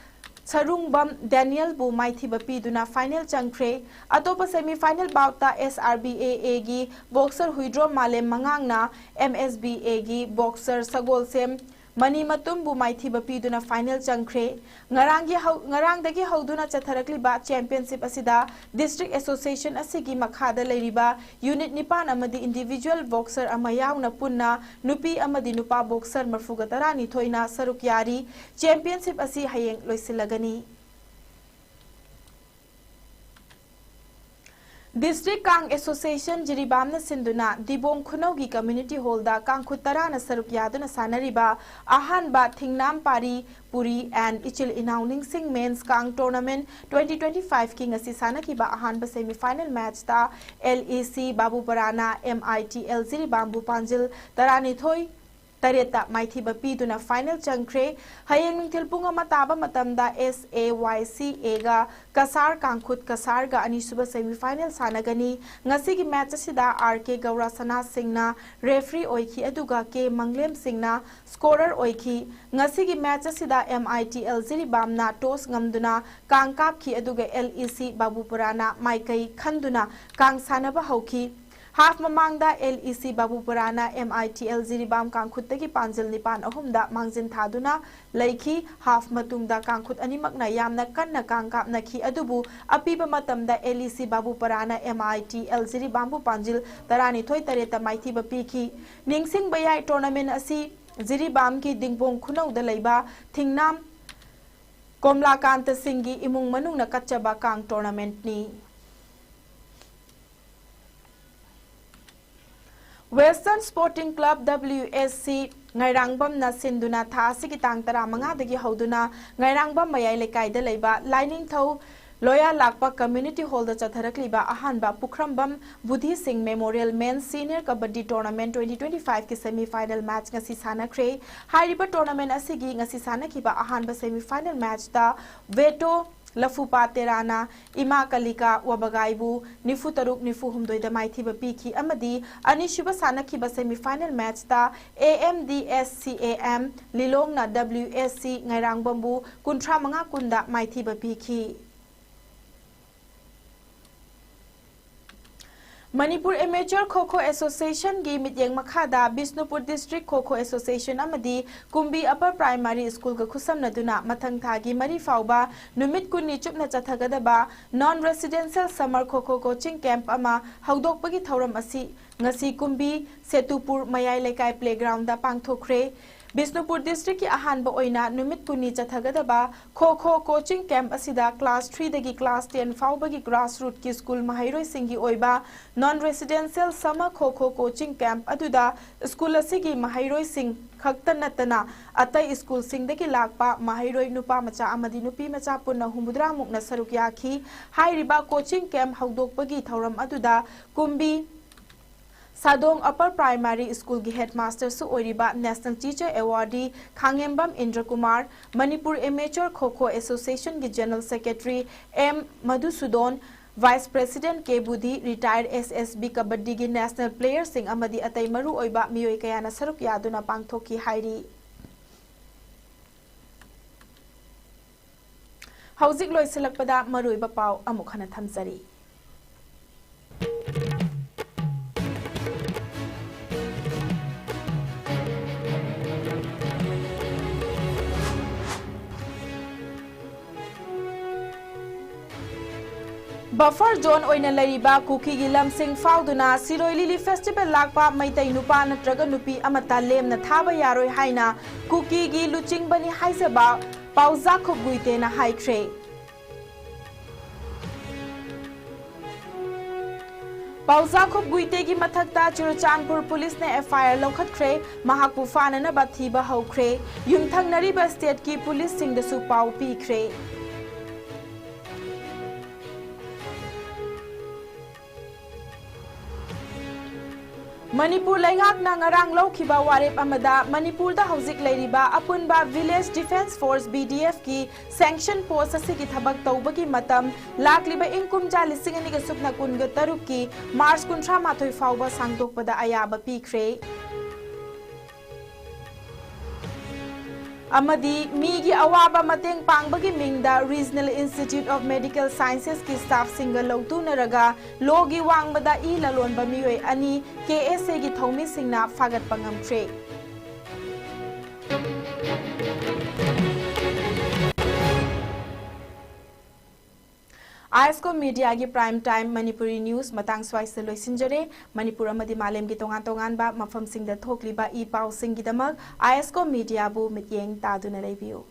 ꯁꯔꯨꯡꯕꯝ ꯗꯦꯅꯤꯌꯦꯜꯕꯨ ꯃꯥꯏꯊꯤꯕ ꯄꯤꯗꯨꯅ final ꯆꯪꯈ꯭ꯔꯦ꯫ ꯑꯇꯣꯞꯄ semi final bout ꯇ S R B A A ꯒꯤ boxer ꯍꯨꯏꯗ꯭ꯔꯣꯝ ꯃꯥꯂꯦꯝ ꯃꯉꯥꯡꯅ M S B A ꯒꯤ boxer ꯁꯒꯣꯜꯁꯦꯝ ꯃꯅꯤꯃꯇꯨꯝꯕꯨ ꯃꯥꯏꯊꯤꯕ ꯄꯤꯗꯨꯅ final ꯆꯪꯈ꯭ꯔꯦ꯫ ꯉꯔꯥꯡꯒꯤ ꯍꯧ-, ꯉꯔꯥꯡꯗꯒꯤ ꯍꯧꯗꯨꯅ ꯆꯠꯊꯔꯛꯂꯤꯕ championship ꯑꯁꯤꯗ district association ꯑꯁꯤꯒꯤ ꯃꯈꯥꯗ ꯂꯩꯔꯤꯕ unit ꯅꯤꯄꯥꯟ ꯑꯃꯗꯤ individual boxer ꯑꯃ ꯌꯥꯎꯅ ꯄꯨꯟꯅ ꯅꯨꯄꯤ ꯑꯃꯗꯤ ꯅꯨꯄꯥ boxer ꯃꯔꯐꯨꯒ ꯇꯔꯥꯅꯤꯊꯣꯏꯅ ꯁꯔꯨꯛ ꯌꯥꯔꯤ꯫ Championship ꯑꯁꯤ ꯍꯌꯦꯡ ꯂꯣꯏꯁꯤꯜꯂꯒꯅꯤ꯫ District Kang Association ꯖꯤꯔꯤꯕꯥꯝꯅ ꯁꯤꯟꯗꯨꯅ ꯗꯤꯕꯣꯡ ꯈꯨꯅꯧꯒꯤ community hall ꯗ ꯀꯥꯡꯈꯨꯠ ꯇꯔꯥꯅ ꯁꯔꯨꯛ ꯌꯥꯗꯨꯅ ꯁꯥꯟꯅꯔꯤꯕ ꯑꯍꯥꯟꯕ ꯊꯤꯡꯅꯥꯝ ꯄꯥꯔꯤ ꯄꯨꯔꯤ and ꯏꯆꯤꯜ ꯏꯅꯥꯎ ꯅꯤꯡꯁꯤꯡ men's Kang tournament twenty twenty-five ꯀꯤ ꯉꯁꯤ ꯁꯥꯟꯅꯈꯤꯕ ꯑꯍꯥꯟꯕ semi final match ꯇ L E C ꯕꯥꯕꯨꯄꯔꯥꯅ M I T L ꯖꯤꯔꯤꯕꯥꯝꯕꯨ ꯄꯥꯟꯖꯤꯜ ꯇꯔꯥꯅꯤꯊꯣꯏ ꯇꯔꯦꯠꯇ ꯃꯥꯏꯊꯤꯕ ꯄꯤꯗꯨꯅ final ꯆꯪꯈ꯭ꯔꯦ꯫ ꯍꯌꯦꯡ ꯅꯨꯡꯊꯤꯜ ꯄꯨꯡ ꯑꯃ ꯇꯥꯕ ꯃꯇꯝꯗ S A Y C A ꯒ ꯀꯁꯥꯔ ꯀꯥꯡꯈꯨꯠ ꯀꯁꯥꯔꯒ ꯑꯅꯤꯁꯨꯕ semi final ꯁꯥꯟꯅꯒꯅꯤ꯫ ꯉꯁꯤꯒꯤ match ꯑꯁꯤꯗ R K ꯒꯧꯔꯥ ꯁꯅꯥ ꯁꯤꯡꯅ referee ꯑꯣꯏꯈꯤ, ꯑꯗꯨꯒ K ꯃꯪꯂꯦꯝ ꯁꯤꯡꯅ scorer ꯑꯣꯏꯈꯤ꯫ ꯉꯁꯤꯒꯤ match ꯑꯁꯤꯗ M I T L ꯖꯤꯔꯤꯕꯥꯝꯅ toss ꯉꯝꯗꯨꯅ ꯀꯥꯡ ꯀꯥꯞꯈꯤ, ꯑꯗꯨꯒ L E C ꯕꯥꯕꯨꯄꯨꯔꯥꯅ ꯃꯥꯏꯀꯩ ꯈꯟꯗꯨꯅ ꯀꯥꯡ ꯁꯥꯟꯅꯕ ꯍꯧꯈꯤ꯫ ꯍꯥꯐ ꯃꯃꯥꯡꯗ LEC ꯕꯥꯕꯨꯄꯔꯥꯅ MITL ꯖꯤꯔꯤꯕꯥꯝ ꯀꯥꯡꯈꯨꯠꯇꯒꯤ ꯄꯥꯟꯖꯤꯜ ꯅꯤꯄꯥꯟ ꯑꯍꯨꯝꯗ ꯃꯥꯡꯖꯤꯟ ꯊꯥꯗꯨꯅ ꯂꯩꯈꯤ꯫ ꯍꯥꯐ ꯃꯇꯨꯡꯗ ꯀꯥꯡꯈꯨꯠ ꯑꯅꯤꯃꯛꯅ ꯌꯥꯝꯅ ꯀꯟꯅ ꯀꯥꯡ ꯀꯥꯞꯅꯈꯤ, ꯑꯗꯨꯕꯨ ꯑꯄꯤꯕ ꯃꯇꯝꯗ LEC ꯕꯥꯕꯨꯄꯔꯥꯅ MITL ꯖꯤꯔꯤꯕꯥꯝꯕꯨ ꯄꯥꯟꯖꯤꯜ ꯇꯔꯥꯅꯤꯊꯣꯏ ꯇꯔꯦꯠꯇ ꯃꯥꯏꯊꯤꯕ ꯄꯤꯈꯤ꯫ ꯅꯤꯡꯁꯤꯡꯕ ꯌꯥꯏ, ꯇꯣꯔꯅꯥꯃꯦꯟ ꯑꯁꯤ ꯖꯤꯔꯤꯕꯥꯝꯒꯤ ꯗꯤꯡꯕꯣꯡ ꯈꯨꯅꯧꯗ ꯂꯩꯕ ꯊꯤꯡꯅꯥꯝ ꯀꯣꯝꯂꯥꯀꯥꯟꯇ ꯁꯤꯡꯒꯤ ꯏꯃꯨꯡ ꯃꯅꯨꯡꯅ ꯀꯠꯆꯕ ꯀꯥꯡ ꯇꯣꯔꯅꯥꯃꯦꯟꯠꯅꯤ꯫ Western Sporting Club, WSC, ꯉꯥꯏꯔꯥꯡꯕꯝꯅ ꯁꯤꯟꯗꯨꯅ ꯊꯥ ꯑꯁꯤꯒꯤ ꯇꯥꯡ ꯇꯔꯥꯃꯉꯥꯗꯒꯤ ꯍꯧꯗꯨꯅ ꯉꯥꯏꯔꯥꯡꯕꯝ ꯃꯌꯥꯏ ꯂꯩꯀꯥꯏꯗ ꯂꯩꯕ ꯂꯥꯏꯅꯤꯡꯊꯧ ꯂꯣꯌꯥ ꯂꯥꯛꯄ Community Hallꯗ ꯆꯠꯊꯔꯛꯂꯤꯕ ꯑꯍꯥꯟꯕ ꯄꯨꯈ꯭ꯔꯝꯕꯝ ꯕꯨꯙꯤ ꯁꯤꯡ Memorial Men's Senior Kabaddi Tournament twenty twenty-fiveꯀꯤ semi final match ꯉꯁꯤ ꯁꯥꯟꯅꯈ꯭ꯔꯦ꯫ ꯍꯥꯏꯔꯤꯕ ꯇꯣꯔꯅꯥꯃꯦꯟ ꯑꯁꯤꯒꯤ ꯉꯁꯤ ꯁꯥꯟꯅꯈꯤꯕ ꯑꯍꯥꯟꯕ semi final matchꯇ ꯚꯦꯇꯣ ꯂꯐꯨꯄꯥ ꯇꯦꯔꯥꯅ ꯏꯃꯥ ꯀꯂꯤꯀꯥ ꯋꯥꯕꯒꯥꯏꯕꯨ ꯅꯤꯐꯨ ꯇꯔꯨꯛ ꯅꯤꯐꯨ ꯍꯨꯝꯗꯣꯏꯗ ꯃꯥꯏꯊꯤꯕ ꯄꯤꯈꯤ ꯑꯃꯗꯤ ꯑꯅꯤꯁꯨꯕ ꯁꯥꯟꯅꯈꯤꯕ semi final matchꯇ AMDSCAM ꯂꯤꯂꯣꯡꯅ WSC ꯉꯥꯏꯔꯥꯡꯕꯝꯕꯨ ꯀꯨꯟꯊ꯭ꯔꯥ ꯃꯉꯥ ꯀꯨꯟꯗ ꯃꯥꯏꯊꯤꯕ ꯄꯤꯈꯤ꯫ ꯃꯅꯤꯄꯨꯔ Amateur Kho Kho Associationꯒꯤ ꯃꯤꯠꯌꯦꯡ ꯃꯈꯥꯗ Bishnupur District Kho Kho Association ꯑꯃꯗꯤ ꯀꯨꯝꯕꯤ Upper Primary Schoolꯒ ꯈꯨꯠꯁꯝꯅꯗꯨꯅ ꯃꯊꯪ ꯊꯥꯒꯤ ꯃꯔꯤ ꯐꯥꯎꯕ ꯅꯨꯃꯤꯠ ꯀꯨꯟꯅꯤ ꯆꯨꯞꯅ ꯆꯠꯊꯒꯗꯕ Non Residential Summer Kho Kho Coaching Camp ꯑꯃ ꯍꯧꯗꯣꯛꯄꯒꯤ ꯊꯧꯔꯝ ꯑꯁꯤ ꯉꯁꯤ ꯀꯨꯝꯕꯤ ꯁꯦꯇꯨꯄꯨꯔ ꯃꯌꯥꯏ ꯂꯩꯀꯥꯏ playgroundꯗ ꯄꯥꯡꯊꯣꯛꯈ꯭ꯔꯦ꯫ ꯕꯤꯁꯅꯨꯄꯨꯔ Districtꯀꯤ ꯑꯍꯥꯟꯕ ꯑꯣꯏꯅ ꯅꯨꯃꯤꯠ ꯀꯨꯟꯅꯤ ꯆꯠꯊꯒꯗꯕ ꯈꯣ ꯈꯣ coaching camp ꯑꯁꯤꯗ class threeꯗꯒꯤ class ten ꯐꯥꯎꯕꯒꯤ grassrootꯀꯤ school ꯃꯍꯩꯔꯣꯏꯁꯤꯡꯒꯤ ꯑꯣꯏꯕ Non Residential Summer Kho Kho Coaching Camp ꯑꯗꯨꯗ school ꯑꯁꯤꯒꯤ ꯃꯍꯩꯔꯣꯏꯁꯤꯡ ꯈꯛꯇ ꯅꯠꯇꯅ ꯑꯇꯩ schoolꯁꯤꯡꯗꯒꯤ ꯂꯥꯛꯄ ꯃꯍꯩꯔꯣꯏ ꯅꯨꯄꯥ ꯃꯆꯥ ꯑꯃꯗꯤ ꯅꯨꯄꯤ ꯃꯆꯥ ꯄꯨꯟꯅ ꯍꯨꯝꯐꯨꯇꯔꯥ ꯃꯨꯛꯅ ꯁꯔꯨꯛ ꯌꯥꯈꯤ꯫ ꯍꯥꯏꯔꯤꯕ coaching camp ꯍꯧꯗꯣꯛꯄꯒꯤ ꯊꯧꯔꯝ ꯑꯗꯨꯗ ꯀꯨꯝꯕꯤ ꯁꯥꯗꯣꯡ Upper Primary Schoolꯒꯤ headmasterꯁꯨ ꯑꯣꯏꯔꯤꯕ National Teacher Awardee ꯈꯥꯉꯦꯝꯕꯝ ꯏꯟꯗ꯭ꯔꯀꯨꯃꯥꯔ, Manipur Amateur Kho Kho Associationꯒꯤ General Secretary M ꯃꯙꯨꯁꯨꯗꯣꯟ, Vice President ꯀꯦ ꯕꯨꯙꯤ, retired SSB ꯀꯕꯗꯗꯤꯒꯤ national playerꯁꯤꯡ ꯑꯃꯗꯤ ꯑꯇꯩ ꯃꯔꯨꯑꯣꯏꯕ ꯃꯤꯑꯣꯏ ꯀꯌꯥꯅ ꯁꯔꯨꯛ ꯌꯥꯗꯨꯅ ꯄꯥꯡꯊꯣꯛꯈꯤ ꯍꯥꯏꯔꯤ꯫ ꯍꯧꯖꯤꯛ ꯂꯣꯏꯁꯤꯜꯂꯛꯄꯗ ꯃꯔꯨꯑꯣꯏꯕ ꯄꯥꯎ ꯑꯃꯨꯛ ꯍꯟꯅ ꯊꯝꯖꯔꯤ꯫ Buffer zone ꯑꯣꯏꯅ ꯂꯩꯔꯤꯕ ꯀꯨꯀꯤꯒꯤ ꯂꯝꯁꯤꯡ ꯐꯥꯎꯗꯨꯅ ꯁꯤꯔꯣꯏ ꯂꯤꯂꯤ festival ꯂꯥꯛꯄ ꯃꯩꯇꯩ ꯅꯨꯄꯥ ꯅꯠꯇ꯭ꯔꯒ ꯅꯨꯄꯤ ꯑꯃꯠꯇ ꯂꯦꯝꯅ ꯊꯥꯕ ꯌꯥꯔꯣꯏ ꯍꯥꯏꯅ ꯀꯨꯀꯤꯒꯤ ꯂꯨꯆꯤꯡꯕꯅꯤ ꯍꯥꯏꯖꯕ ꯄꯥꯎꯖꯥꯈꯨꯞ ꯒꯨꯏꯇꯦꯅ ꯍꯥꯏꯈ꯭ꯔꯦ꯫ ꯄꯥꯎꯖꯥꯈꯨꯞ ꯒꯨꯏꯇꯦꯒꯤ ꯃꯊꯛꯇ ꯆꯨꯔꯆꯥꯟꯄꯨꯔ ꯄꯨꯂꯤꯁꯅ F I R ꯂꯧꯈꯠꯈ꯭ꯔꯦ꯫ ꯃꯍꯥꯛꯄꯨ ꯐꯥꯅꯅꯕ ꯊꯤꯕ ꯍꯧꯈ꯭ꯔꯦ꯫ ꯌꯨꯝꯊꯪꯅꯔꯤꯕ stateꯀꯤ ꯄꯨꯂꯤꯁꯁꯤꯡꯗꯁꯨ ꯄꯥꯎ ꯄꯤꯈ꯭ꯔꯦ꯫ ꯃꯅꯤꯄꯨꯔ ꯂꯩꯉꯥꯛꯅ ꯉꯔꯥꯡ ꯂꯧꯈꯤꯕ ꯋꯥꯔꯦꯞ ꯑꯃꯗ ꯃꯅꯤꯄꯨꯔꯗ ꯍꯧꯖꯤꯛ ꯂꯩꯔꯤꯕ ꯑꯄꯨꯟꯕ Village Defence Force, V D F ꯀꯤ sanction post ꯑꯁꯤꯒꯤ ꯊꯕꯛ ꯇꯧꯕꯒꯤ ꯃꯇꯝ ꯂꯥꯛꯂꯤꯕ ꯏꯪ ꯀꯨꯝꯖꯥ ꯂꯤꯁꯤꯡ ꯑꯅꯤꯒ ꯁꯨꯞꯅ ꯀꯨꯟꯒ ꯇꯔꯨꯛꯀꯤ ꯃꯥꯔꯆ ꯀꯨꯟꯊ꯭ꯔꯥ ꯃꯥꯊꯣꯏ ꯐꯥꯎꯕ ꯁꯥꯡꯗꯣꯛꯄꯗ ꯑꯌꯥꯕ ꯄꯤꯈ꯭ꯔꯦ꯫ ꯑꯃꯗꯤ ꯃꯤꯒꯤ ꯑꯋꯥꯕ ꯃꯇꯦꯡ ꯄꯥꯡꯕꯒꯤ ꯃꯤꯡꯗ Regional Institute of Medical Sciences ꯀꯤ staff ꯁꯤꯡꯒ ꯂꯧꯇꯨꯅꯔꯒ ꯂꯣꯒꯤ ꯋꯥꯡꯃꯗ ꯏ ꯂꯂꯣꯟꯕ ꯃꯤꯑꯣꯏ ꯑꯅꯤ K S A ꯒꯤ ꯊꯧꯃꯤꯁꯤꯡꯅ ꯐꯥꯒꯠꯄ ꯉꯝꯈ꯭ꯔꯦ꯫ I S C O Mediaꯒꯤ Prime Time Manipuri News ꯃꯇꯥꯡ ꯁ꯭ꯋꯥꯏꯁꯤꯗ ꯂꯣꯏꯁꯤꯟꯖꯔꯦ꯫ ꯃꯅꯤꯄꯨꯔ ꯑꯃꯗꯤ ꯃꯥꯂꯦꯝꯒꯤ ꯇꯣꯉꯥꯟ ꯇꯣꯉꯥꯟꯕ ꯃꯐꯝꯁꯤꯡꯗ ꯊꯣꯛꯂꯤꯕ E ꯄꯥꯎꯁꯤꯡꯒꯤꯗꯃꯛ I S C O Mediaꯕꯨ ꯃꯤꯠꯌꯦꯡ ꯇꯥꯗꯨꯅ ꯂꯩꯕꯤꯌꯨ꯫